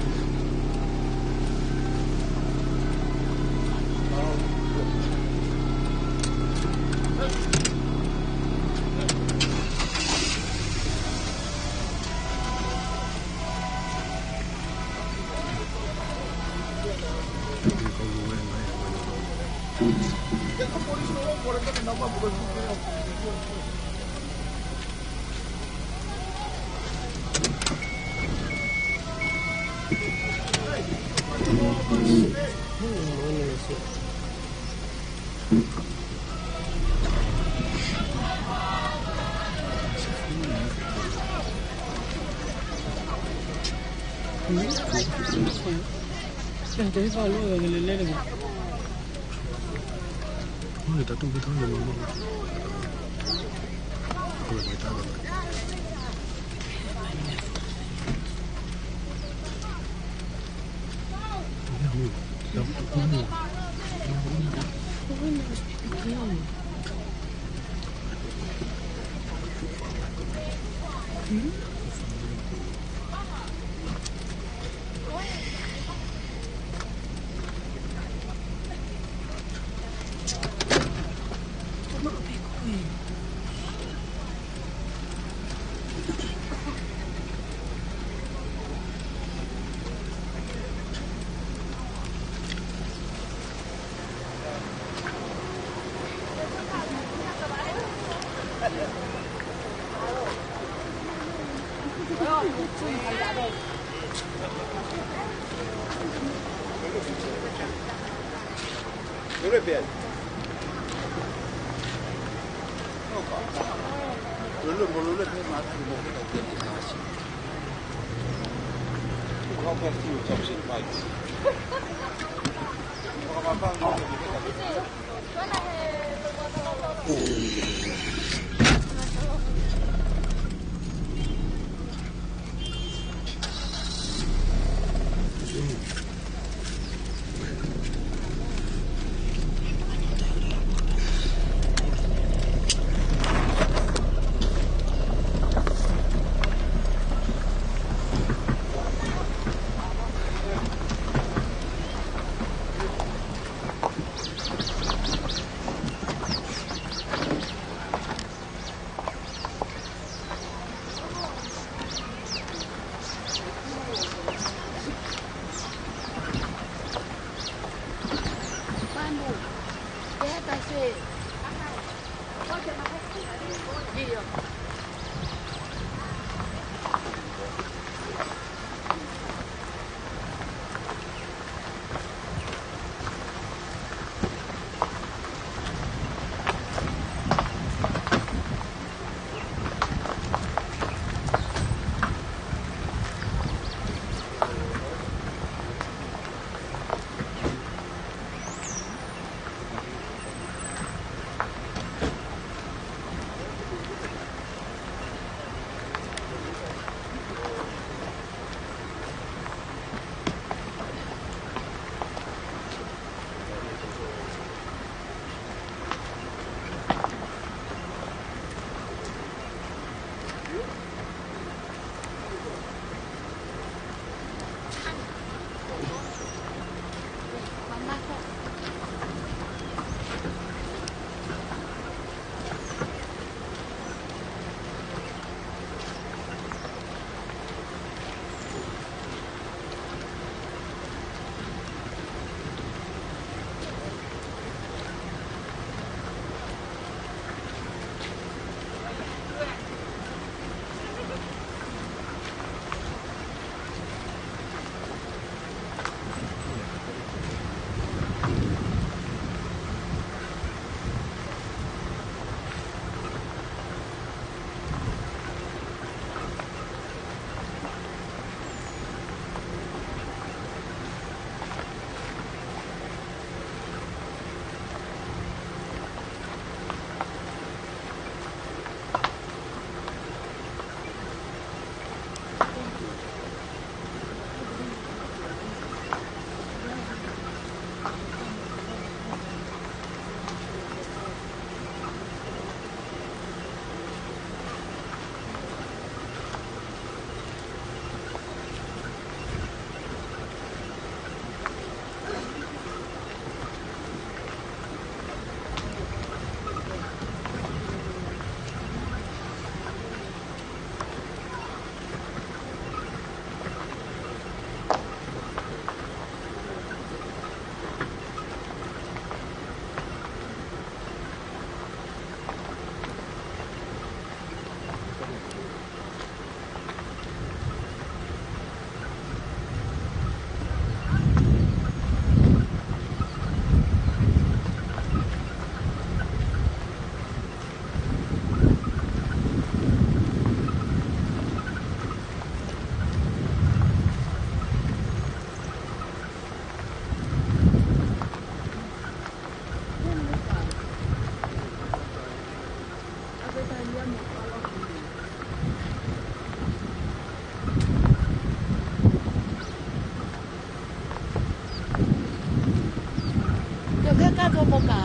Poka.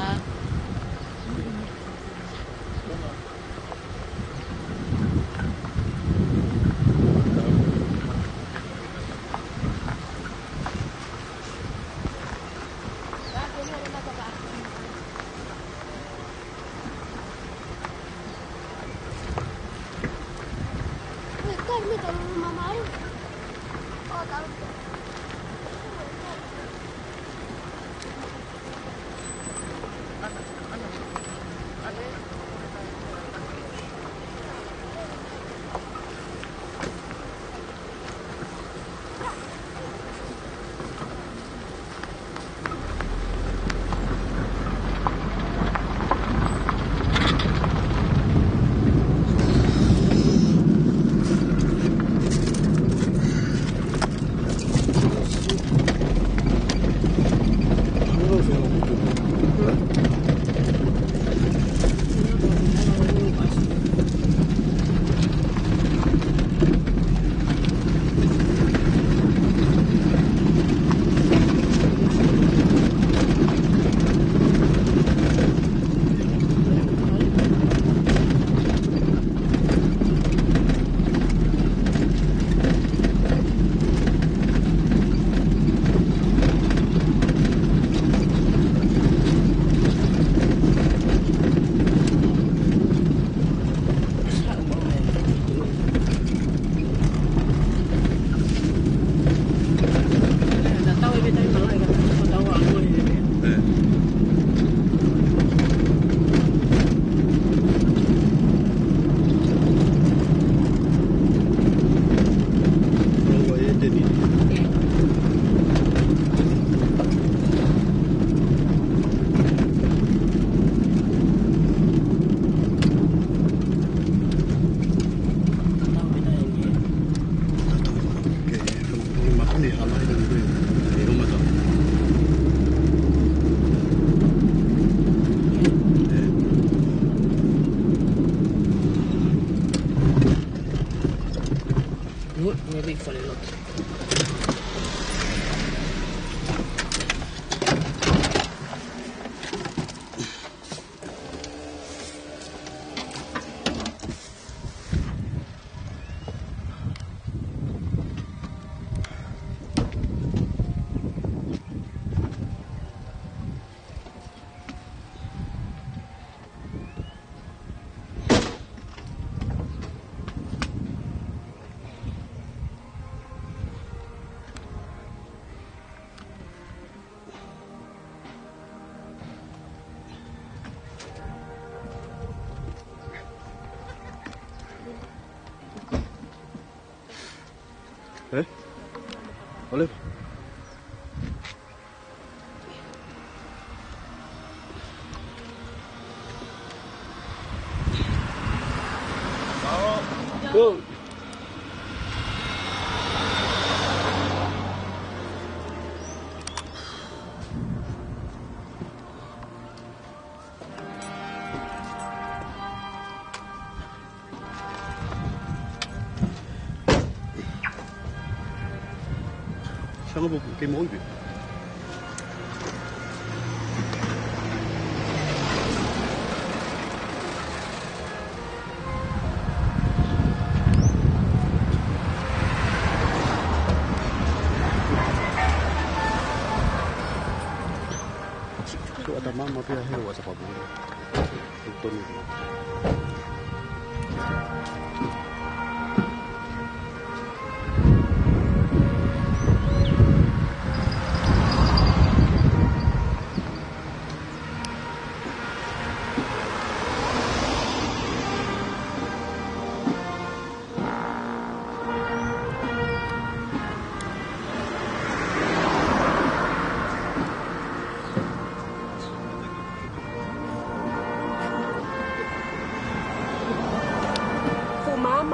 Good, maybe for a lot. Eh? Olive? Go. Sanga po ke mo iwi. Ko ata mama pea he ua sa papu. Tonu. Ko mama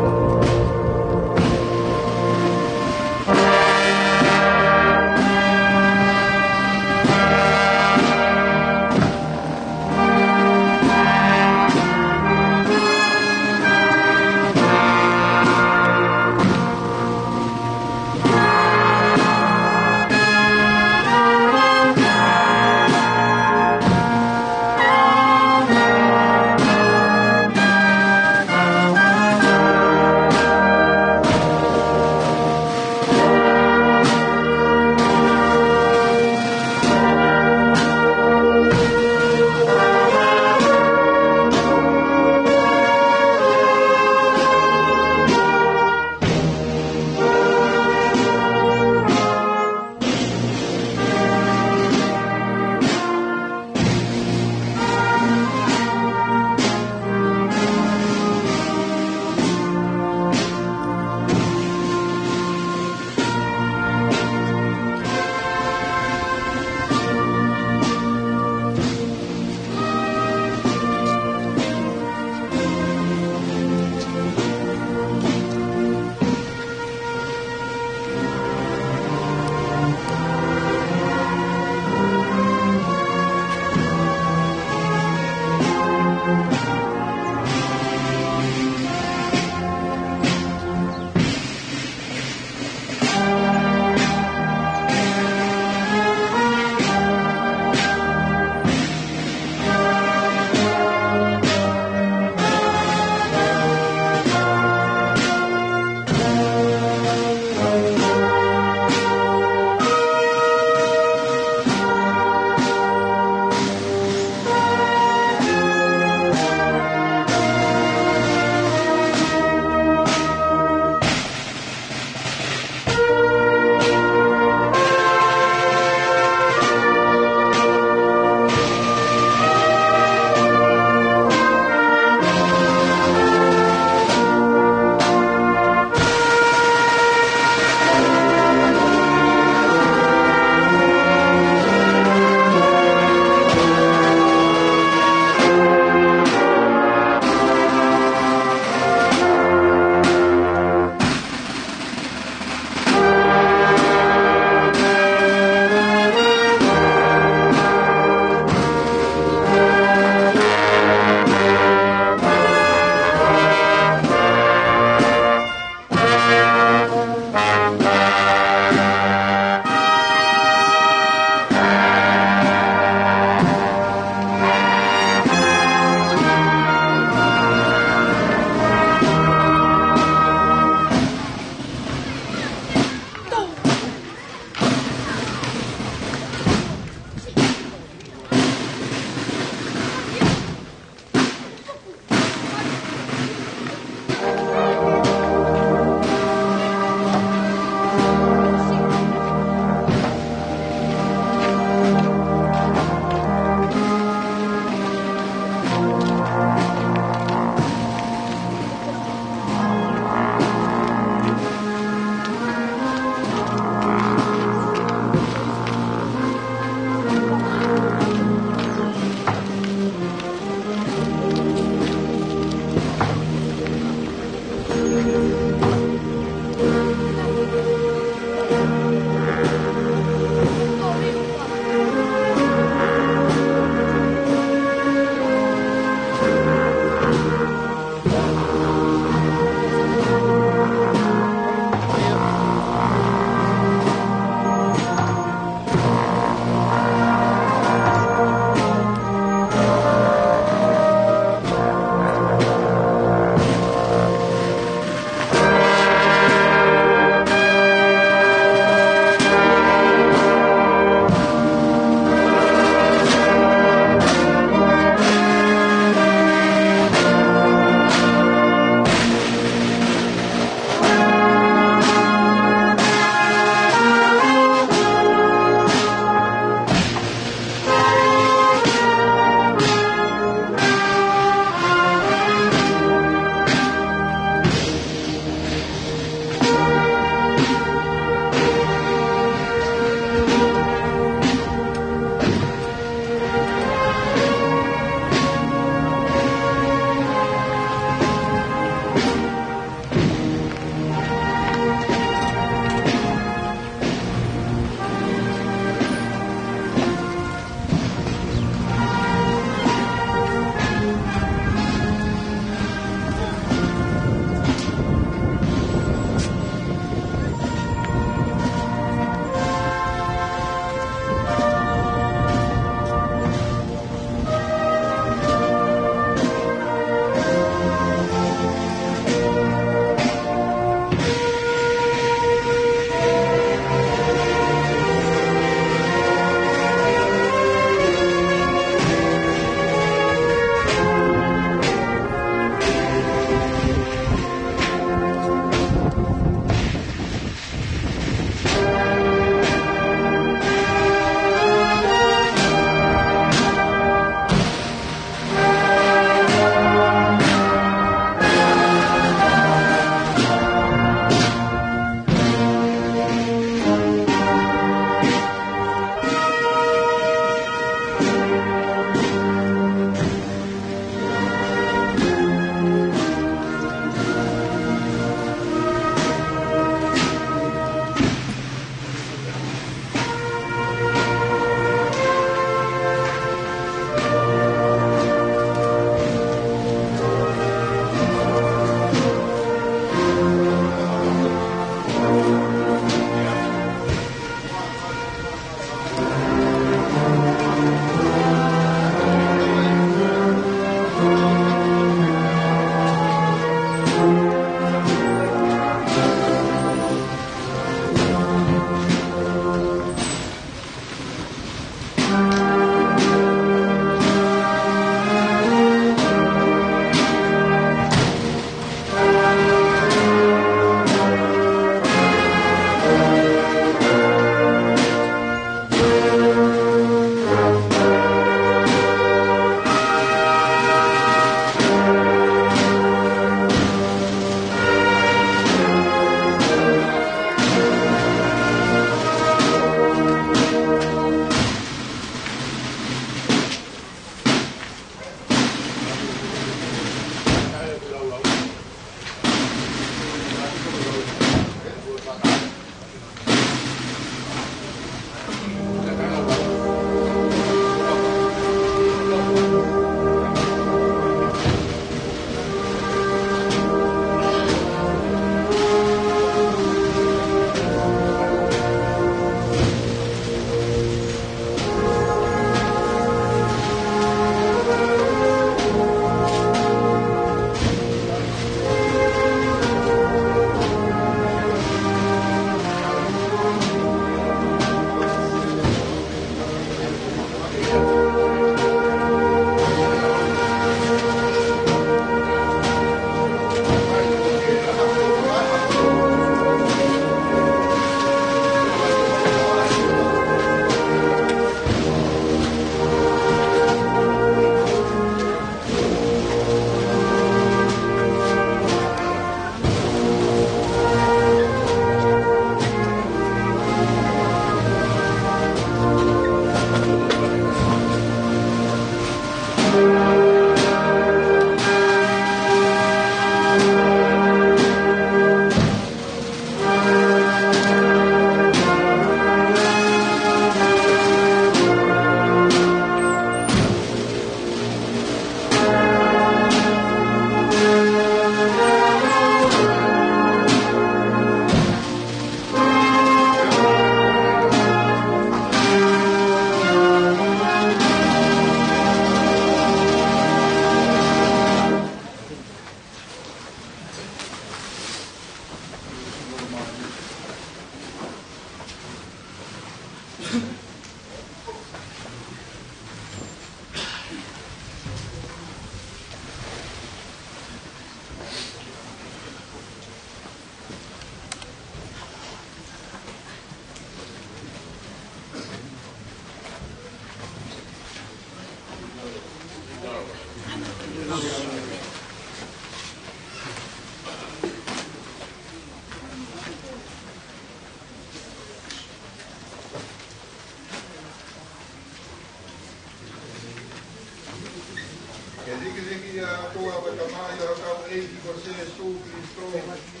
Ke vikiviki ʻa e ʻOtua ko e Tamai ʻo hotau ʻEiki ko Sīsū Kalaisi,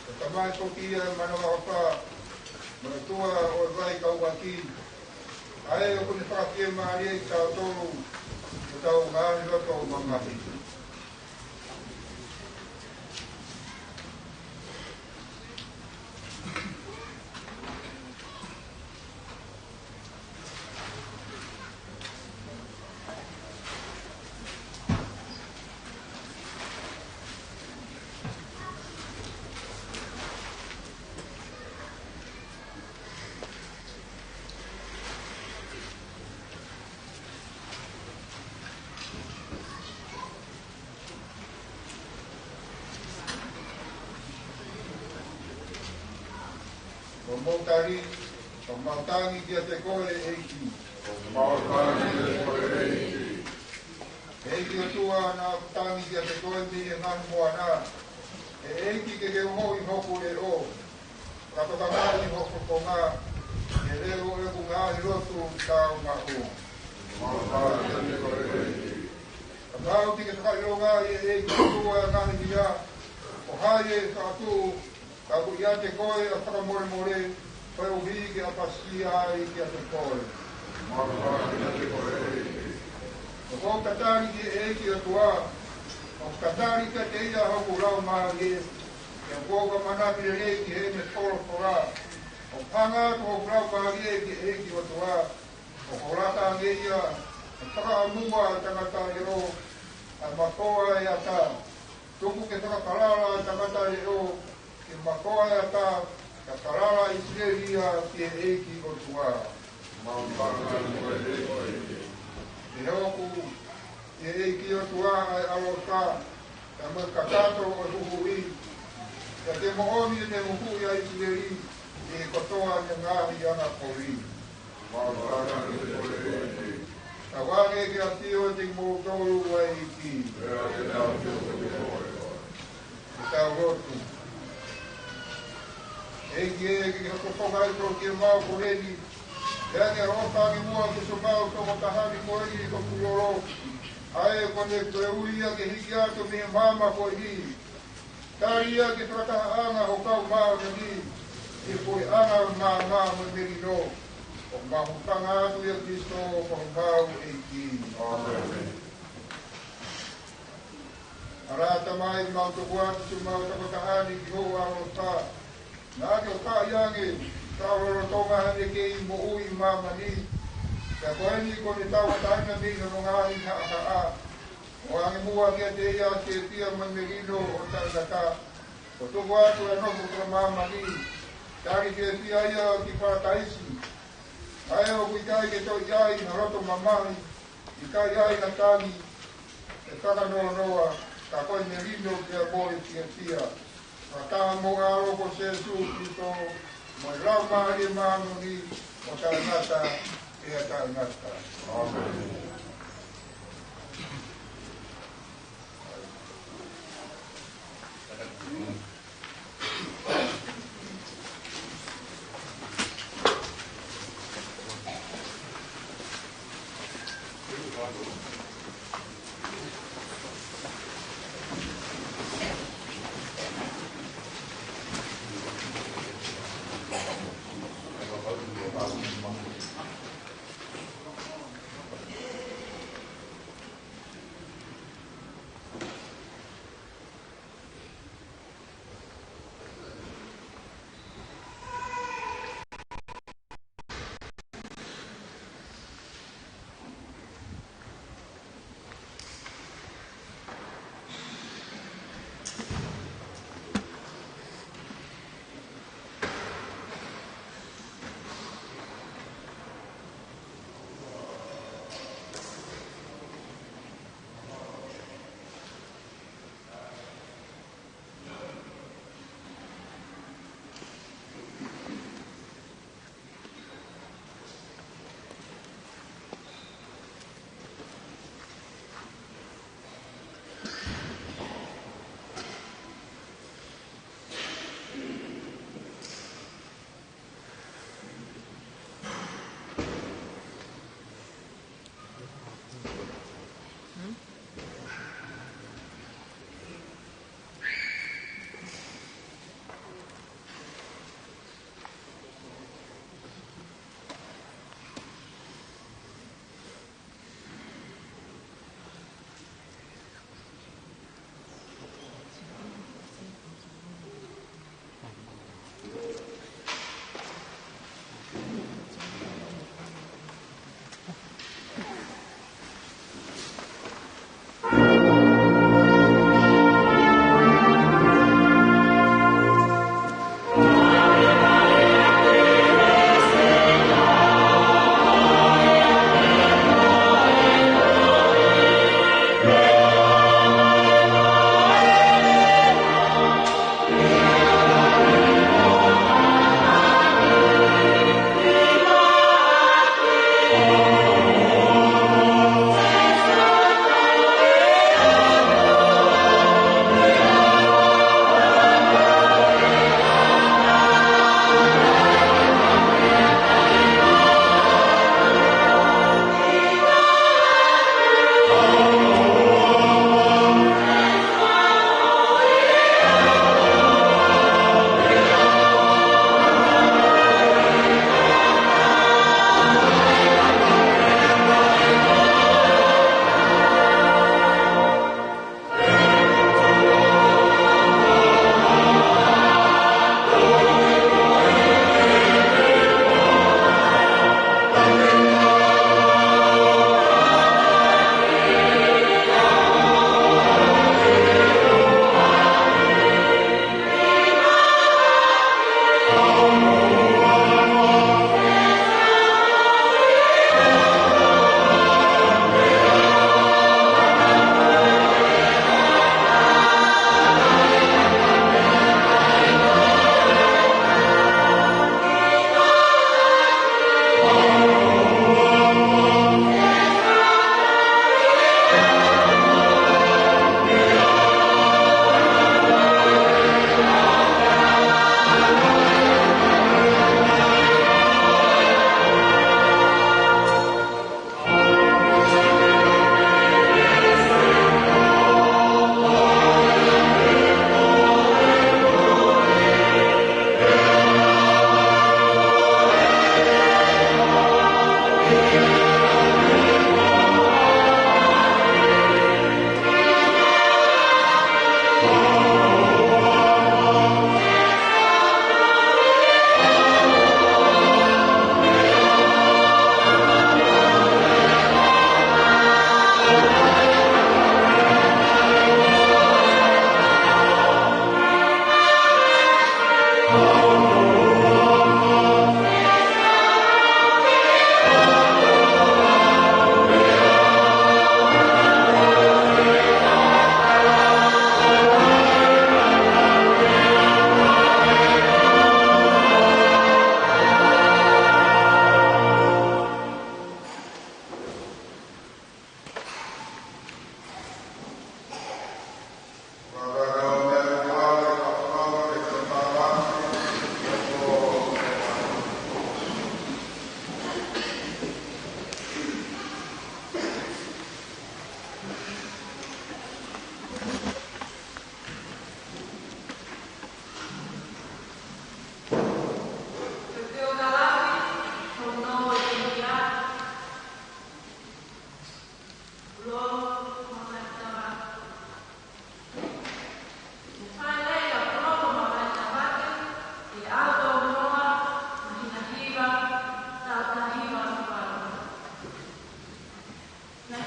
ko e Tamai foki ia ʻo e manavaʻofa, mo e ʻOtua ʻo e vaikauʻaki, ʻa ia ʻoku ne fakafiemālieʻi kitautolu ʻi hotau ngaahi loto mamahi. Ko hoʻomou tali, ko homau tangi kiate koe, ʻEiki. Ko homau tangi kiate koe, ʻEiki. ʻEiki ʻOtua, naʻa ku tangi kiate koe mei he ngaahi moana. ʻE ʻEiki, ke ke ongoʻi hoku leʻo, ka tokangaʻi hoku fofonga, ke leo ʻeku ngaahi lotu ki he ʻOtua. Ka tau ki he fakaʻilonga ʻi he ʻEiki ʻOtua ʻa e ngaahi meʻa, ko hai ʻe fakatuʻu, ka ʻoku ʻiate koe ʻa e fakamolemole, koeʻuhi ke ʻapasia ai kiate koe. Mālō kiate koe. ʻOku ou tatali ki he ʻEiki ʻOtua, ʻoku tatali kiate ia hoku laumālie, pea ʻoku ou ʻamanaki lelei ki heʻene folofola. ʻOku hanga atu hoku laumālie ki he ʻEiki ʻOtua, ʻoku lata ange ia ʻo fakaʻamua ʻa e tangata leʻo, ʻa e mafoa ʻa e ata. Tuku ke fakafalala ʻa e tangata leʻo ki he mafoa ʻa e ata, ka falala ʻa ʻIsileli ia ki he ʻEiki ʻOtua. Mālō ʻEiki. ʻE hoku, ʻe ʻEiki ʻOtua, ʻa e ʻaloʻofa, pea mo e kakato ʻo e huhuʻi, pea ke moʻoni ʻene huhuʻi ʻa ʻIsileli ʻi he kotoa ʻene ngaahi angakovi. Tauange ke ʻafio ʻiate kimoutolu ʻa e ʻEiki. Ke tau lotu. ʻEiki ē, ke ke hoko foki ʻi he polokalama ko eni. Pea ke ʻofa ange muʻa ki he sopau tokotaha ni ko eni ko Kulolo, ʻa ē kuo ne toe ui ia ke hiki atu mei he maama ko eni. Tali ia ki he fakatahaʻanga ʻo e kau māʻoniʻoni, ʻi he puleʻanga ʻo e maama mo e melino, ʻoku mau hūfanga atu ʻia Kalaisi ko homau ʻEiki. ʻĀmeni. ʻAlā Tamai, mau tuku atu siʻemau tokotaha ni ki hoʻo ʻaloʻofa. Naʻa ke ʻofaʻi ange, tau lolotonga haʻane kei moʻui ʻi māmani. Pea ko eni kuo ne tauʻatāina mei hono ngaahi haʻahaʻa. ʻOange muʻa kiate ia ʻa e fiefia mo e melino ʻo taʻengata. Kuo tuku atu ʻa e nofo fakamāmani. Tali fiefia ia ki Palataisi, ʻa ē ʻoku ʻikai ke toe ʻi ai ha loto mamahi, ʻikai ai ha tangi, pe fakanoanoa, ka ko e melino pea mo e fiefia. Fakataha mo e ʻAlo ko Sīsū Kalaisi, mo e Laumālie Māʻoniʻoni, ʻo taʻengata pea taʻengata. ʻĀmeni.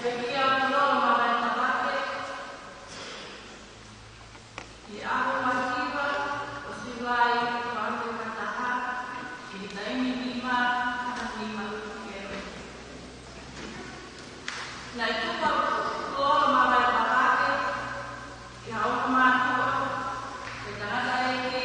Pekia Pulolo Mavae Tavake, ʻi he ʻaho ua hiva ʻo Siulai ua afe ua taha, ʻi he taimi nima taha nima pē. Naʻe tupu ʻa Pulolo Mavae Tavake ʻi ha ʻofa mātuʻa, ko e tangataʻeiki,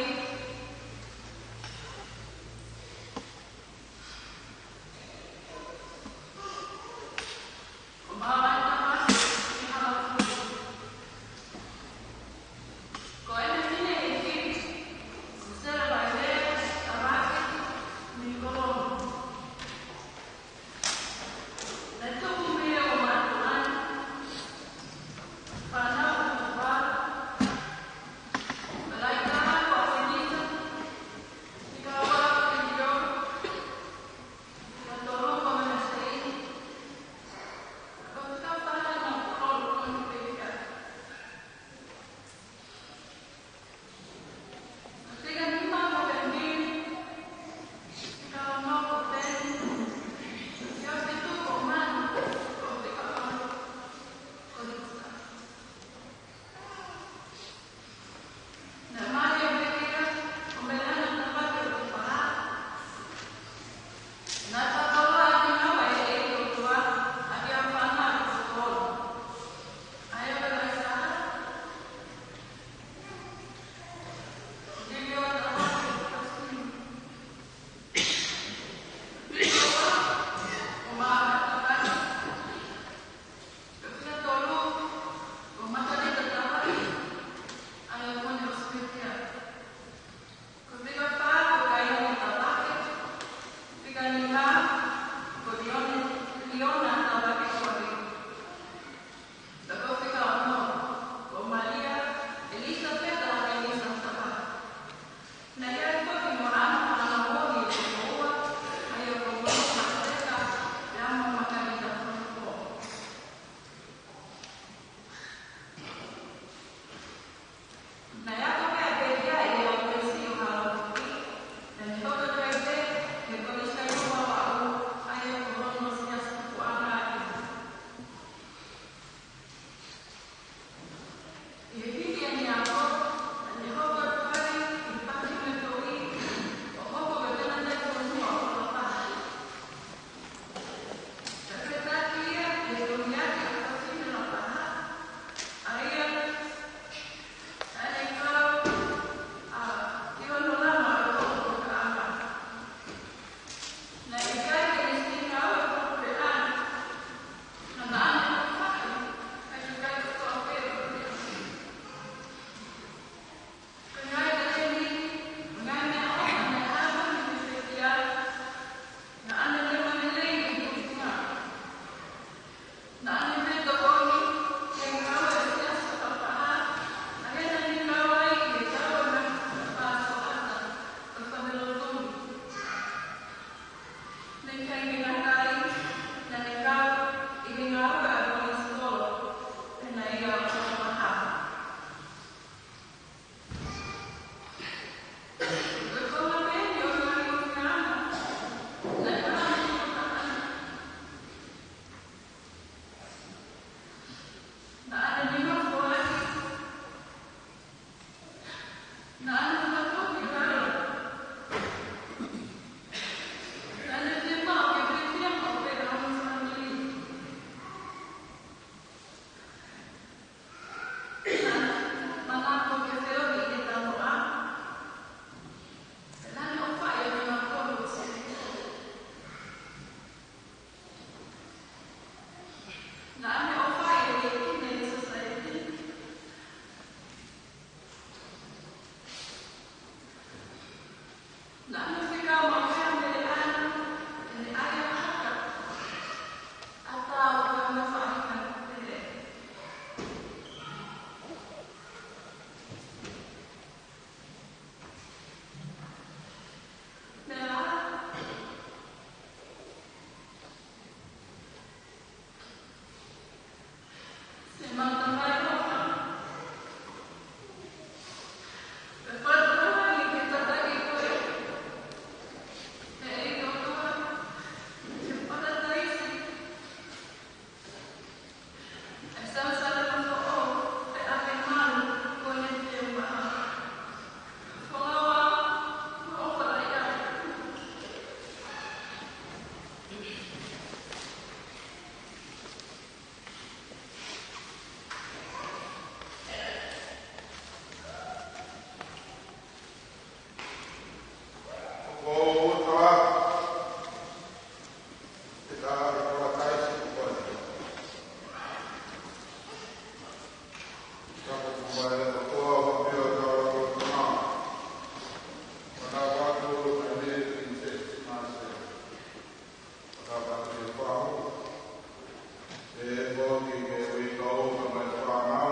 Pea foki ki he uitou mo e fānau.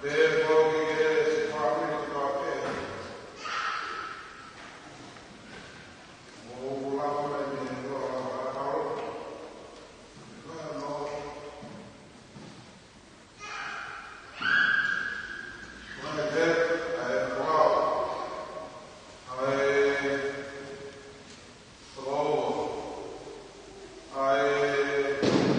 Pea foki ki he fāmili kotoa pē. Mo u lava mai mei he ʻofa ʻa e ʻAlo. Ko e ʻofa. Ko e ʻofa ʻa e ʻOtua. ʻA e ʻOtua. ʻA e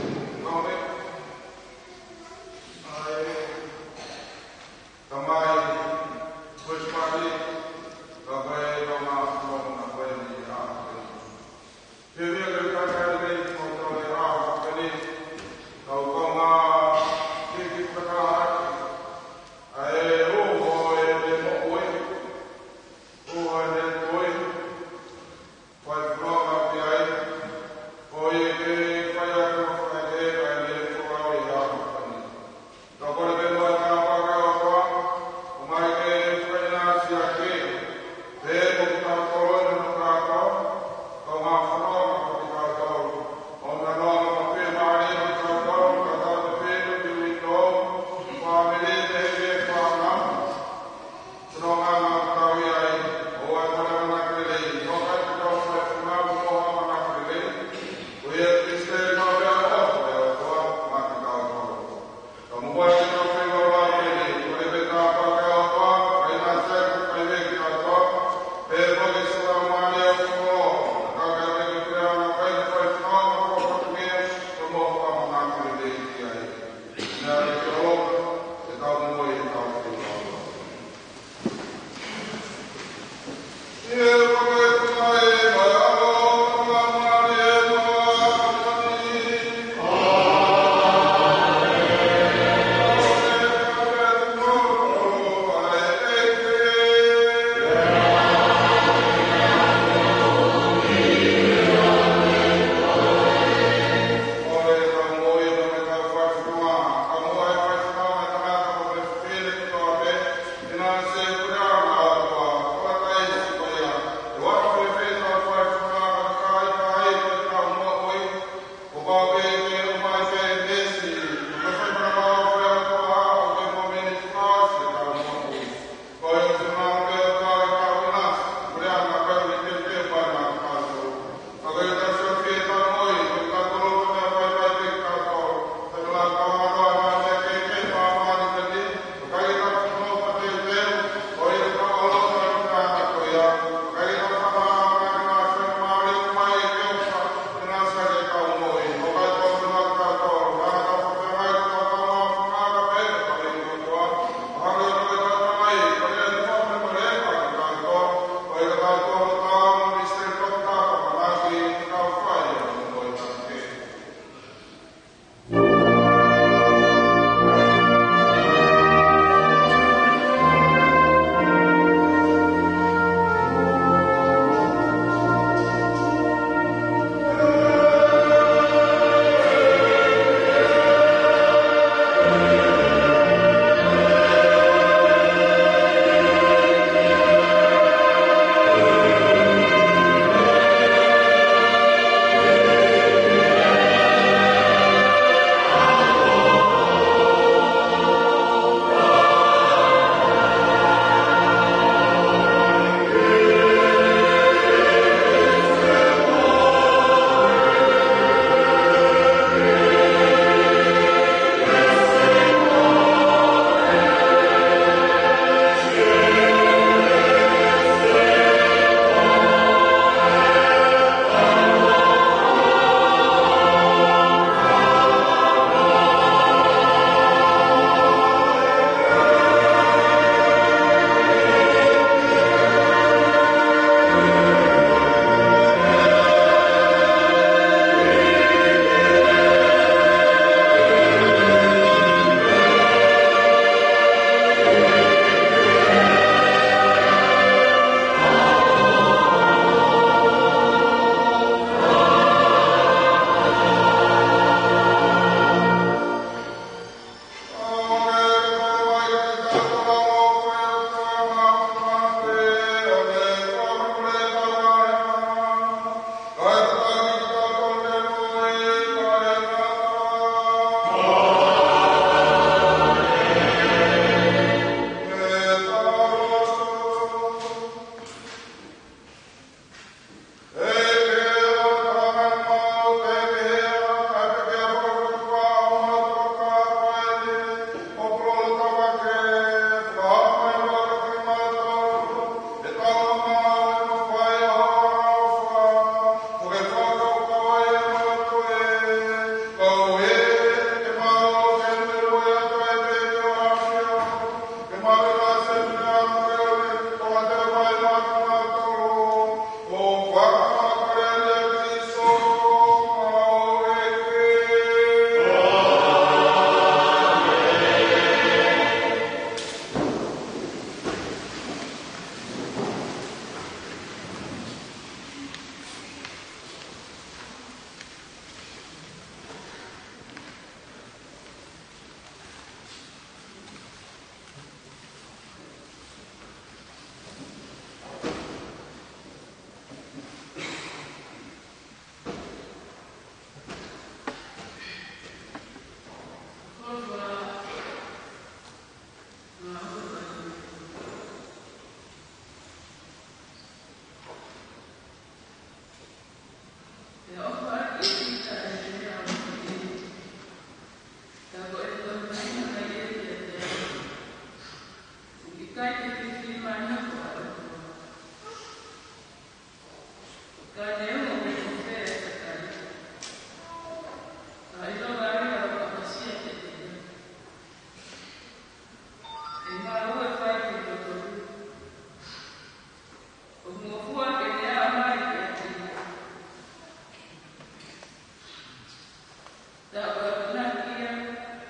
Taʻu ʻa e Pālangi ia,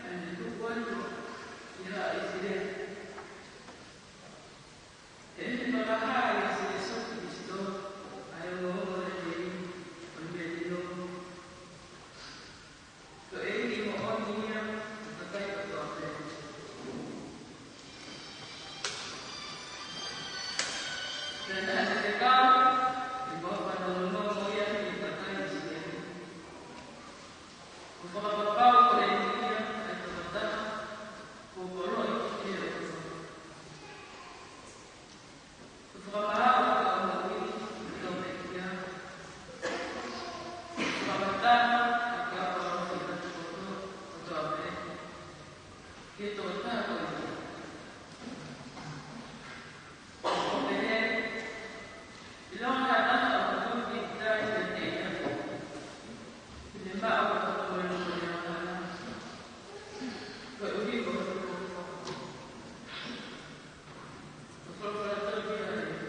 ʻa ʻene tuku atu ki haʻa ʻIsileli. He ʻi he fakahā ʻia Sīsū Kalaisi, ʻa e ongoongo lelei ʻo e meʻa ʻi loto. Ko e ʻEiki moʻoni ia, ʻo takai kotoa pē. Pea naʻe fekau ʻe Paula ʻa e ongoongo ia ki he kakai ʻIsileli. ʻO fakapapau ko e ʻEiki ia ʻa e tokotaha kuo koloaʻia ʻe he ʻOtua. ʻO fakamaau ʻa e kau moʻui ʻo e kau pekia. ʻO fakamatala ʻa e kau ʻalofi ʻa e tokotaha kotoa pē ki he tokotaha ko ia. ʻO pehē, ʻilonga ha taha ʻoku tuʻu ki tai pē ia, ʻi he maʻu ʻa e moʻui ko ia ʻa e angahala, koeʻuhi ko hono folofola. Ko e folofola tonu ia ʻa e ʻEiki.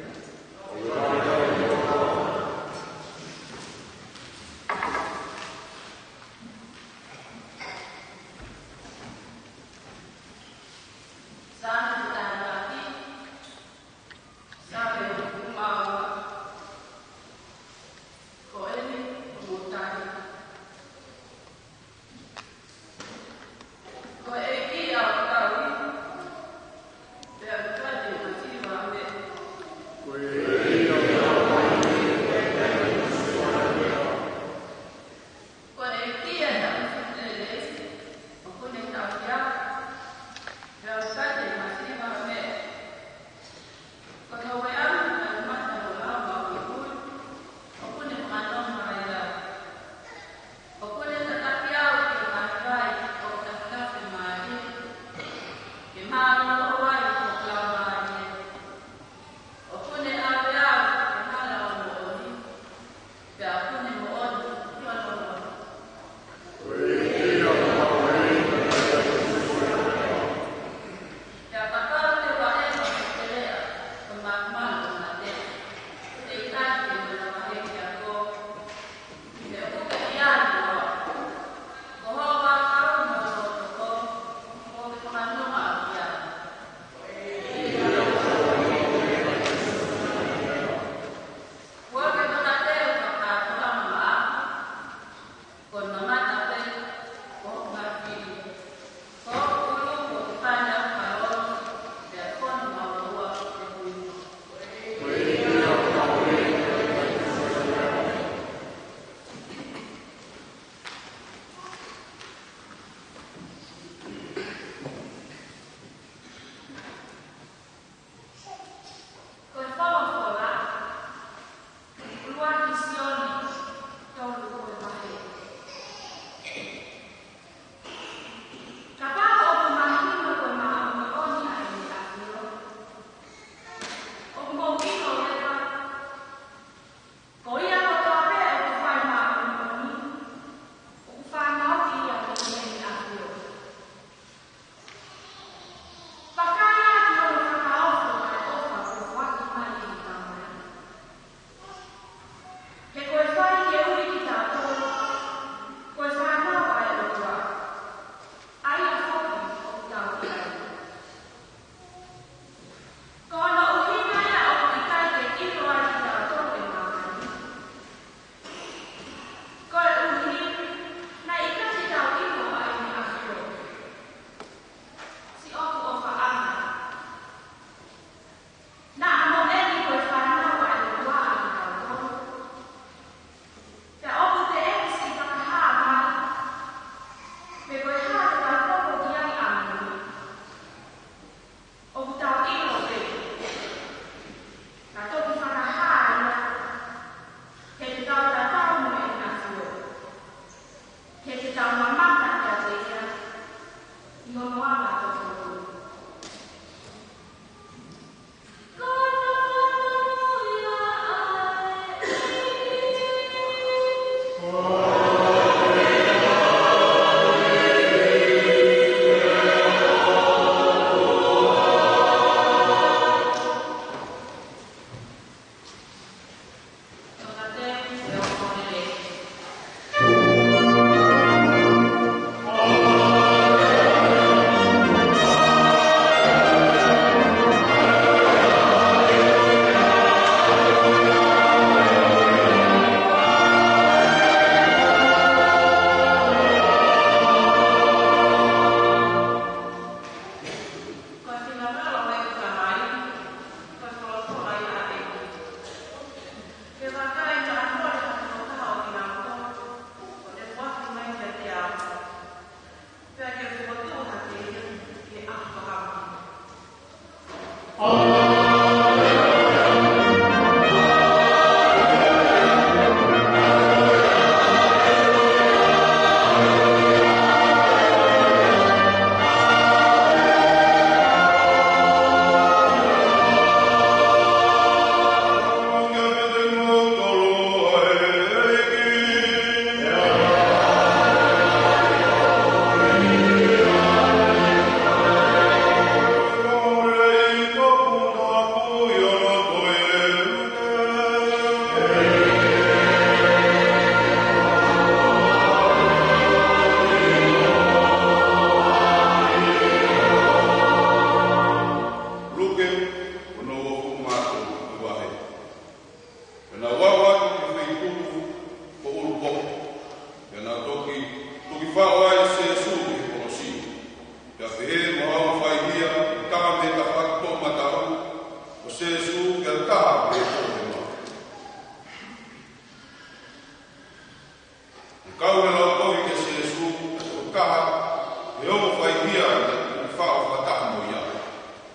He ongo faihia naʻe tuʻu faʻo fakataha mo ia,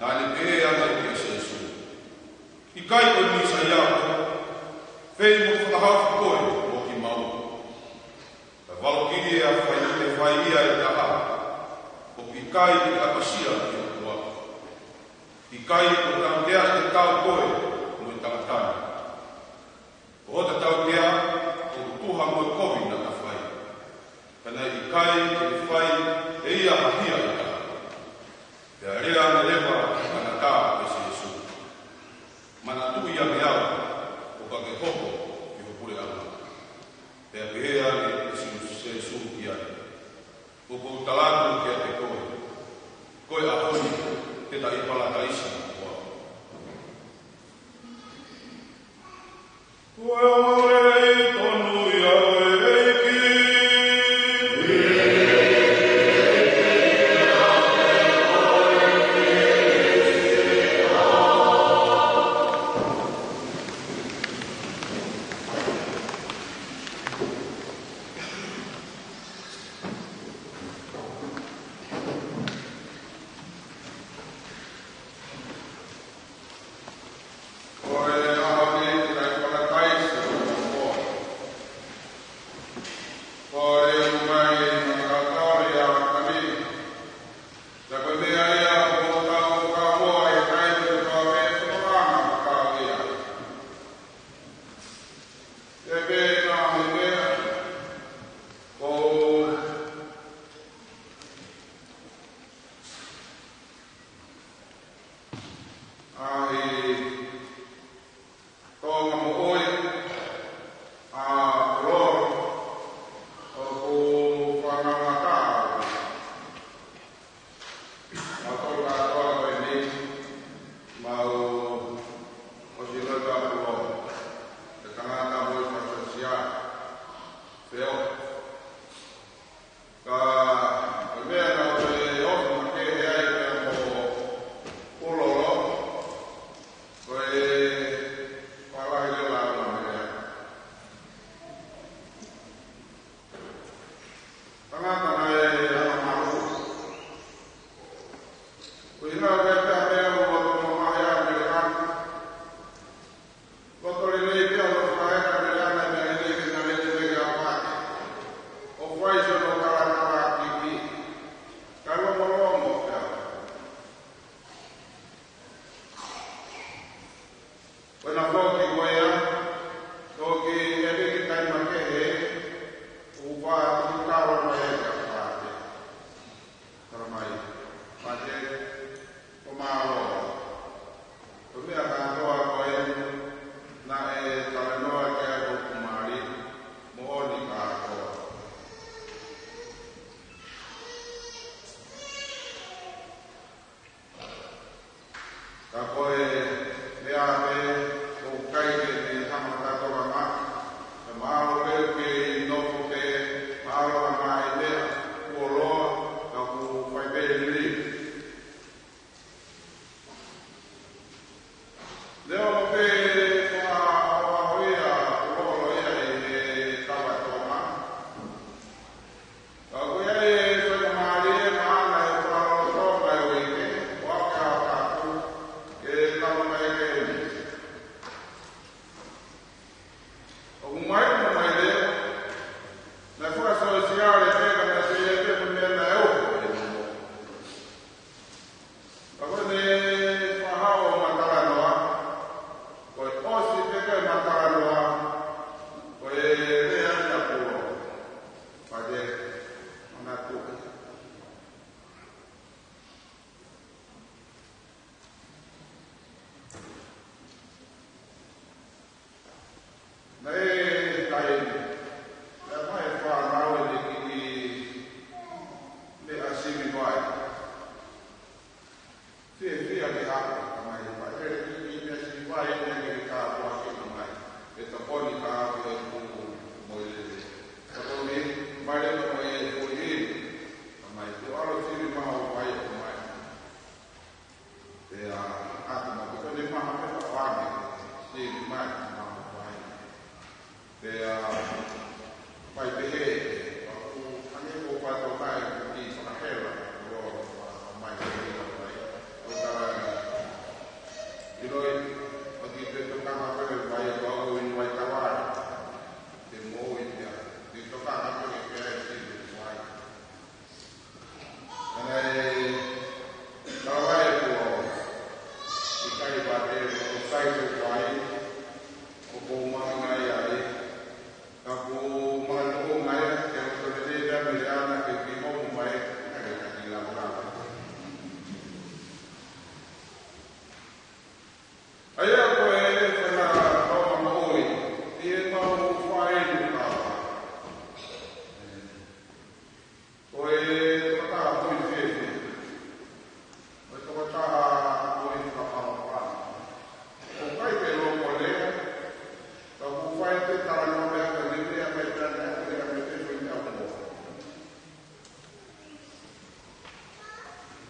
naʻa ne pehē ange kia Sīsū, ʻIkai ko e Mīsaia koe? Fei mo fakahaofi koe mo kimaua. Ka valokiʻi ʻe he fai, ʻe he faiʻia ʻe taha, ʻOku ʻikai ke ʻapasia ki he ʻOtua. ʻIkai ko e tautea ʻe tau koe mo e tangata ni. Ko hota tautea ʻoku tuha mo e kovi naʻa ta fai. Ka naʻe ʻikai ke fai ʻe ia ha hia ʻe taha. Pea lea ange leva ʻa e tangata kia Sīsū, Manatuʻi ange au ʻo ka ke hoko ki ho puleʻanga. Pea pehē ange ʻe Sīsū, Sīsū ki ai, ʻOku ou tala atu kiate koe, ko e ʻaho ni te ta ʻi Palataisi mo au. Ko e ongoongolelei tonu ia ʻo e ʻEiki.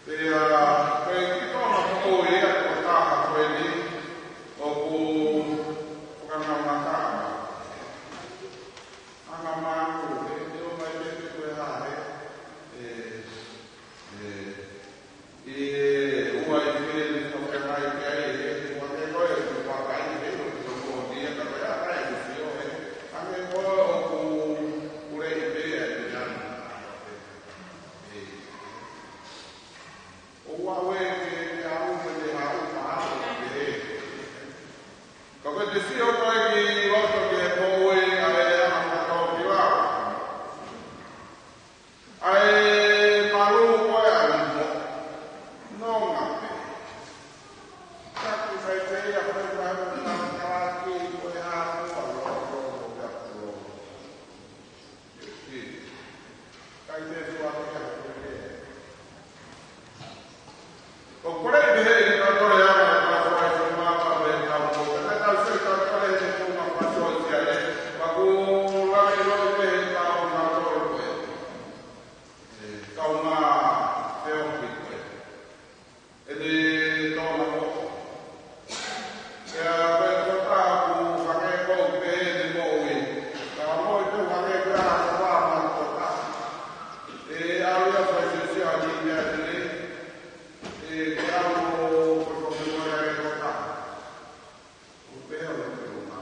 Pea, ko e kiʻi tōʻonga ko ia ko e taha ko eni ʻoku fakangamata. Anga māku, he te o mai pē ko e hā, he, e, e, ʻi he ua i pē ni ko e mai pē ai, he, ua te ko e, ko e pakai, he, ko e ko ia, ka ko e ʻa e sio, he, ʻa e ko ʻoku, ʻoku lei pē ai, ʻoku lei pē ai. ʻOua ʻe ke, ke aʻu ke te aʻu pahā ʻo ke pehē. Ka ko e te sio koe ki loto ki he moʻui ʻa e anga kotoa ki lau. ʻA e malu ko e ʻalu mo. Nonga pē. Taki sai pē ia ko e malu ka ki ko e hā ko ʻalu ko e ʻalu. Pea ko e tokotaha ʻoku hangē ko ʻeku pehē he moʻui. Ka moʻui pē hangē ko e ʻaho ko ē ʻa e tokotaha. ʻE ʻalu ia ko e sio ʻa e meʻa lelei. ʻE ke ʻalu ʻo ko e ko e meʻa lelei ʻa e tokotaha. ʻO pehē ʻo e tokotaha.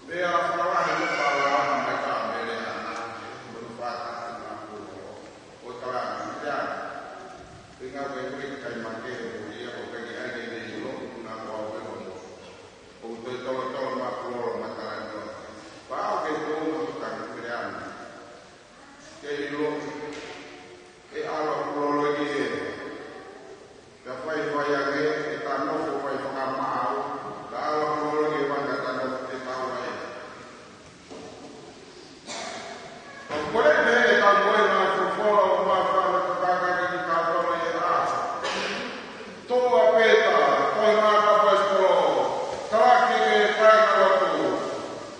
Pea fakalahi mo fakalahi mai ka mele ana, mo fakalahi mai ko ʻo tala ni ia. Pinga ko e kuri kai make mo ia ko kai ai ke ne ʻilo, na ko au ke mo. ʻO te tolo tolo ma kulolo ma tala ni o. Pau ke tō ma tala ni mele ana. Ke ʻilo. ʻE ʻalu kulolo ki he. Ka fai fai ange, ʻe tano ko fai fakamaau, ka ʻalu kulolo ki he vanga tano ke tau ai. Ko e meʻa ʻe tau moe na ko folo ma fana kakaki ki tau tolo e a. Tō a peta, ko e maka fai solo, talaki ke kai ka lotu.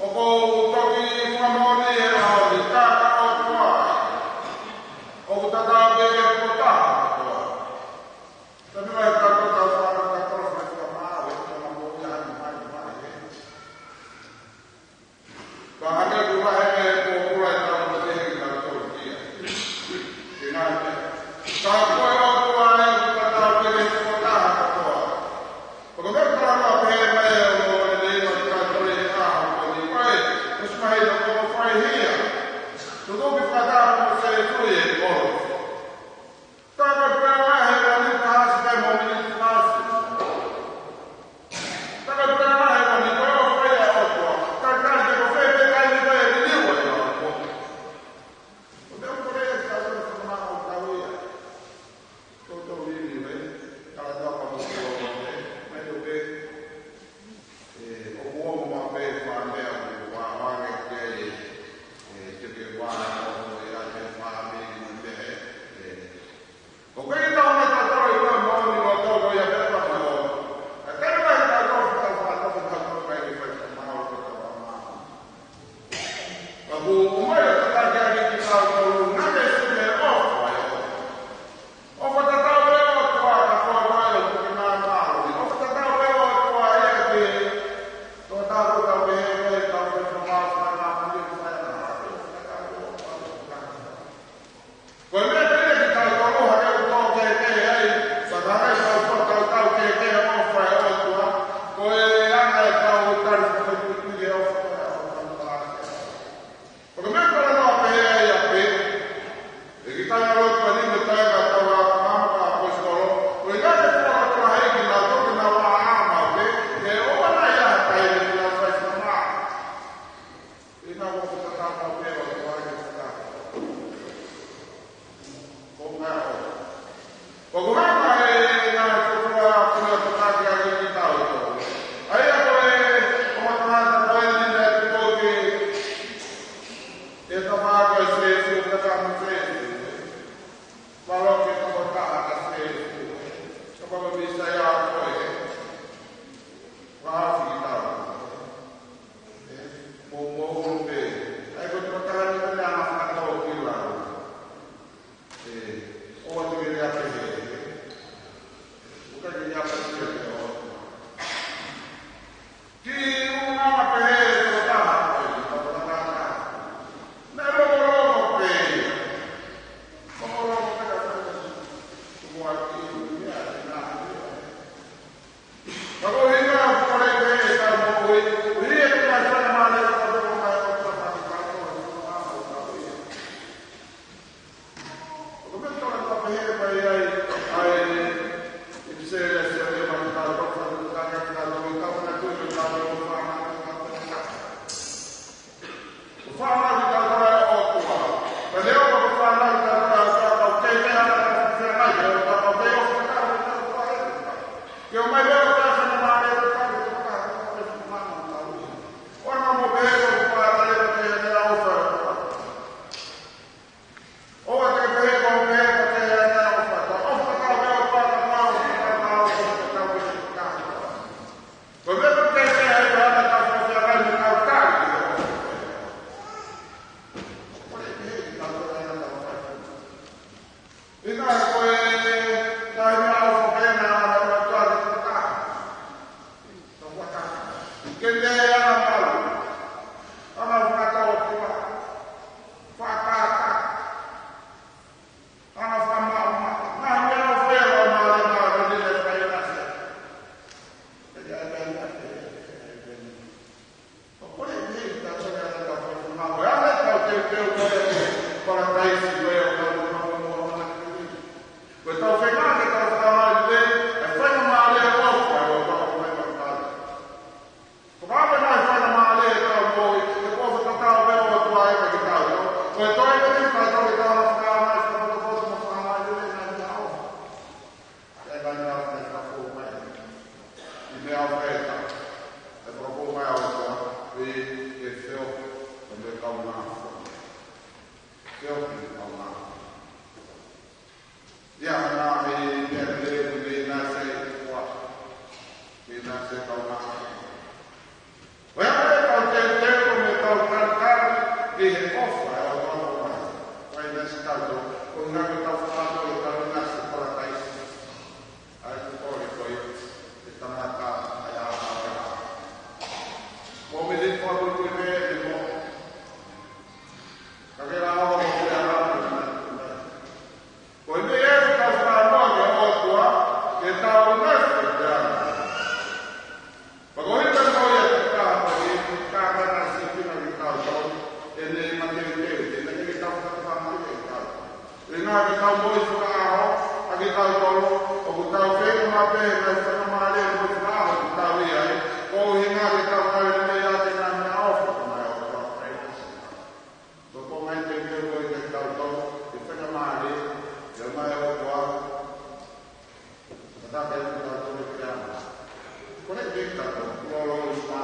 ʻOku ou toki fakamoʻoni e ʻaho ni ka ka o tuai. ʻOku tatau pē ke ko taha kotoa. Taimi lahi ka ko tau fana ka ko fana ka ma, ʻe ko ma mo ia ni mai mai e. Ka hake kula he ko kula e tau mo te he ka ko kia. Ke ngai pē. Ka ko e o kua e ko tatau pē ke ko taha kotoa. Paka me ka ma pē mai o mo e te ma ka ko le ka o ko ni mai. Ko sima he ko fai hia. Tuku ki fata mo se tui e ko. Taka pea he ko ni ka hasi kai mo ni ka hasi. Taka pea he ko ni ko o fai a o ko. Taka ke ko fai pē kai ni ko e ni ni o e o ko. Ko te o ko le ka ko ma o ka o ia. Ko to ni ni le. Ka la ta pa mo ko o le. Mai to pē. ʻE, ʻoku ou maʻu pē fāmili ʻoku ou ʻalu ange ki ai, ʻe, Che Guevara, ʻo e ʻa e fāmili mo e meʻa Ke ofi kaungā. Ia, mana he meʻa lelei, meʻa naʻe ʻi ai ʻa e ʻOtua. Meʻa naʻe ʻi ai ʻa e kaungā. ʻOku ʻi ai e kau teuteu mo e kau kalikali ki he ʻofa ʻa e ʻOtua. Ko e meʻa naʻe ʻi ai ʻa e ʻOtua, ko e ngaahi tau fakato ʻi he tau naʻe ʻi he palataisi. ʻA ia ko e kole ko ia ʻa e tangata, ʻa ia, ʻa ia. Mo e meʻa ko ē ʻoku ʻi ai pē ʻi he moʻui. Ka ke lau ʻo ke lau ʻo ke lau. Ko e meʻa ia ke tau fakamoʻoni ki he ʻOtua, ke tau nasi ki ai. Pea ko e hita ko ia ʻoku taha ko ē, ka ka nasi ki ai kitautolu, ʻene mateuteu, ʻene ke tau fakamoʻoni ki ai kitautolu. ʻUhinga ke tau moʻui fakaʻaho, ʻa kitautolu, ʻoku tau feinga maʻu pē, ngaahi faingamālie moʻui fakaʻaho ʻoku tau ʻi ai, ko e ʻuhinga ke tau kale meʻa ʻiate kinautolu ʻoku ʻikai ʻofa, ko e ʻOtua. Ko e konga ia ʻoku teuteu ko ē kiate kitautolu, ʻi he faingamālie, ʻe ʻomai ʻe he ʻOtua, tataki kitautolu ki he ʻOtua. Ko e ʻikai ke tau lolo ʻi fā.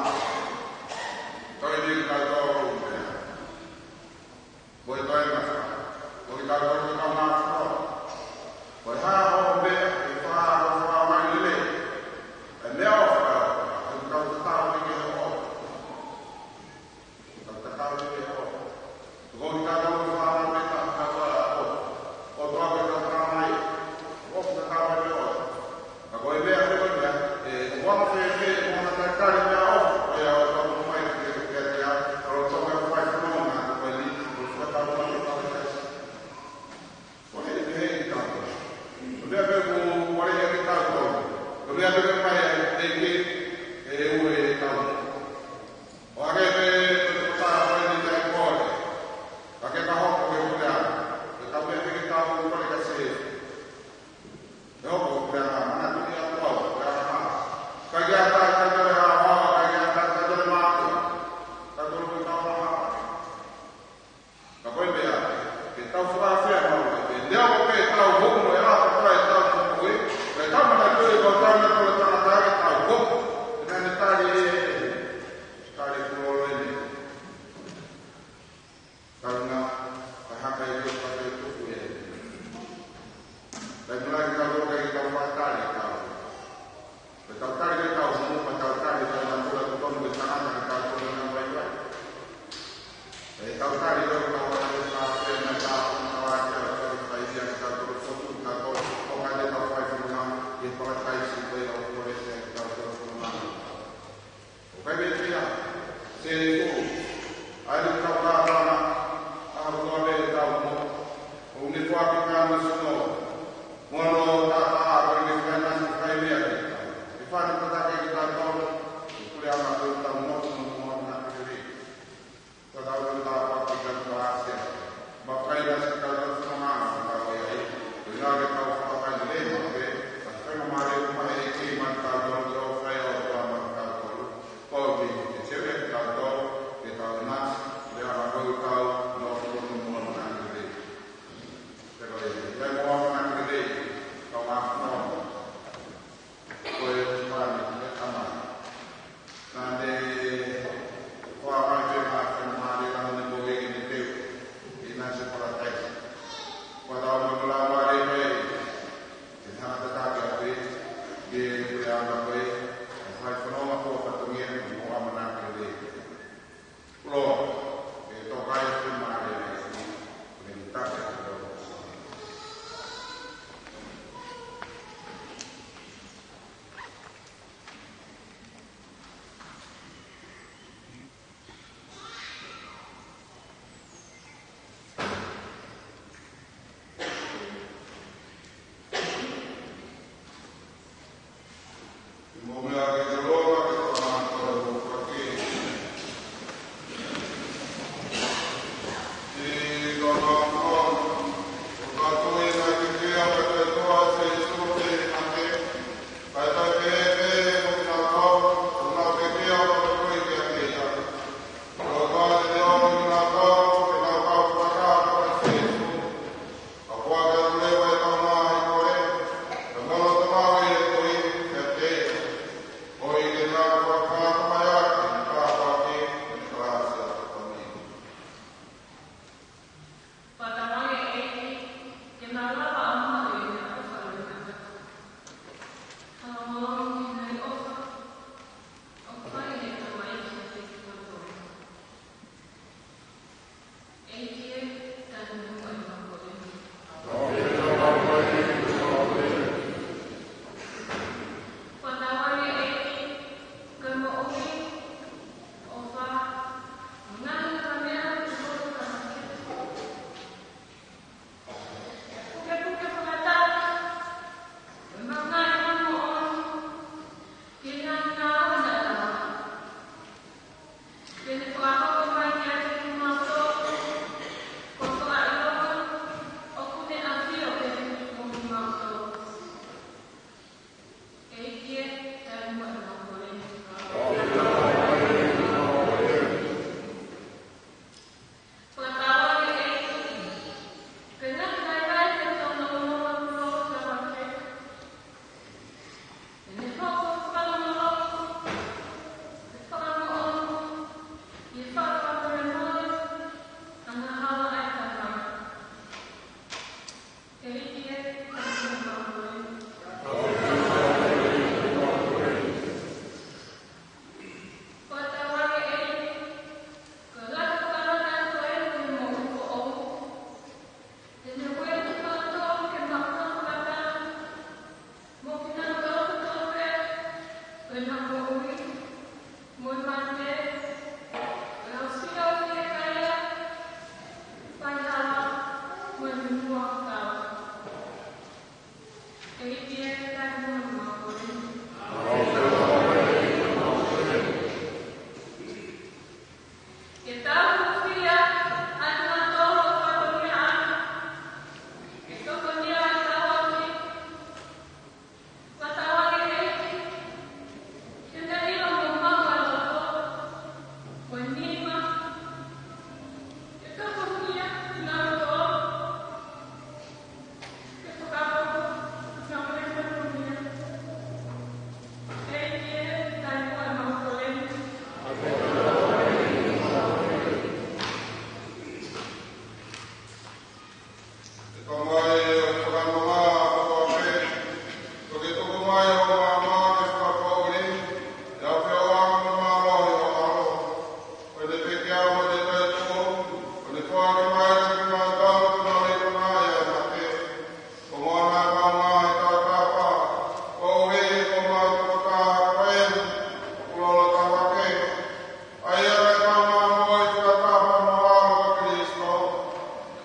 Ko e ʻikai ke tau lolo ʻi fā. Ko e toe masa. Ko kitautolu ko e kau mafola. Ko e hā hoʻo meʻa, ʻe fā, ʻe fā mai lelei. ʻE meʻa ʻofa, ʻe tau tatau ki he ʻOtua. Tau tatau ki he ʻOtua. Ko kitautolu ko e fā mai pē tau tatau ki he ʻOtua. ʻOtua pē tau tatau mai. ʻOtua tatau mai pē ʻOtua. Ka ko e meʻa ko ē, ʻe, ʻoku anga fēfē, ʻoku anga tatali meʻa ʻofa, ko ia ʻoku ʻomai ke, ke, ke, ke, ʻa e lolotonga fai fononga, ko eni, ʻoku fakatau mai ke fai. Ko e meʻa ʻi he tau. Ko e meʻa pē ʻoku ʻoange kiate kitautolu. Ko e meʻa pē ʻoku ʻomai ʻe he ʻEiki, ʻe ue ʻetau. ʻO hangē pē ko e tau ko eni naʻe kole. Ka ke ka hoko ki he puleʻanga. Ko e tau meʻa pē ke tau kole ka se. ʻE hoko ki he puleʻanga, manatuʻi ʻa e ʻOtua, puleʻanga. ʻIkai ke ʻatā kitautolu ʻe he haohaoa, ʻikai ke ʻatā kitautolu ʻe he mātuʻa. Kitautolu ko e kau maha. Ka ko e meʻa, ke tau fakaafeʻi maʻu, ʻe neongo pē ʻetau homo, ʻe lava kotoa ʻetau moʻui, ʻe tau manatuʻi ko e tau na ko e tangata ke tau homo. ʻE naʻa ne tali ē, tali kuo lolo eni. Tau na, ka haka i o ka te tuku ē. Taimi lahi kitautolu ʻikai ke tau fakatali ʻetau. Ko ʻetau tali ke tau homo, ko ʻetau tali ke tau na ko e tonu ke tangata ke tau tonu na vaivai. ʻEtau tali ko ʻetau tali ke tau tali ke tau tonu na vaivai, ke tau tonu ke tau tonu ke tau tonu, ʻo ka te tau fai fononga, ʻi he palataisi ko ia ʻoku kole ke tau tonu fononga. ʻOku ʻikai ke pehē, se ko, ʻa e kau kākana, ʻa e kau kākana ʻe tau mo, ʻo ne fua ki ka no sino, mo no ta ta ko ne fai na si kai mea ke. ʻE fana kata ke ke tau tau, ʻe kule ama ko tau mo, mo, mo, na ke le. Ka tau tau tau ki ka tau asia. Ba kai na si ka tau tau ma, ka tau e ai. Ko ina ke tau fakakai le, ma ke, ka kai ma le, ma e ke, ma tau tau, tau fai o tau ma tau tau. Ko e ke, ke te le tau tau, ke tau na, le ama ko tau, no, ko, no, mo, na ke le. Pea ko e, ia ko ʻofa na ke le, ka ma ko. Ko e ʻofa ni, e tama. Naʻa ne ʻofa mai pē ma ka ma le la ne ko e ke ne teu, ʻi na se palataisi. Ko tau ma ko la ma le mai, ke hanga tataki atu, ke pule anga ko e, ʻe fai fononga ko fatongia, mo ʻofa na ke le. Kulo, e toka e te mare, e ni take a kulo.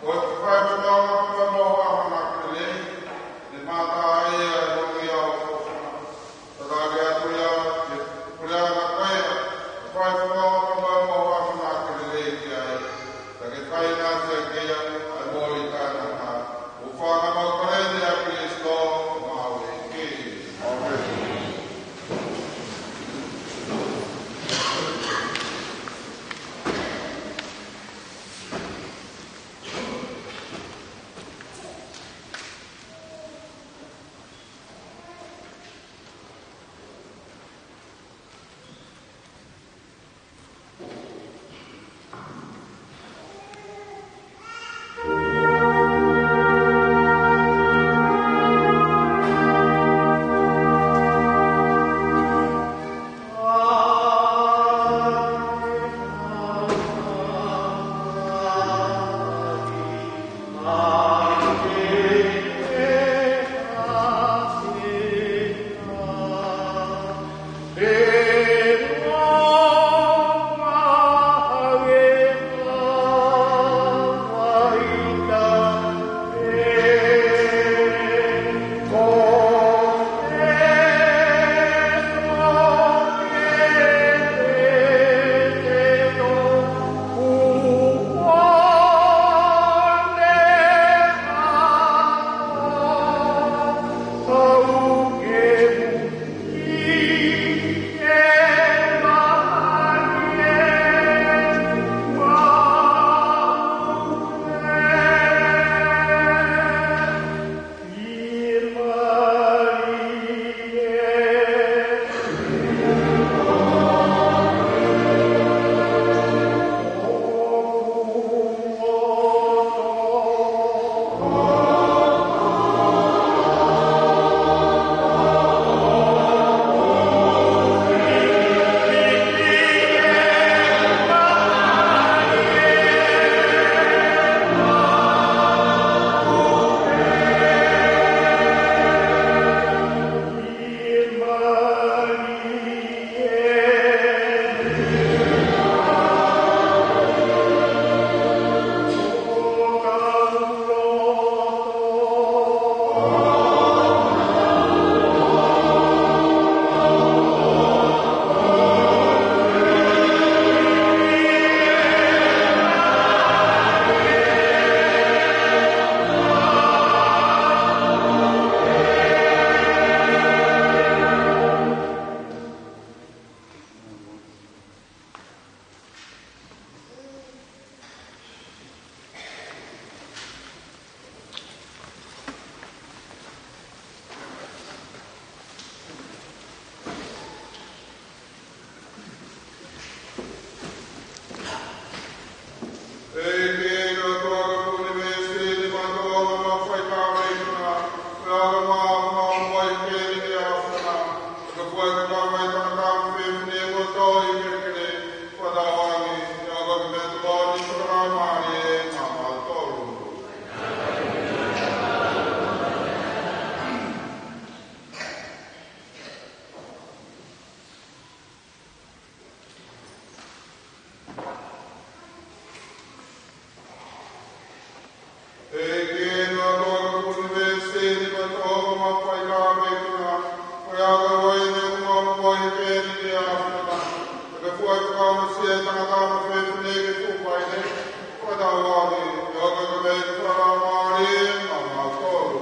ʻOku fai pē ʻa e ʻamanaki lelei, ne mata ai ʻa e moʻui ʻoku ʻofa. Tataki atu ia ke puleʻanga ko ia, ʻo fai pē ʻa e ʻamanaki lelei ki ai. Ka ke fai naʻa te ke ia, ʻa e moʻui taʻengata. ʻOku ou fakamolemole ʻia Kalaisi ko homau ʻEiki. ʻĀmeni. ʻEiki, ʻEiki ʻo e ʻOtua ʻo e ʻunivēsi, ne mata ʻo e ʻamanaki, fai ka me kina, ʻo e ʻamanaki, ʻo e moʻui pē ni ke afana, ka fua ka ka mai tangata mo fefine mo toi ke kene, fakatauange, ʻe ʻoka ke me tuʻu ni fakalaumālie maʻamautolu. ʻEiki, ʻEiki ʻo e ʻOtua ʻo e ʻunivēsi, ne mata ʻo e ʻamanaki, fai ka me kina, ʻo e ʻamanaki, ʻo e moʻui pē ni ke afana, ka fua ka ka mai tangata mo fefine ke fuʻu pehē ni, fakatauange, ʻe ʻoka ke me tuʻu fakalaumālie maʻamautolu.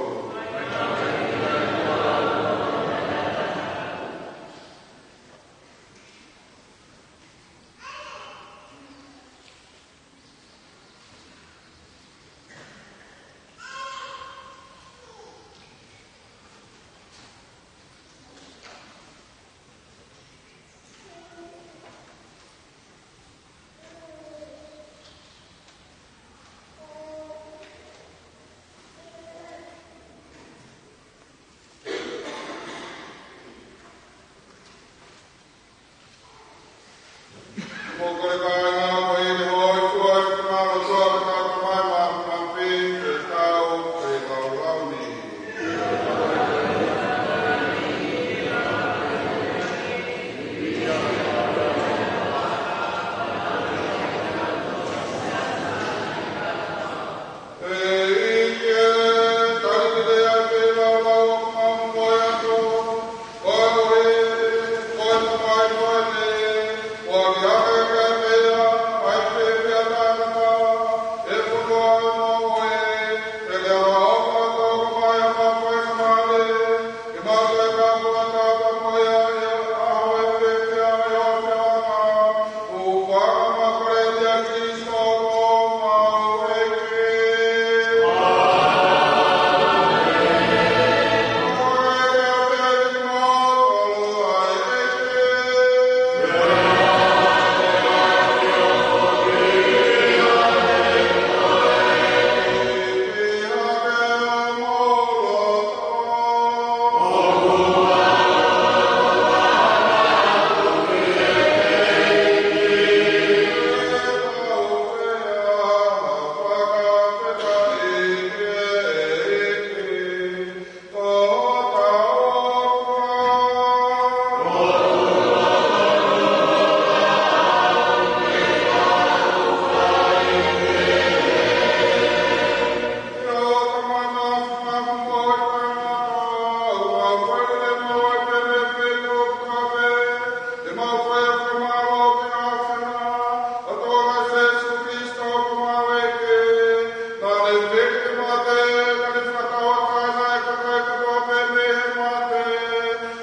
Mate, naʻa ne fakatauʻatāina ʻa e kakai kotoa pē mei he mate.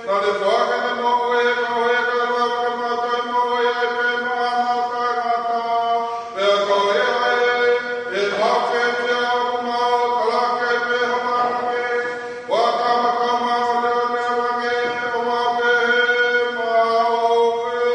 Naʻa ne foaki ʻene moʻui ʻi he kau heka, ʻo lava ke mātuʻaki moʻui ai pē maʻana ʻo taʻengata. Pea ko ia ē, ʻe hake pea ʻoku mau kalake pē ha mahaki, ʻo kamata maʻu ʻa e langi, ʻo mau pehē maʻu ē.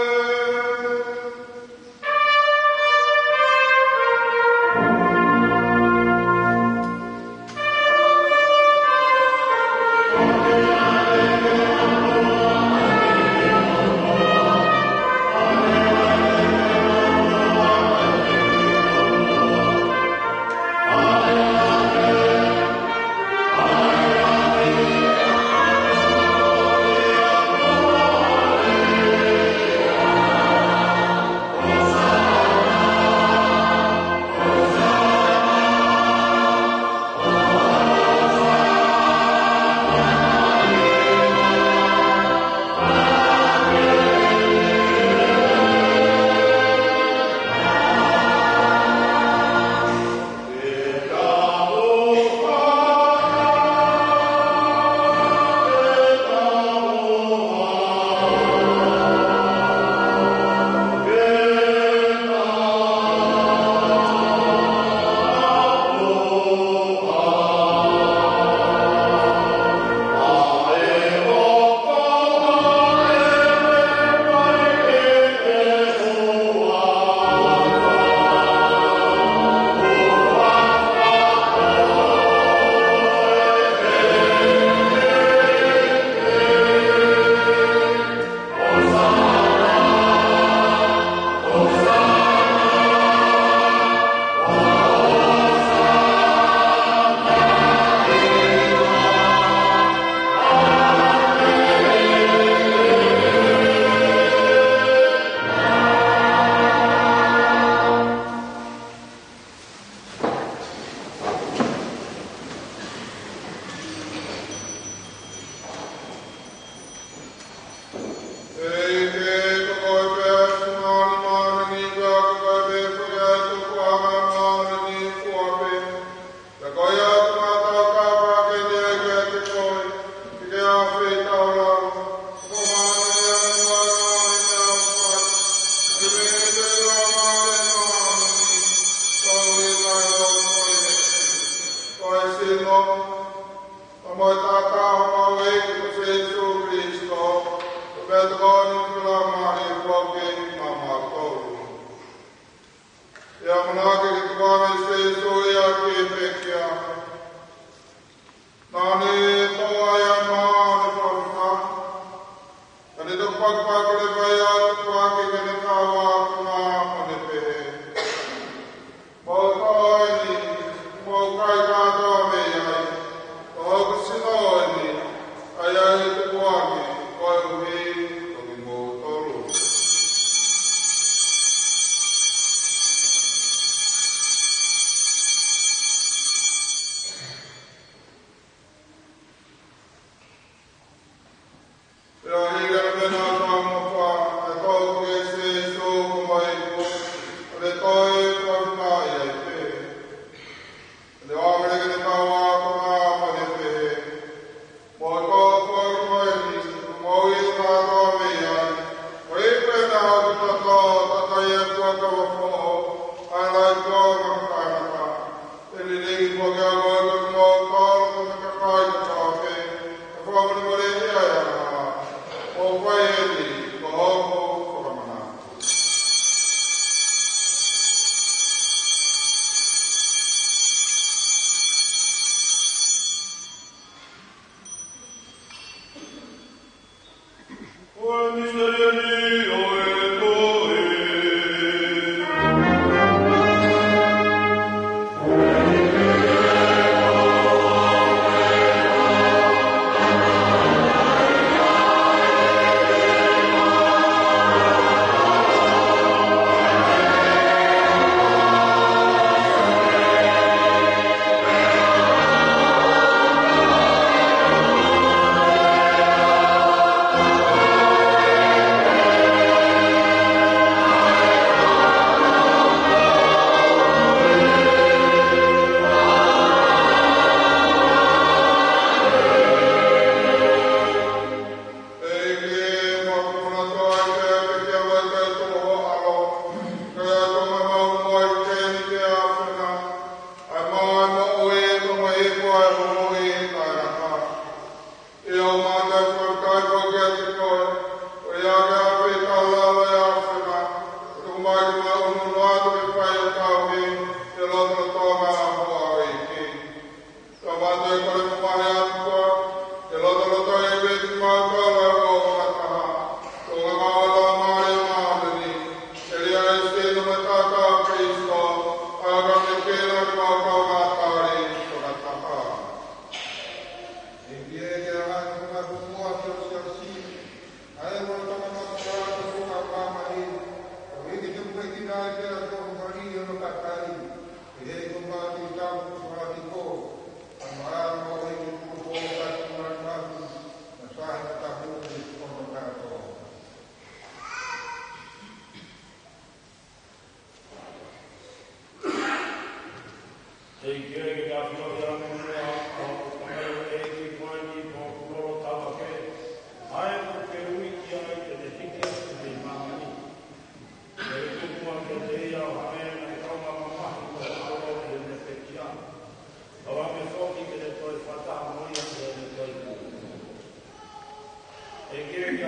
ʻEiki, ko koe pē ʻa e funga ʻo e māmani, pea ko koe pē foki ʻa e tupuʻanga ʻo e māmani kotoa pē. Pea ko ia ʻoku mau taukapo ʻaki eni kiate koe, ke ke ʻafeʻi taulalo, ko māmani ʻa e māmani ʻa e ʻOtua, ke me te ua māmani, ko e ʻuhinga ʻo e koe, ko e sino, ʻa e moʻui taʻengata ʻo homau ʻEiki ko Sīsū Kalaisi, ko e meʻatokoni ʻa e Laumālie Māʻoniʻoni ʻiate kimautolu. ʻI he ʻamanaki ke tukuange ʻe Sīsū ia ki he pekia. Naʻa ne toʻo ʻa e mā ʻo ne fakafetaʻi, ka ne toki pakipaki leva ia ʻo tuku ʻaki ki heʻene kau ākonga ʻo ne pehē: Mou toʻo eni, mou kai kātoa mei ai, ko hoku sino eni, ʻa ia ʻe tukuange koeʻuhi ko kimoutolu. Pea hili ʻa e meʻa naʻa tau maʻu, ʻa e toʻo ʻe Sīsū ko homau ʻEiki, ʻo ne toe fakafetaʻi ai pē. ʻO ne ʻoange ki heʻene kau ākonga ʻo ne pehē: Mou toʻo ʻa e mā eni, mou inu kātoa mei ai, ko ia ko ʻeku toto, toto ia ʻo e fuakava foʻou, ʻa e lahi kuonga ʻo e tangata, ʻe lilingi foki ʻaki ʻe kimoutolu mo e kakai kotoa pē, ʻa e fakamolemoleʻi ʻa e angahala. Mou fai eni ko hoku fakamanatu.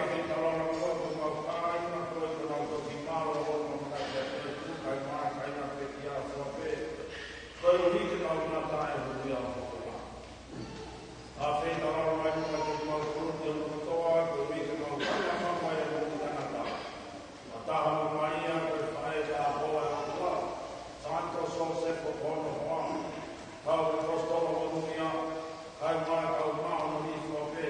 Ke tala ʻa e ʻOtua ki homau kāinga, ko e kau toki mālōlō mo e kakai ʻa e ʻOtua, kae ʻumaʻā ʻa e kāinga pekia ʻa Foa pē. Ko e ʻuhi ke mau ngata ʻi he ʻuhinga ʻo e ʻOtua. ʻA e fetalaʻanga mai ʻa e ʻOtua ki homau kotoa, ko e ʻuhi ke mau ngata mai ʻi he ʻuhinga ʻo e ʻOtua. ʻA e Tamai ʻa e faʻē taʻeʻoua ʻa e ʻOtua, Santo Siosefo ko hono hoa, kau ʻaposetolo monūʻia, kae ʻumaʻā ʻa e kau māʻoniʻoni kotoa pē,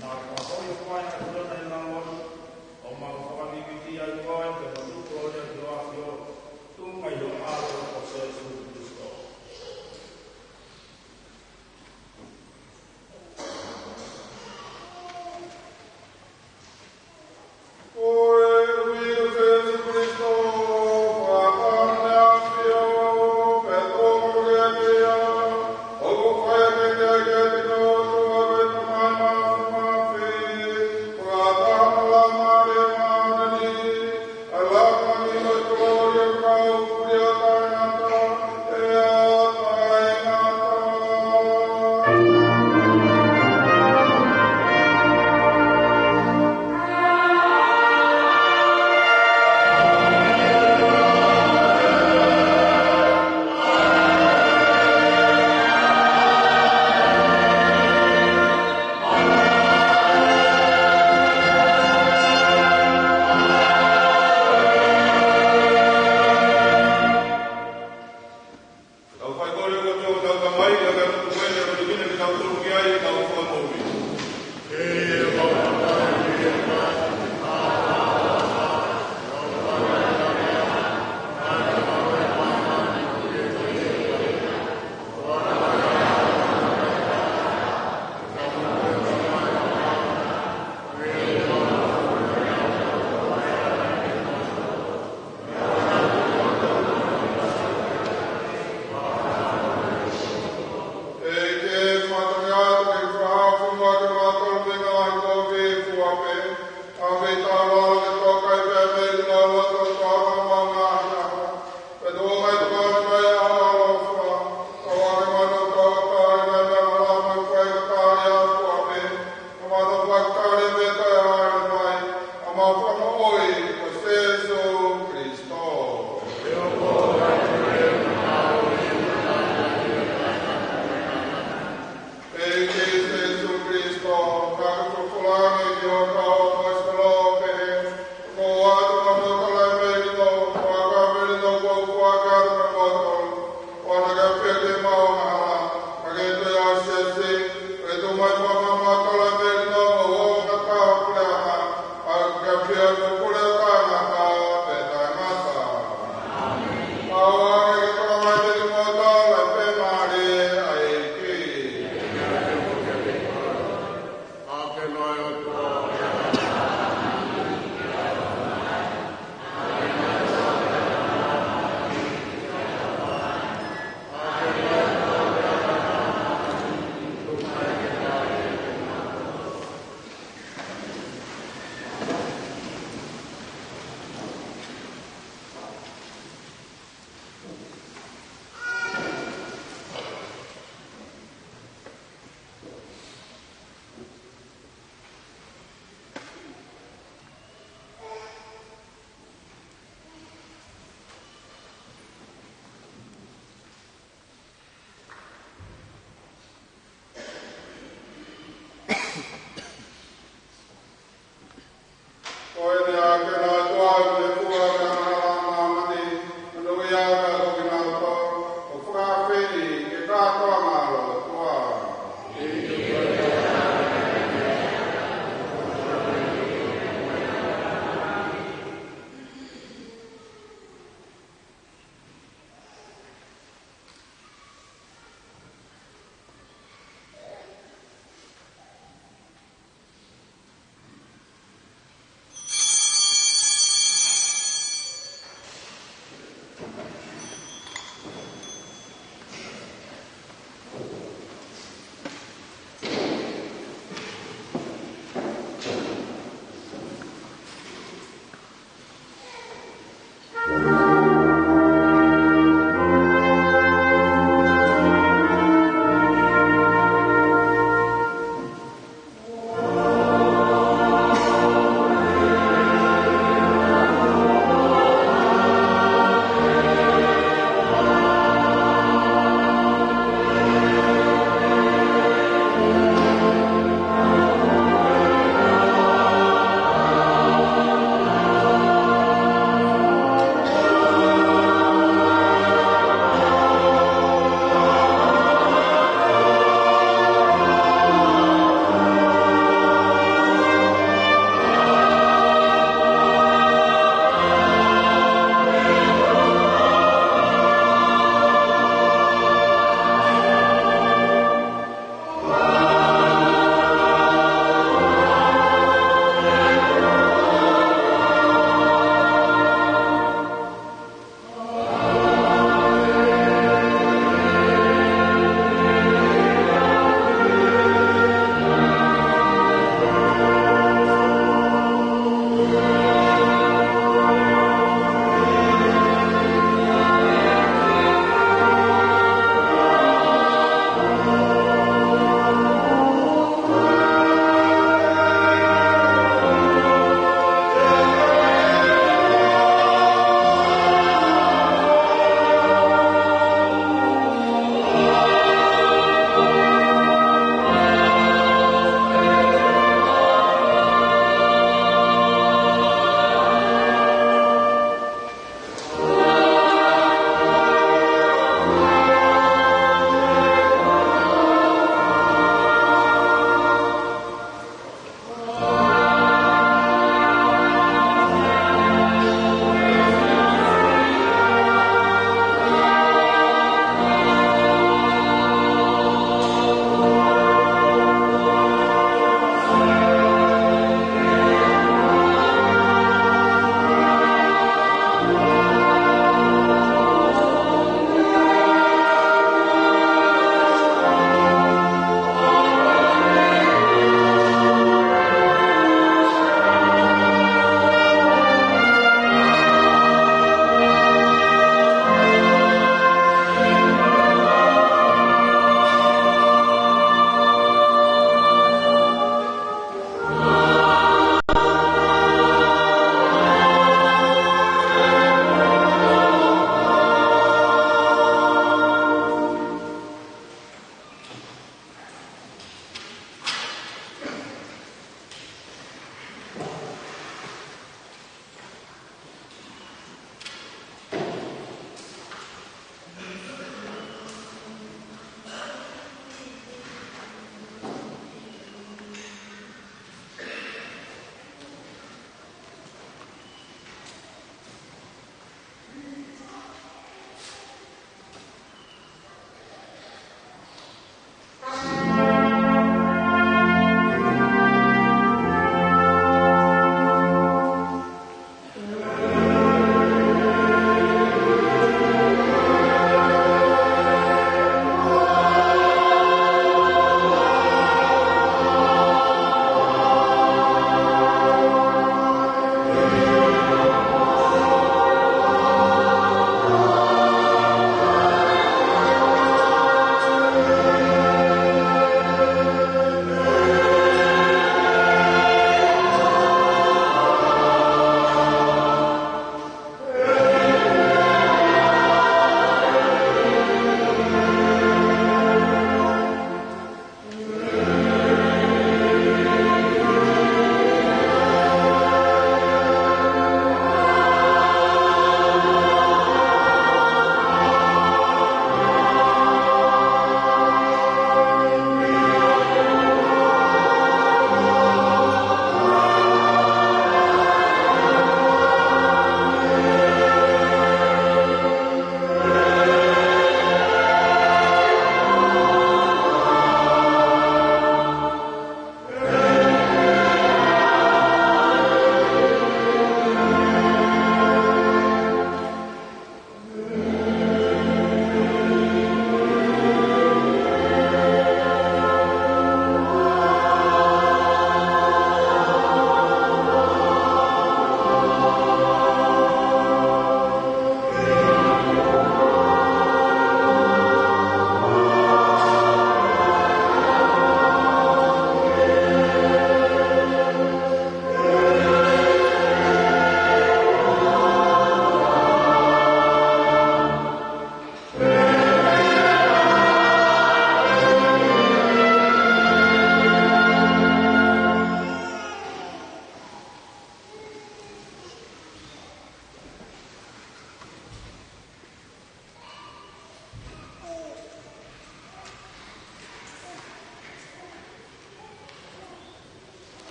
naʻa nau fakahoko mai ʻa e ʻOtua ʻi he ʻaho ni,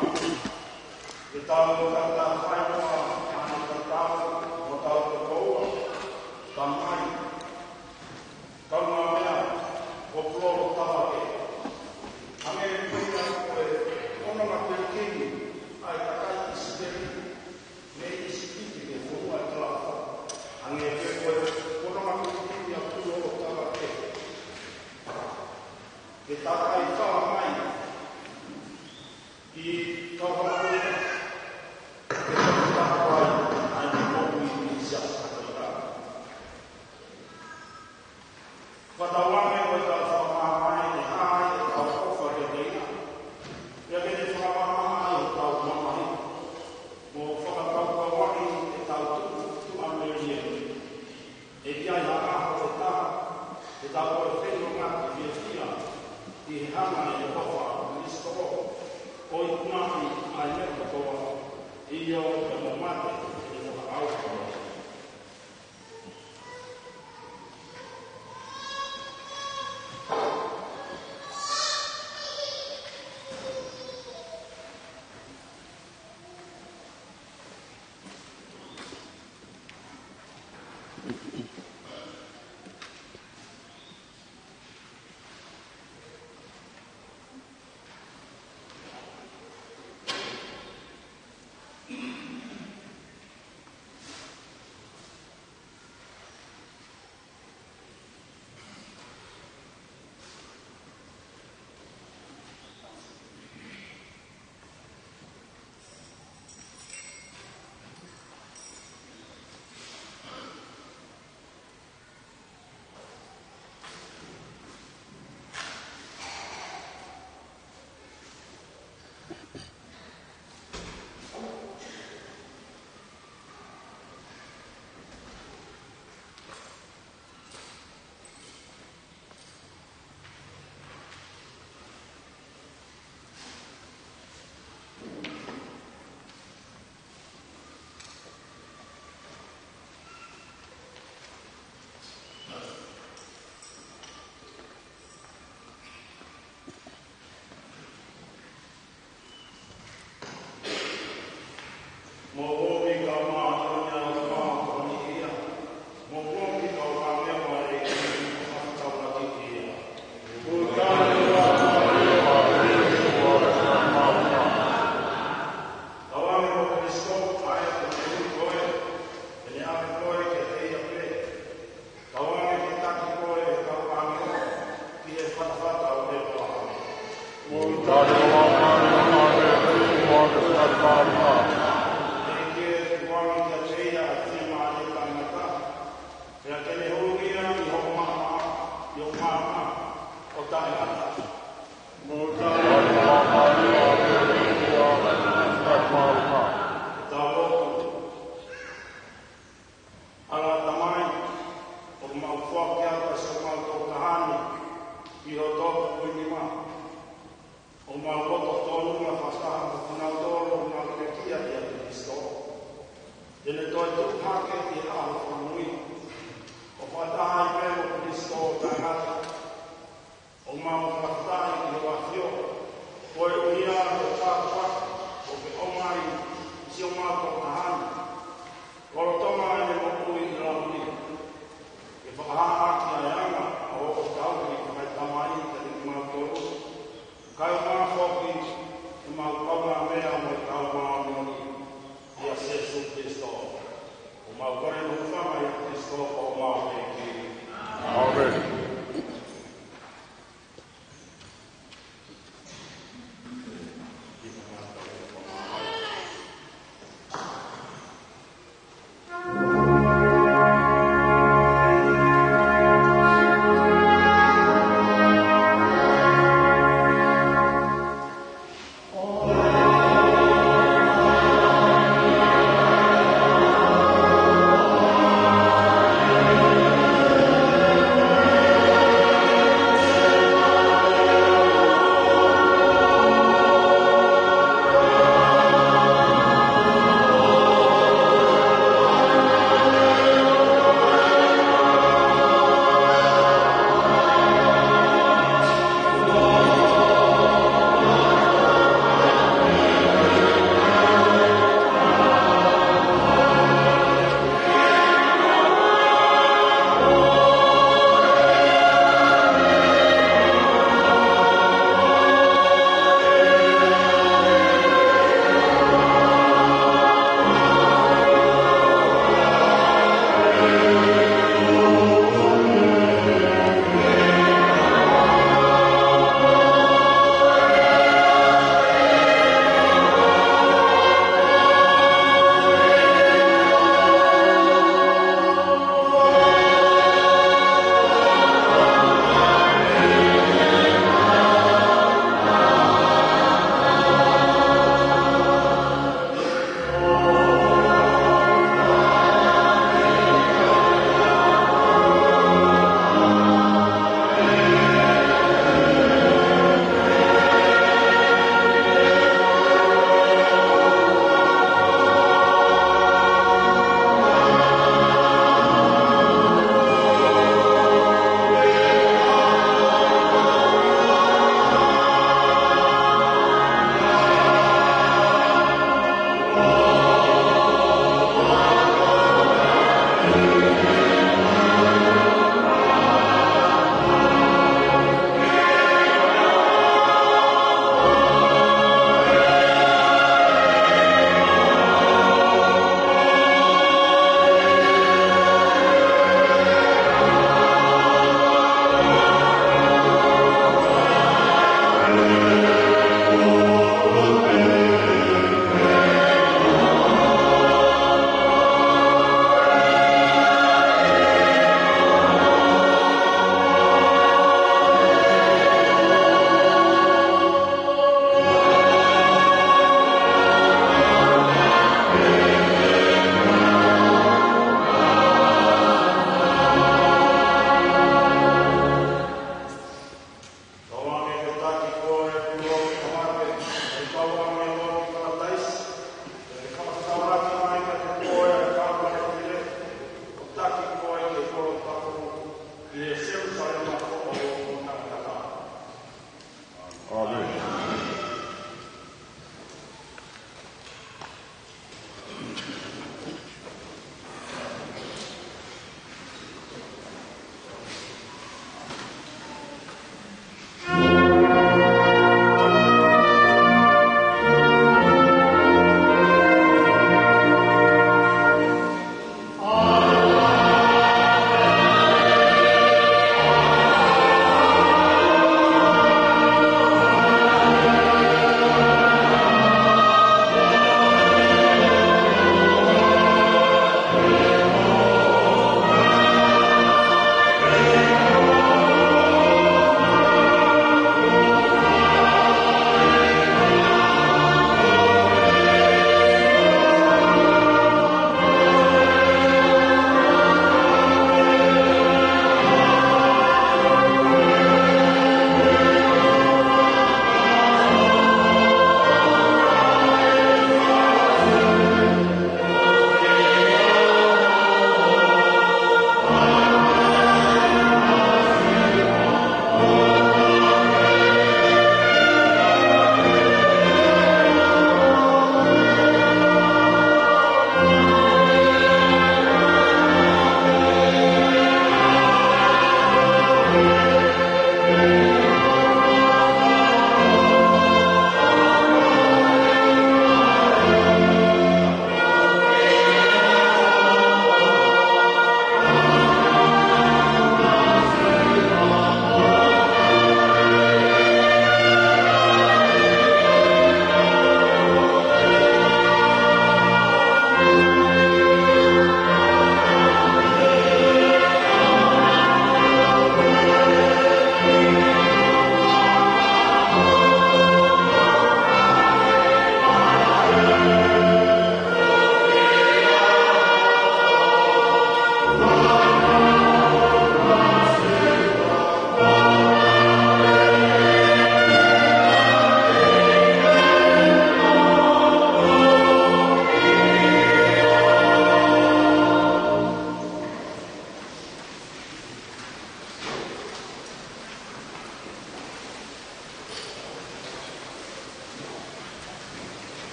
Ke tau tatafai noa ʻa e tatau ʻo hotau tokoua, tamai, kaungāmeʻa, ʻo Pulolo Tavake. Hangē pē ko e fononga pilikimi ʻa e kakai ʻIsileli mei ʻIsipite ki he fonua ʻo e talaʻofa. Hangē pē ko e fononga pilikimi ʻa Pulolo Tavake. Ke takai fala mai ki Kauhalaʻuta, ke fakataha ai ʻa e moʻui ʻi Siasi Katolika. Fakatauange ko ʻetau fakamāmaʻi ʻe hā ai ʻetau ʻofa kiate ia, pea ke ne fakamāmaʻi ai hotau mamahi, mo fakakaukauaʻi ʻetau tuʻu tuʻa melie. ʻE ʻi ai ha ʻaho ʻe taha, ʻe tau toe feʻiloaki fiefia ʻi he hanga ʻe Sihova ko Kalaisi ʻo ikunaʻi ʻa e meʻa kotoa, ʻio, pea mo mate ʻi he fakaʻauha. Mou omi kau māʻoniʻoni ʻa e ʻOtua ko e niʻihi ia. Mou omi kau kāinga ʻa e ʻEiki, ʻo fakataulaki ia. Tauange mo Kalaisi, ʻa ia ko e ʻEiki ko ē, ʻe ne ʻave koe kiate ia pē. Tauange ke taki koe ʻe he kau ʻāngelo ki he fatafata ʻo ʻĒpalahame. Mou tali ʻa e ʻOtua, ʻEiki, ʻoku tukuange kiate ia ʻa e fiemālie taʻengata, pea ke ne hū ia ʻi hoʻo maama, ʻi hoʻo maama ʻo taʻengata. Mou tali ʻa e ʻOtua, ʻEiki, ʻoku tukuange kiate ia ʻa e fiemālie taʻengata. Tau lotu. ʻAlā Tamai, ʻoku mau foaki atu ʻa siʻomau tokotahá ni ʻi ho tōpū ʻi nima. ʻOku mau loto tonu ʻo fakataha mo kinautolu ʻoku mau pekia ʻia Kalaisi. Te ne toe tuʻu hake ʻi he ʻaho fakamui, ʻo fakataha ai pē mo Kalaisi ʻo taʻengata. ʻOku mau fakafetaʻi ki hoʻo ʻAfio, koeʻuhi ko e tāpuaki kuo ke ʻomai ki siʻomau tokotahá ni, lolotonga ʻene moʻui ʻi he lamuni, ke fakahā ʻaki ʻa e anga ʻo hoʻo tauhi fakaetamai kiate kimautolu, kaeʻumaʻā foki ʻemau kaungāmeʻa mo e kau māʻoniʻoni, ʻia Sīsū Kalaisi. ʻOku mau kole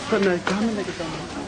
Put my comment like a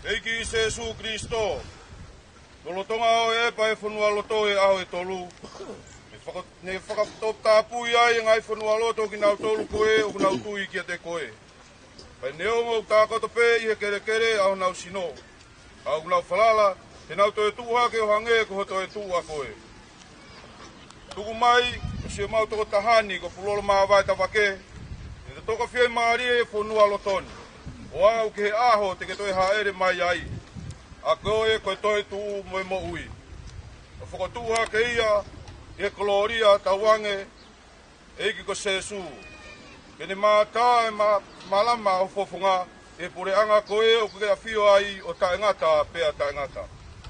ʻEiki Sēsū Kilisitō, lolotonga ʻo e ʻepa ʻo e fonualoto ʻi he ʻaho ʻe tolu, ne faka-, ne fakatoputapui ai e ngaahi fonualoto ʻo kinautolu ko ē ʻoku nau tui kiate koe. Pea neongo ʻoku tākoto pē ʻi he kelekele ʻa honau sino, ka ʻoku nau falala te nau toe tuʻu hake ʻo hangē ko ho toetuʻu ʻa koe. Tuku mai ʻo siʻomau toko taha ni ko Pulolo Māvae Tavake, ke ne toka fiemālie ʻi he fonualoto ni, ʻo aʻu ki he ʻaho te ke toe hāʻele mai ai, ʻa koe ko e toetuʻu mo e moʻui. ʻO fokotuʻu hake ia ʻi he kolōlia tauange, ʻEiki ko Sēsū, ke ne mātā e ma-, malama ʻo e fofonga ʻi he puleʻanga ko ē ʻoku ke ʻafio ai ʻo taʻengata pea taʻengata.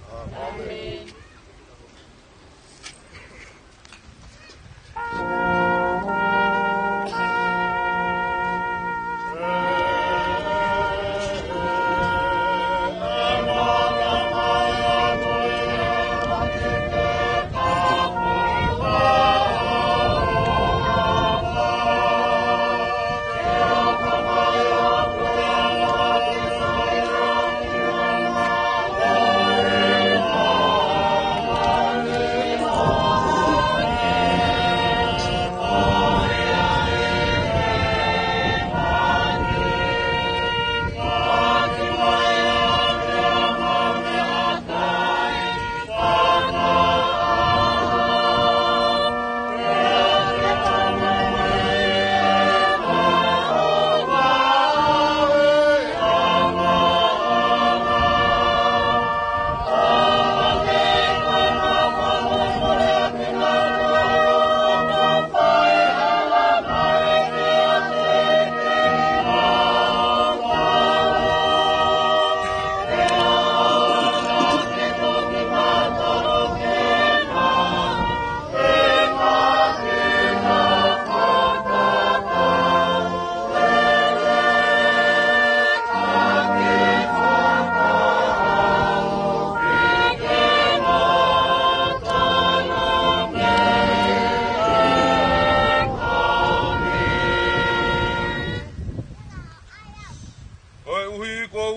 ʻĀmeni.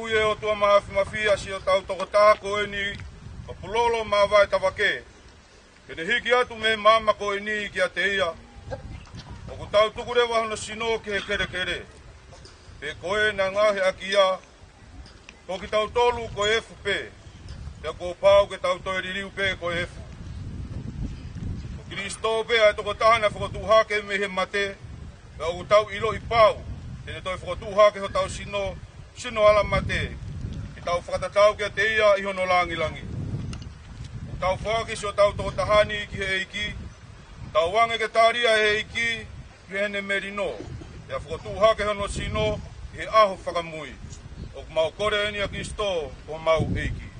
Ui e ʻOtua Māfimafia siʻotau tokotaha ko eni ʻoku lolo mavae tavake, ke ne hiki atu mei he maama ko eni kiate ia. ʻOku tau tuku leva hono sino ki he kelekele, pea ko e naʻe ngaohi ʻaki ia. Ko kitautolu ko e efu pē, pea kuo pau ke tau toe liliu pē ko e efu. Ko Kalaisi pē ʻa e tokotaha naʻe fokotuʻu hake mei he mate, pea ʻoku tau ʻiloʻi pau te ne toe fokotuʻu hake hotau sino, sino hala mate, ke tau fakatatau kiate ia ʻi hono langilangi. ʻOku tau foaki siʻotau tokotaha ni ki he ʻEiki, tauange ke tali ʻe he ʻEiki ki heʻene melino, pea fokotuʻu hake hono sino ʻi he ʻaho fakamui. ʻOku mau kole eni ʻia Kalaisi ko homau ʻEiki.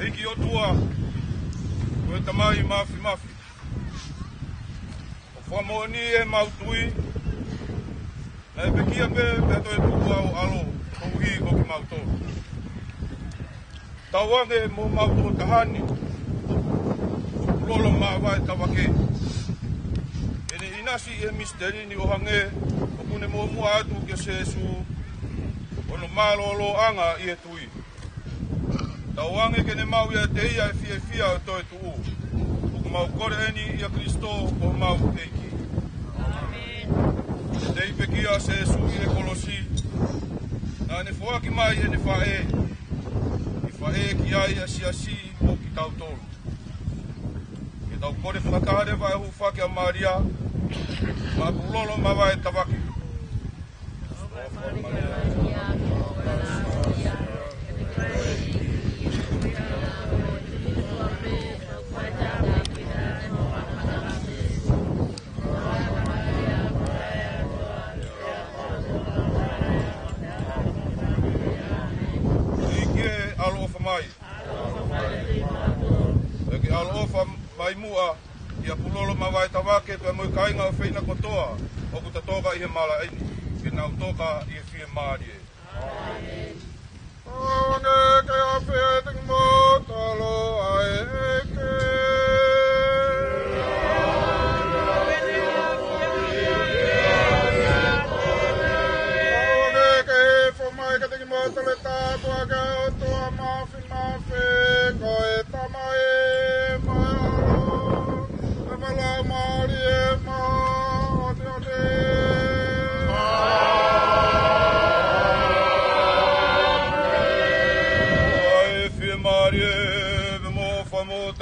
ʻEiki ʻOtua, ko e Tamai Māfimafi, ʻoku fakamoʻoni ʻemau tui, naʻe pekia pē pea toe tuʻu ʻa ho ʻAlo koeʻuhi ko kimautolu. Tauange mo homau tokotaha ni, ʻoku lolo māvae tavake. ʻEne ʻinasi ʻi he misiteli ni ʻo hangē ʻoku ne muʻomuʻa atu kia Sēsū, ʻo ne mālōlōʻanga ʻi he tui. Tauange ke ne maʻu ʻiate ia e fiefia ʻo e toetuʻu. ʻOku mau kole eni ʻia Kalaisi ko homau ʻEiki. Naʻe pekia ʻa Sēsū ʻi he kolosi, naʻa ne foaki mai ʻene faʻē, ke faʻē ki ai ʻa e siasi mo kitautolu. Ke tau kole fakataha leva e hūfaki ʻa Malia, maʻaku lolo māvae tavake. ʻEiki ē, ʻaloʻofa mai. ʻEiki, ʻaloʻofa mai muʻa ʻia Pulolo Mavae Tavake pea mo e kāinga ʻofeina kotoa ʻoku ta toka ʻi he malaʻe ni, ke nau toka ʻi he fiemālie. ʻOne ke afe e tengi mo talo a e eke. ʻOne ke fo mai ka tengi mo talo e tāpuaki ʻa e ʻOtua Māfimafi, ko e Tamai, mo e ʻAlo, mo e Laumālie Māʻoniʻoni. ʻOua ʻe fiemālie, mo fakamoʻoni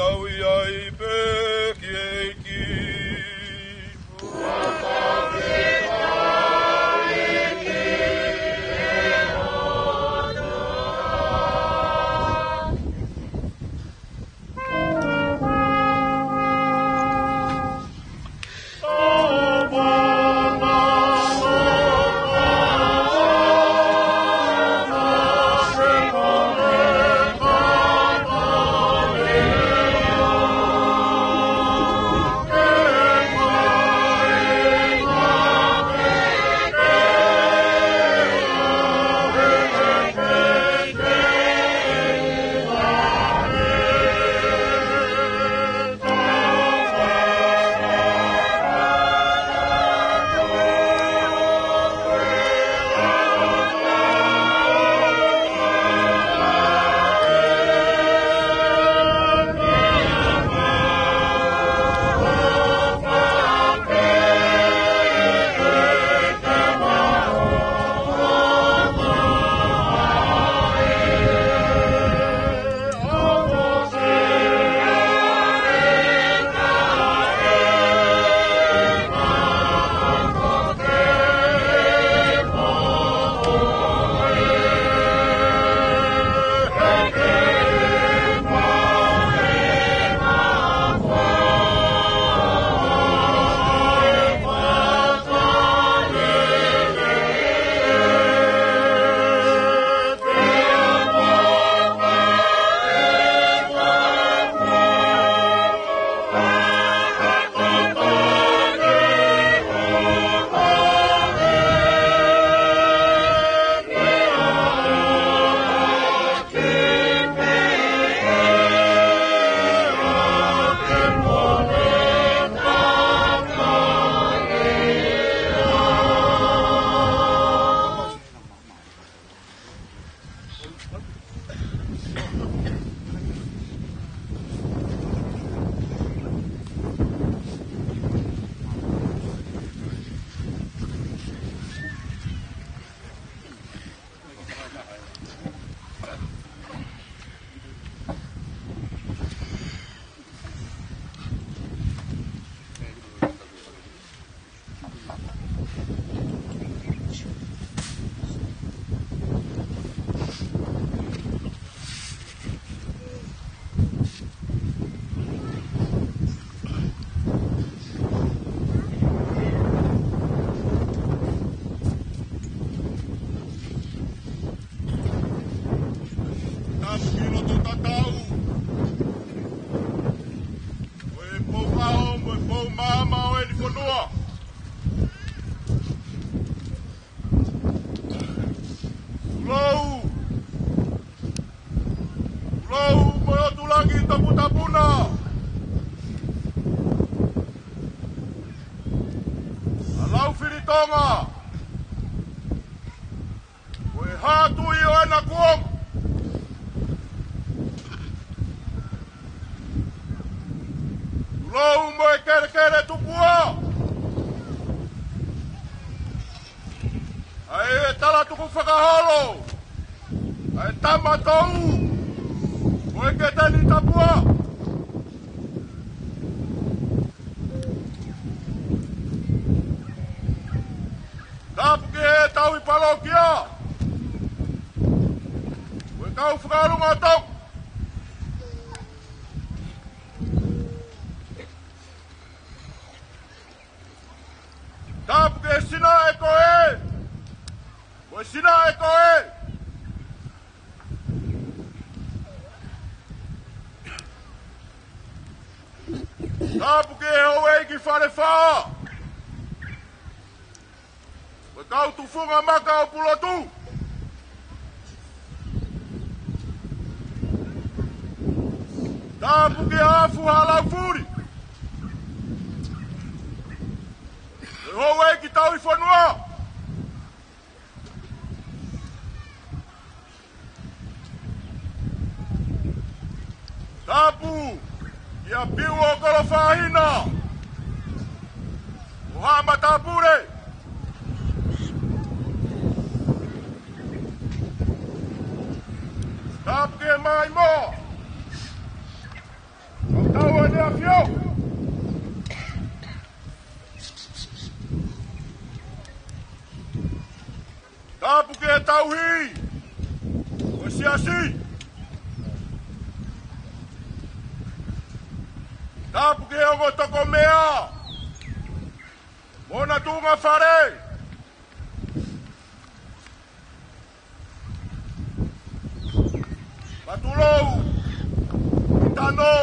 Ko e haʻa tuʻi ʻo ʻena kuonga. Tulou mo e kelekele tupuʻa. ʻA e talatukufakaholo. ʻA e tama toʻu. Mo e keteni tapuʻa. Tapu ki he tauhi palokia. Mo e kau fakaʻolunga ʻo Tonga. Tapu ki he sinaʻe ko ē. Mo e sinaʻe ko ē. Tapu ki he houʻeiki Falefā. Mo e kau tufunga maka ʻo Pulotu. Tapu ki he afu Halaufuli. Mo e houʻeiki tauhi fonua. Tapu kia Piu ʻo Kolofāhina, ʻo Haʻa Matāpule. Tapu ki he maʻimoa, ʻo Tauʻaneafio. Tapu ki he tauhi ʻo e siasi. Tapu ki he ongo tokomeʻa mo hona tuʻunga fale. Patulou, Tano,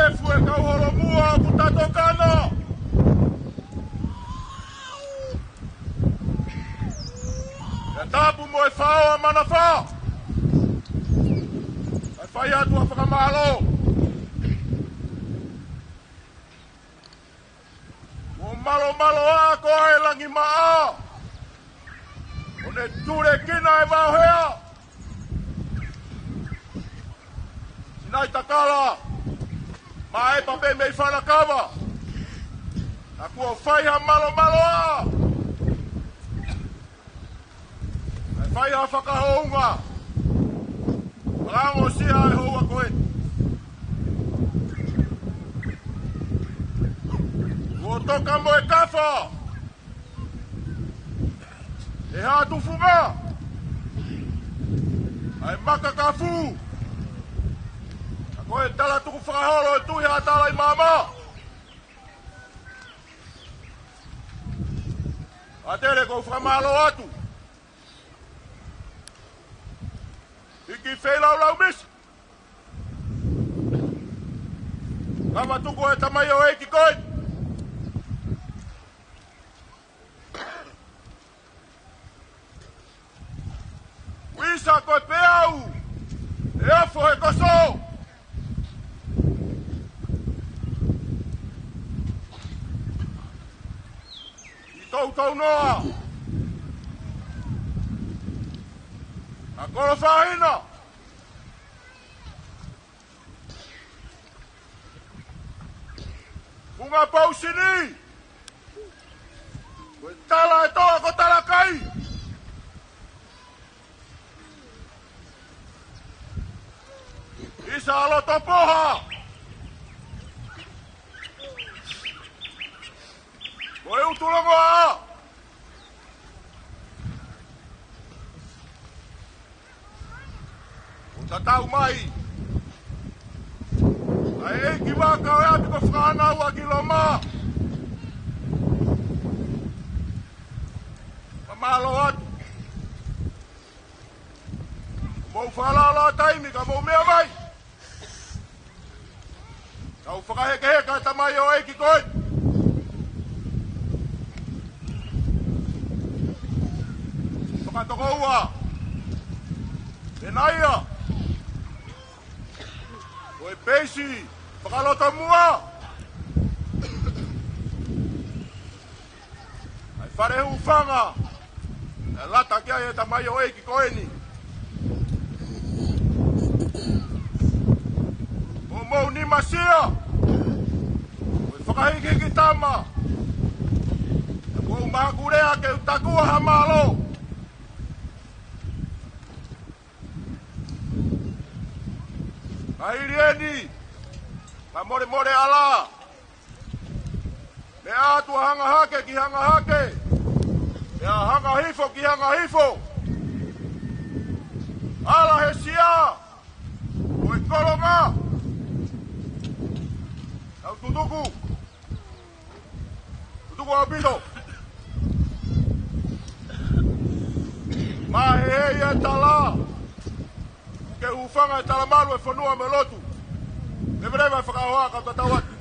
Efu, e kau holomua ʻoku tatokana. Pea tapu mo e Faoa Manafā. ʻE fai atu ʻa e fakamālō. Mo mālōmālō ā ko ē Langimaʻa. ʻO ne tulekina e vaohea. Sinaitakala, Maepa pea mei Falakava. Naʻa kuo fai ha mālōmālō ā. ʻE fai ha fakahounga. Lango sia e houa ko ē. Kuo toka mo e kafa. ʻE Haʻa Tufunga. ʻA e maka kafu. ʻA ko e talatukufakaholo ʻe Tuʻi Haʻa Talaimāmā. ʻAtele ʻoku ou fakamālō atu. Hiki feilaulau misi. Kama tuku e tamaioʻeiki ko ē. Uisa ko e peau. ʻE ofo he koso. ʻI toutou noa. ʻA Kolofāhina. Funga Pousini. Ko e tala e toa ko Talakai. ʻIsa Lotopoha. Ko e ʻutu longoaʻa. ʻO tatau mai ʻa e ʻeikivaka ʻo e ʻapi ko Fakaʻanau ʻa Kiloma. Fakamālō atu. Mou falala taimi ka mou meʻa mai. Kau fakahekeheka e tamaioʻeiki ko ē. Fakatokoua. Pea naʻa ia ko e peisi fakalotomua. Fale Hūfanga, ʻe lata ki ai e tamaioʻeiki ko eni. Ko homou nimasia, ko e fakahikihiki tama. Ko homau mahakulea ke u takua ha mālō. Ka hili eni, ka molemole ala. Meʻa atu ʻa Hanga Hake ki Hanga Hake. Pea Hanga Hifo ki Hanga Hifo. Ala he sia. Ko e kolonga. Tau tutuku. Tutuku ʻaupito. Mahehe ia tala. Ke hūfanga e talamalu e fonua mo e lotu. Leveleva e fakahoha ka tatau atu.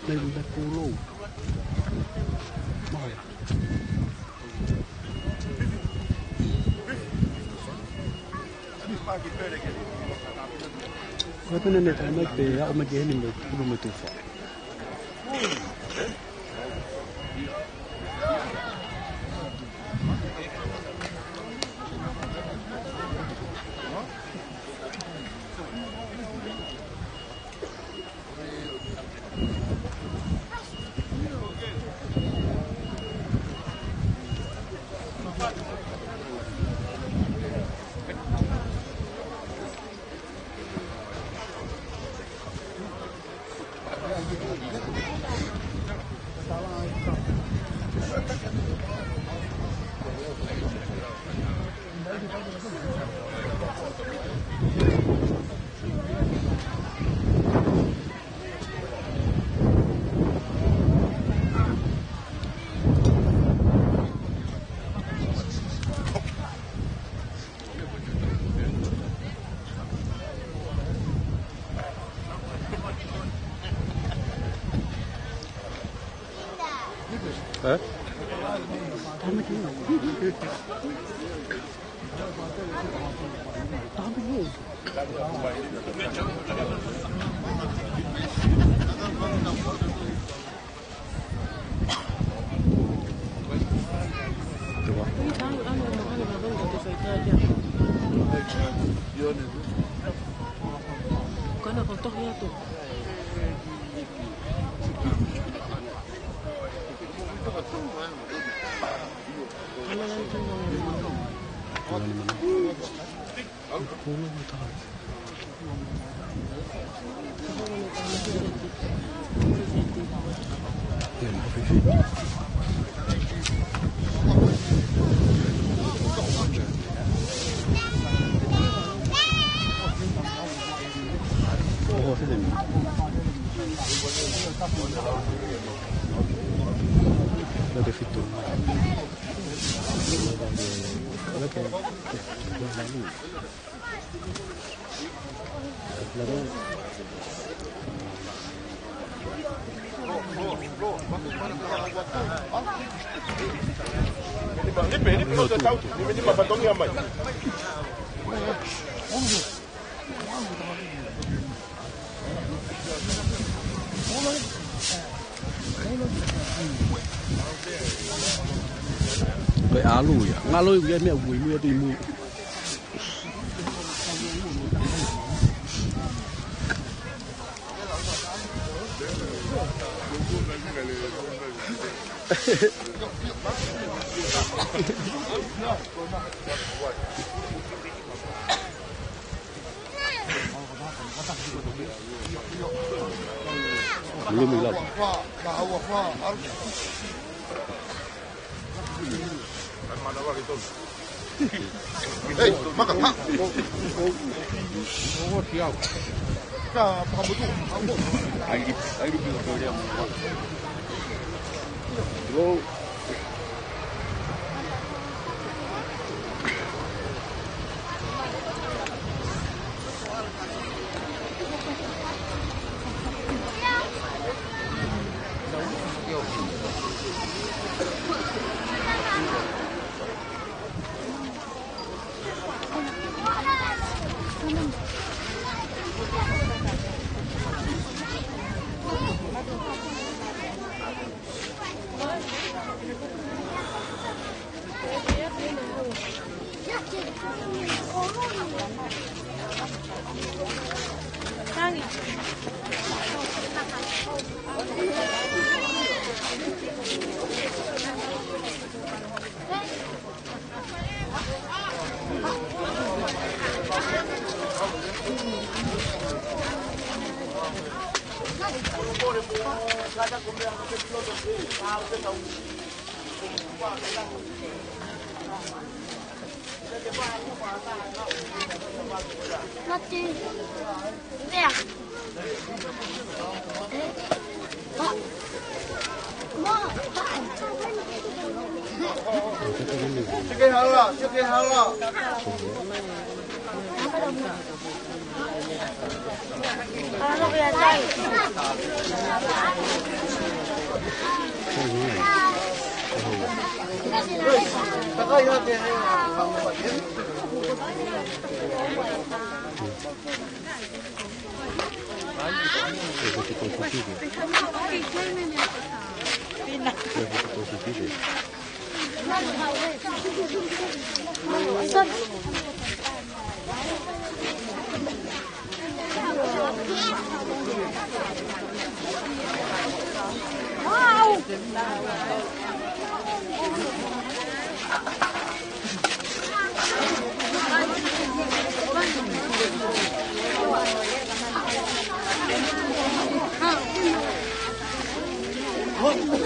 Lei me pulou. Maia. Ko e pene ne talamai pē ʻa ʻomai ke heni mo e pulu mo e tufa. Hah? Ko e ʻalu ia. Ngalo ia meʻa ui, ui atu ʻi mui. Lumi lau. Hei, maka, ha. Ka, pakamutu. Ai, ai, ai. Mate. Vea. Sike hala, sike hala. Yo.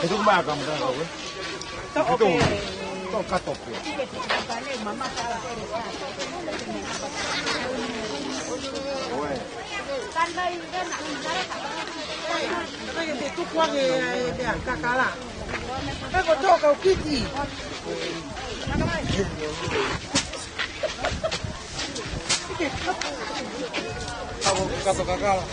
Itu mah kamu tahu, eh? Itu, itu kato pē. Oe. Tuku ange, eh, eh, kakala. Pea ko toka ʻo kiti. Ako kato kakala.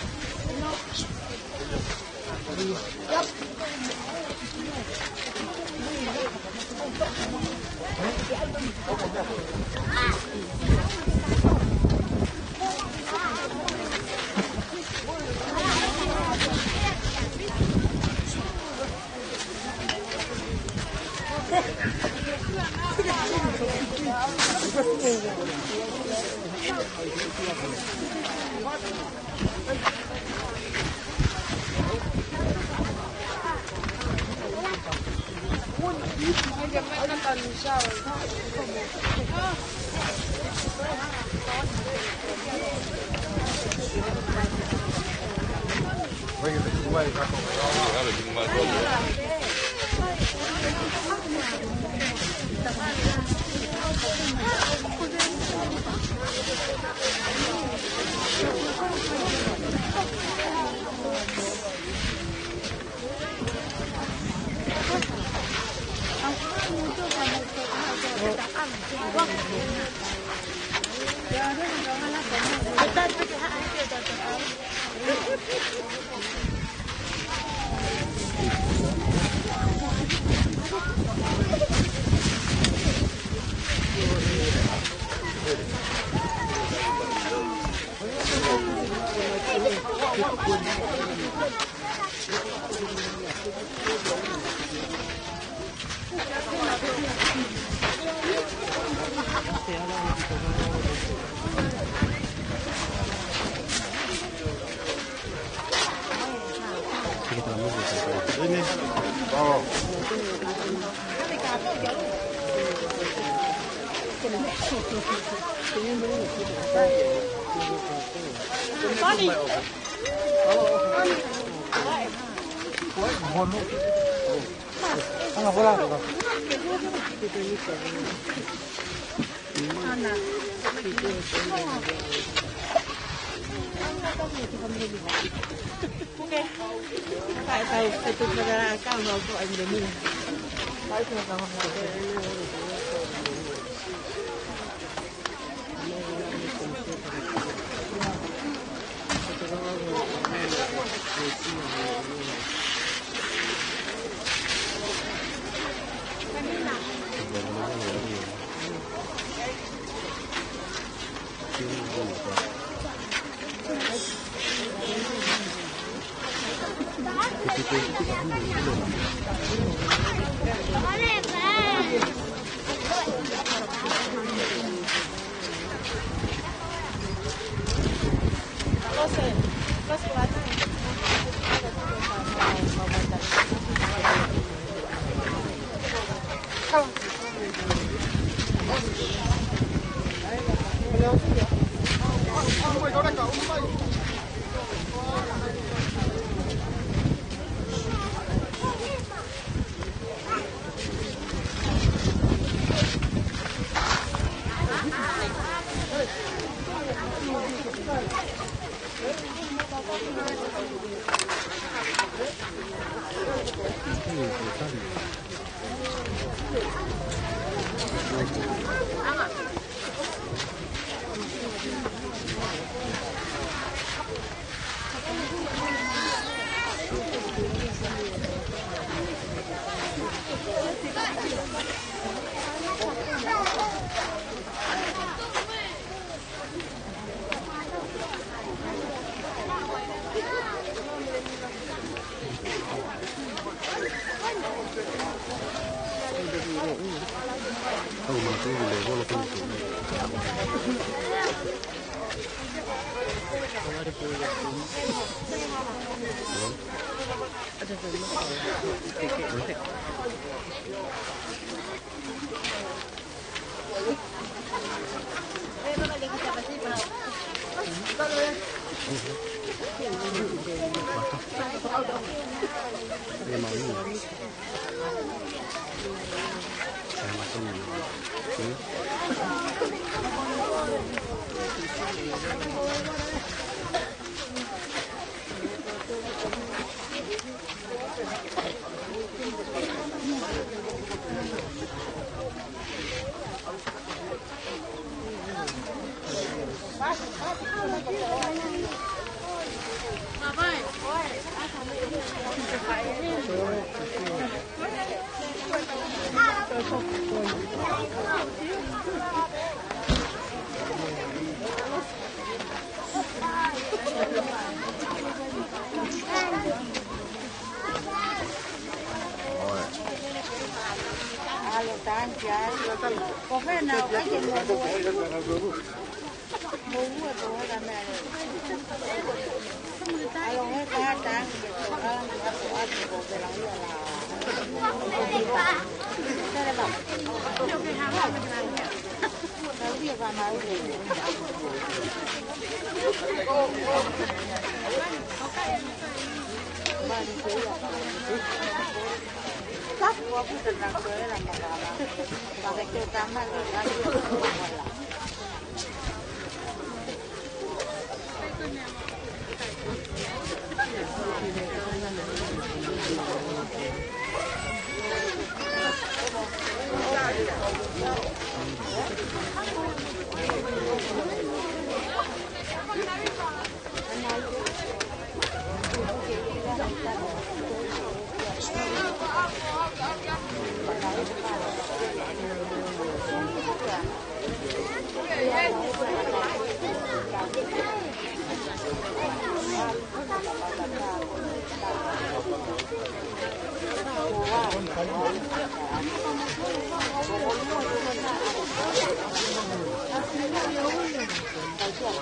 Ake,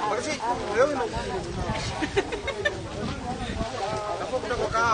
makasi, leo ino. Tapu, tapu, ka.